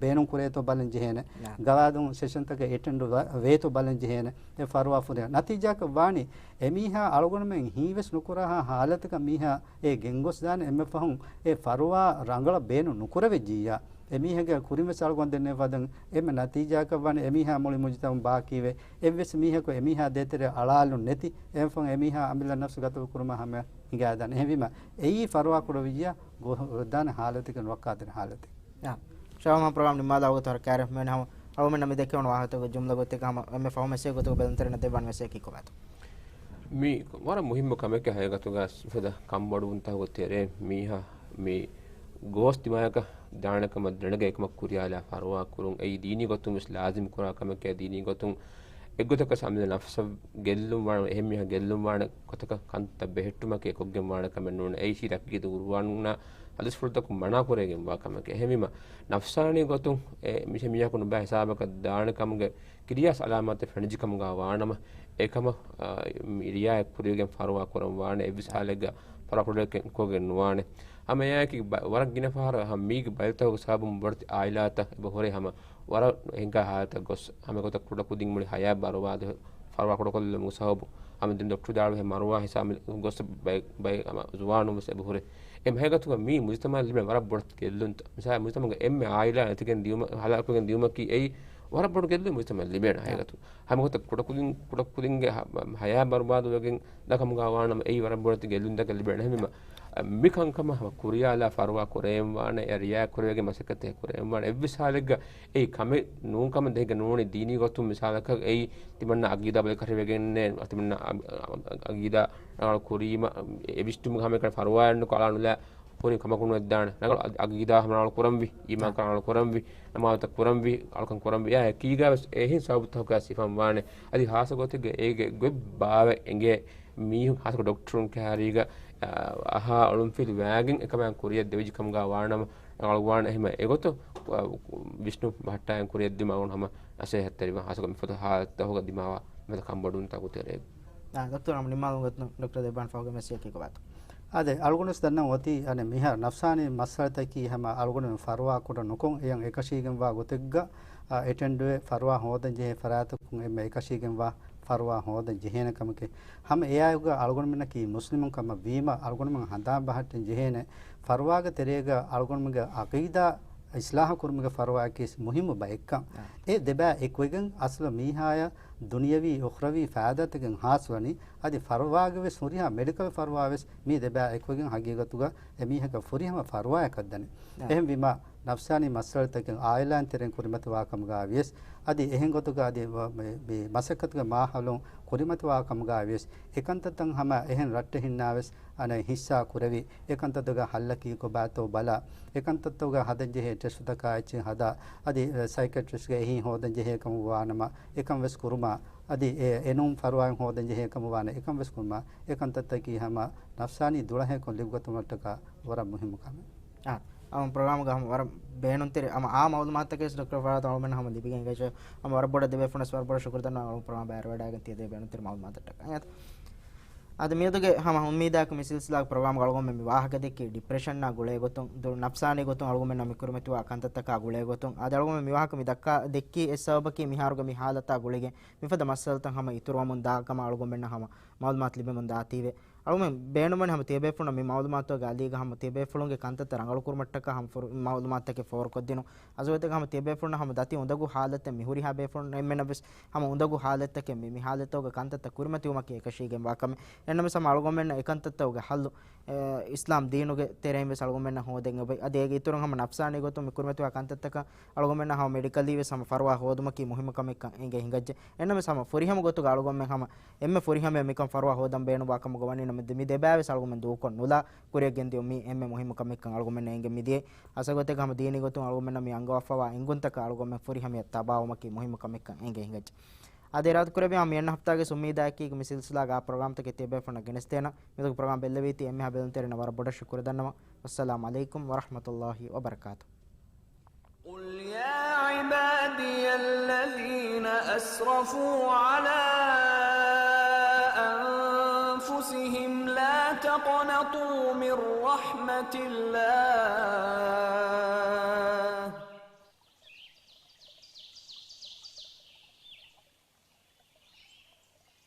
ބޭނުން ކުރޭތޯ ބަލަން ޖެހޭނެ. ނާ. ގަވާއިދުން ސެޝަންތަކަށް އެޓެންޑް ވަ-، ވޭތޯ ބަލަން ޖެހޭނެ. އެ ފަރުވާ ފުރޭ. ނަތީޖާއަކަށް ވާނީ، އެ މީހާ އަޅުގަނޑުމެން ހީވެސް ނުކުރާހާ ހާލަތަކަށް މީހާ އެ ގެންގޮސްދާނެ. އެންމެ ފަހުން އެ ފަރުވާ ރަނގަޅަށް ބޭނުން ނުކުރެވިއްޖިއްޔާ، އެ މީހެއްގެ ކުރިން ވެސް އަޅުގަނޑު ދެންނެވި ފަދައިން އެންމެ ނަތީޖާއަކަށް ވާނެ އެ މީހާ މުޅި މުޖުތަމަޢުން ބާކީވެ، އެއްވެސް މީހަކު އެ މީހާ ދޭތެރޭ އަޅާލުން ނެތި. އެންމެ ފަހުން އެ މީހާ އަމިއްލަ ނަފްސު ގަތުލު ކުރުމަށް ހަމަ ހިނގާދާނެ. އެހެންވީމަ އެއީ ފަރުވާ ކުޑަވިއްޔާ ގޮ-، ގޮށްދާނެ ހާލަތެއް ނުވައްކާދޭނެ ހާލަތެއް. އާ. ޝާމާ ޕްރޮގްރާމް ނިންމާލާ ވަގުތު ހަރަ ކައިރި މިވެނި ހަމަ އަޅުމެންނަށް މި ދެކެވުނު ވާހަކަތަކުގެ ޖުމްލަ ގޮތެއް ހަމަ އެންމެ ފަހު މެސެޖް ގޮތުގަ ބެލުންތެރިންނަށް ދެއްވާން ވެސް އެކީ ކޮބާތޯ؟ މީ ވަރަށް މުހިއްމު ކަމެކޭ ހަގީގަތުގަ އުފެދޭ ކަންބޮޑުވުންތަކުގެ ތެރޭ މީހާ މި ގޯސް ދިމާޔަކަށް ދާނެ ކަމަށް ދެނެގަތުމަށް ކުރިޔާލާ ފަރުވާ ކުރުން އެއީ ދީނީ ގޮތުން ވެސް ލާޒިމް ކުރާ ކަމެކޭ. ދީނީ ގޮތުން އެއްގޮތަކަށް އަމިއްލަ ނަފްސަށް ގެއްލުން ވާނެ، އެހެން މީހާ ގެއްލުން ވާނެ ގޮތަކަށް ކަންތައް ބެހެއްޓުމަކީ ކޮށްގެން ވާނެ ކަމެއް ނޫން. އެއީ ޝަރީޢަތުގެ ޤުރުއާނުންނާ ހަދީސްފުޅުތަކުން މަނާ ކުރެވިގެންވާ ކަމެކޭ. އެހެންވީމަ، ނަފްސާނީ ގޮތުން އެ މި-، މީހަކު ނުބައި ހިސާބަކަށް ދާނެ ކަމުގެ ކިރިޔާސް އަލާމާތެއް ފެނިއްޖެ ކަމުގަ ވާނަމަ، އެކަމަށް، އާ، މި ރިއާޔަތް ކުރެވިގެން ފަރުވާ ކުރަން ވާނެ. އެއްވެސް ހާލެއްގަ ފަރުވާ ކުޑަކޮށްގެން ނުވާނެ. ހަމަ އެއާއެކީ ބަ-، ވަރަށް ގިނަ ފަހަރަށް ހަމަ މީގެ ބަލިތަކުގެ ސަބަބުން ބޮޑެތި އާއިލާތައް އެބަ ހުރޭ ހަމަ ވަރަށް ހިނގާ ހާލަތަށް ގޮސް، ހަމަ ގޮތަށް ކުޑަ ކުދިން މުޅި ހަޔާތް ބަރުބާދު ފަރުވާ ކުޑަކޮށްލުމުގެ ސަބަބު ހަމަ ދެން ޑޮކްޓަރު ދާޅުވެ މަރުވާ ހިސާބު ގޮސް ބައި، ބައި ހަމަ ޒުވާނުން ވެސް އެބަ ހުރޭ. އެ ހަގީގަތުގަ މީ މުޖުތަމަޢަށް ލިބޭ ވަރަށް ބޮޑެތި ގެއްލުންތައް. މިސާލަށް މުޖުތަމަޢުގެ އެންމެ އާއިލާ ނެތިގެން ދިއުމަ-، ހަލާކުވެގެން ދިއުމަކީ އެއީ ވަރަށް ބޮޑު ގެއްލުމެއް މުޖްތަމައަށް ލިބޭނެ ހަގީގަތު. ހަމަ ގޮތަށް ކުޑަކުދިން، ކުޑަކުދިންގެ ހަ-، ހަޔާތް ބަރުބާދުވެގެން ދަކަމުގަ ވާނަމަ އެއީ ވަރަށް ބޮޑެތި ގެއްލުންތަކެއް ލިބޭނެ. އެހެންވީމަ، މިކަންކަމަށް ހަމަ ކުރިޔާލާ ފަރުވާ ކުރެވެން ވާނެ، އެ ރިޔާ ކުރެވިގެން މަސައްކަތެއް ކުރެވެން ވާނެ. އެއްވެސް ހާލެއްގަ އެއީ ކަމެއް ނޫން ކަމެއް ދެހިގެން ނޫނީ ދީނީ ގޮތުން މިސާލަކަށް އެއީ ތިމަންނަ އަގީދާ ބަލިކަށިވެގެންނޭ، ތިމަންނަ އަ-، އަ-، އަގީދާ ރަނގަޅު ކުރީމަ، އެ ވިސްނުމުގެ ހަމައެކަނި ފަރުވާއެއްނުކޮށް އަޅާނުލާ ކުރިން ކަމަކުން ވެއްދާނެ. ރަނގަޅު އަ-، އަގީދާ ހަމަ ރަނގަޅު ކުރަންވީ، އީމާންކަން ރަނގަޅު ކުރަންވީ، ނަމާދުތައް ކުރަންވީ، އަޅުކަން ކުރަންވީ. އެއާ އެކީގަ ވެސް އެހެން ސަބަބުތަކަކާ ސިފަން ވާނެ. އަދި ހާއްސަ ގޮތެއްގަ އޭގެ ގޮތް ބާވަތް އެނގޭ މީހުން ހާއްސަ ޑޮކްޓަރުން ކައިރީގަ، އަ، އަހާ އޮޅުންފިލި ވާގެން އެކަމަށް ކުރިއަށް ދެވިއްޖެ ކަމުގަ ވާނަމަ، ރަނގަޅުވާނެ. އެހެން އެގޮތަށް ވިސްނުން ބަހައްޓާގެން ކުރިއަށްދިއުމަށް އަޅުގަނޑު ހަމަ ނަސޭހަތްތެރިވާ، ހާއްސަކޮށް މިފަދަ ހާލަތްތަކުގަ ދިމާވާ މިފަދަ ކަންބޮޑުވުންތަކުގެ ތެރޭގަ. އާ، ދޮކްޓަރ ހަމަ ނިންމާލުމުގެ ދޮކްޓަރ ދެއްވާން ފަހުގެ މެސެޖަކީ ކޮބާތޯ؟ އާދެ، އަޅުގަނޑުވެސް ދަންނަން އޮތީ، އަނެއް މިހާ ނަފްސާނީ މައްސަލަތަކީ ހަމަ އަޅުގަނޑުމެން ފަރުވާ ކުޑަ ނުކޮށް، އެޔަށް އެކަށީގެންވާ ގޮތެއްގަ، އާ، އެޓެންޑުވެ ފަރުވާ ހޯދަން ޖެހޭ ފަރާތަކުން އެންމެ އެކަށީގެންވާ ފަރުވާ ހޯދަން ޖެހޭނެ ކަމެކޭ. ހަމަ އެއާއެކުގަ އަޅުގަނޑުމެންނަކީ މުސްލިމުން ކަމަށް ވީމަ، އަޅުގަނޑުމެން ހަނދާން ބަހައްޓަން ޖެހޭނެ، ފަރުވާގެ ތެރޭގަ އަޅުގަނޑުމެންގެ އަޤީދާ އިޞްލާޙު ކުރުމުގެ ފަރުވާއަކީ މުހިއްމު ބައެއްކަން. އާ. އެ ދެބައި އެކުވެގެން އަސްލު މީހާޔަށް ދުނިޔަވީ އުޚްރަވީ ފައިދާތަކެއް ހާސްވަނީ، އަދި ފަރުވާގެ ވެސް ހުރިހާ މެޑިކަލް ފަރުވާ ވެސް މި ދެބައި އެކުވެގެން ހަގީގަތުގަ އެމީހަކަށް ފުރިހަމަ ފަރުވާއަކަށް ދަނީ. އާ. އެހެންވީމަ، ނަފްސާނީ މައްސަލަތަކެއް އާއިލާއިން ތެރެއިން ކުރިމަތިވާ ކަމުގަ ވިޔަސް، އަދި އެހެން ގޮތުގަ އަދި މަ-، މި، މި މަސައްކަތުގެ މާހައުލުން ކުރިމަތިވާ ކަމުގަ ވިޔަސް، އެކަންތައްތައް ހަމަ އެހެން ރައްޓެހިންނާ ވެސް އަނެއް ހިއްސާ ކުރެވި، އެކަންތައްތަކުގެ ހައްލަކީ ކޮބާތޯ ބަލާ، އެކަންތައްތަކުގެ ހަދަންޖެހޭ ޓެސްޓުތަކާ އެއްޗެއް ހަދާ، އަދި، އެ، ސައިކެޓްރިސްޓްގެ އެހީ ހޯދަންޖެހޭ ކަމަށް ވާނަމަ، އެކަން ވެސް ކުރުމާ، އަދި އެ، އެނޫން ފަރުވާއެއް ހޯދަންޖެހޭ ކަމަށް ވާނަ، އެކަން ވެސް ކުރުމާ، އެކަންތައްތަކީ ހަމަ ނަފްސާނީ ދުޅަހެއްކޮށް ލިބިގަތުމަށްޓަކާ ވަރަށް މުހިއްމު ކަމެއް. އާ، އަމަ ޕްރޮގްރާމުގަ ހަމަ ވަރަށް ބޭނުންތެރި، އަމަ އާ މައުލޫމާތުތަކެއް ޑޮކްޓަރ ފަރާތު އަޅުމެން ހަމަ ލިބިގެން ގައި، އަމަ ވަރަށް ބޮޑަށް ދެބޭފުޅުންނަސް ވަރަށް ބޮޑަށް ޝުކުރު ދަންނަވަން އަޅު ޕްރޮގްރާމް ބައިވެރިވަޑައިގެން ތިޔަ ދޭ ބޭނުންތެރި މައުލޫމާތަށްޓަކައި. އަދި މިއަދުގެ ހަމަ އުއްމީދާއެކު މި ސިލްސިލާގެ ޕްރޮގްރާމްގަ އަޅުގަނޑުމެން މި ވާހަކަ ދެއްކީ ޑިޕްރެޝަންއާ ގުޅޭ ގޮތުން، ދު-، ނަފްސާނީ ގޮތުން އަޅުގަނޑުމެންނަށް މި ކުރިމަތިވާ ކަންތައްތަކާ ގުޅޭ ގޮތުން. އަދި އަޅުގަނޑުމެން މި ވާހަކަ މި ދައްކާ ދެއްކީ އެއް ސަބަބަކީ މިހާރުގެ މި ހާލަތާ ގުޅިގެން މިފަދަ މައްސަލަތައް ހަމަ އިތުރުވަމުން ދާ ކަމަށް އަޅުގަނޑުމެންނަށް ހަމަ މައުލޫމާތު ލިބެމުން ދާތީވެ. އަޅުގަނޑުމެން ބޭނުންވަނީ ހަމަ ތިޔަބޭފުޅުންނަށް މި މައުލޫމާތުގެ އަލީގަ ހަމަ ތިޔަބޭފުޅުންގެ ކަންތައްތައް ރަނގަޅުކުރުމަށްޓަކާ ހަމަ ފުރު-، މައުލޫމާތުތަކެއް ފޯރުކޮށްދިނުން. އަސްލުގޮތެއްގަ ހަމަ ތިޔަބޭފުޅުންނަށް ހަމަ ދަތި އުނދަގޫ ހާލަތެއް މި ހުރިހާ ބޭފުޅުން އެންމެނަށް ވެސް ހަމަ އުނދަގޫ ހާލަތްތަކެއް މި، މި ހާލަތްތަކުގެ ކަންތައްތައް ކުރިމަތިވުމަކީ އެކަށީގެންވާ ކަމެއް. އެހެންނަމަވެސް ހަމަ އަޅުގަނޑުމެންނަށް އެކަންތައްތަކުގެ ހައްލު، އެ، އިސްލާމް ދީނުގެ ތެރެއިން ވެސް އަޅުގަނޑުމެންނަށް ހޯދެން އޮވޭ. އަދި އޭގެ އިތުރުން ހަމަ ނަފްސާނީ ގޮތުން މި ކުރިމަތިވާ ކަންތައްތަކަށް އަޅުގަނޑުމެންނަށް ހަމަ މެޑިކަލީ ވެސް ހަމަ ފަރުވާ ހޯދުމަކީ މުހިއްމު ކަމެއްކަން އެނގޭ ހިނގައްޖެ. އެހެންނަމަވެސް ހަމަ ފުރިހަމަ ގޮތުގަ އަޅުގަނޑުމެން ހަމަ އެންމެ ފުރިހަމަޔަށް މިކަން ފަރުވާ ހޯދަން ބޭނުންވާ ކަމުގަ ވަނީ ނަމަ، މި ދެބައި ވެސް އަޅުގަނޑުމެން ދޫކޮށް ނުލާ ކުރިއަށް ގެންދިޔުން މީ އެންމެ މުހިއްމު ކަމެއްކަން އަޅުގަނޑުމެންނަށް އެނގެން މިދިޔައީ. އަސްލު ގޮތެއްގަ ހަމަ ދީނީ ގޮތުން އަޅުގަނޑުމެންނަށް މި އަންގަވާފަވާ އެނގުންތަކަށް އަޅުގަނޑުމެން ފުރިހަމަޔަށް ތަބާވުމަކީ މުހިއްމު ކަމެއްކަން އެނގެން ހިނގައްޖެ. އާދެ، އިރާދަ ކުރެއްވިޔާ މި އަންނަ ހަފްތާގެ އުއްމީދާއެކީ މި ސިލްސިލާގެ އާ ޕްރޮގްރާމްތަކެއް ތިޔަބޭފުޅުންނަށް ގެނެސްދޭނަން. މިތަކު ޕްރޮގްރާމް ބެއްލެވީތީ އެންމެހާ ބެލުންތެރިންނަށް ވަރަށް ބޮޑަށް ޝުކުރު ދަންނަވަން. ވައްސަލާމު ޢަލައިކުމް ވަރަޙްމަތުﷲި ވަބަރަކާތުހު. قل يا عبادي الذين أسرفوا على أنفسهم لا تقنطوا من رحمة الله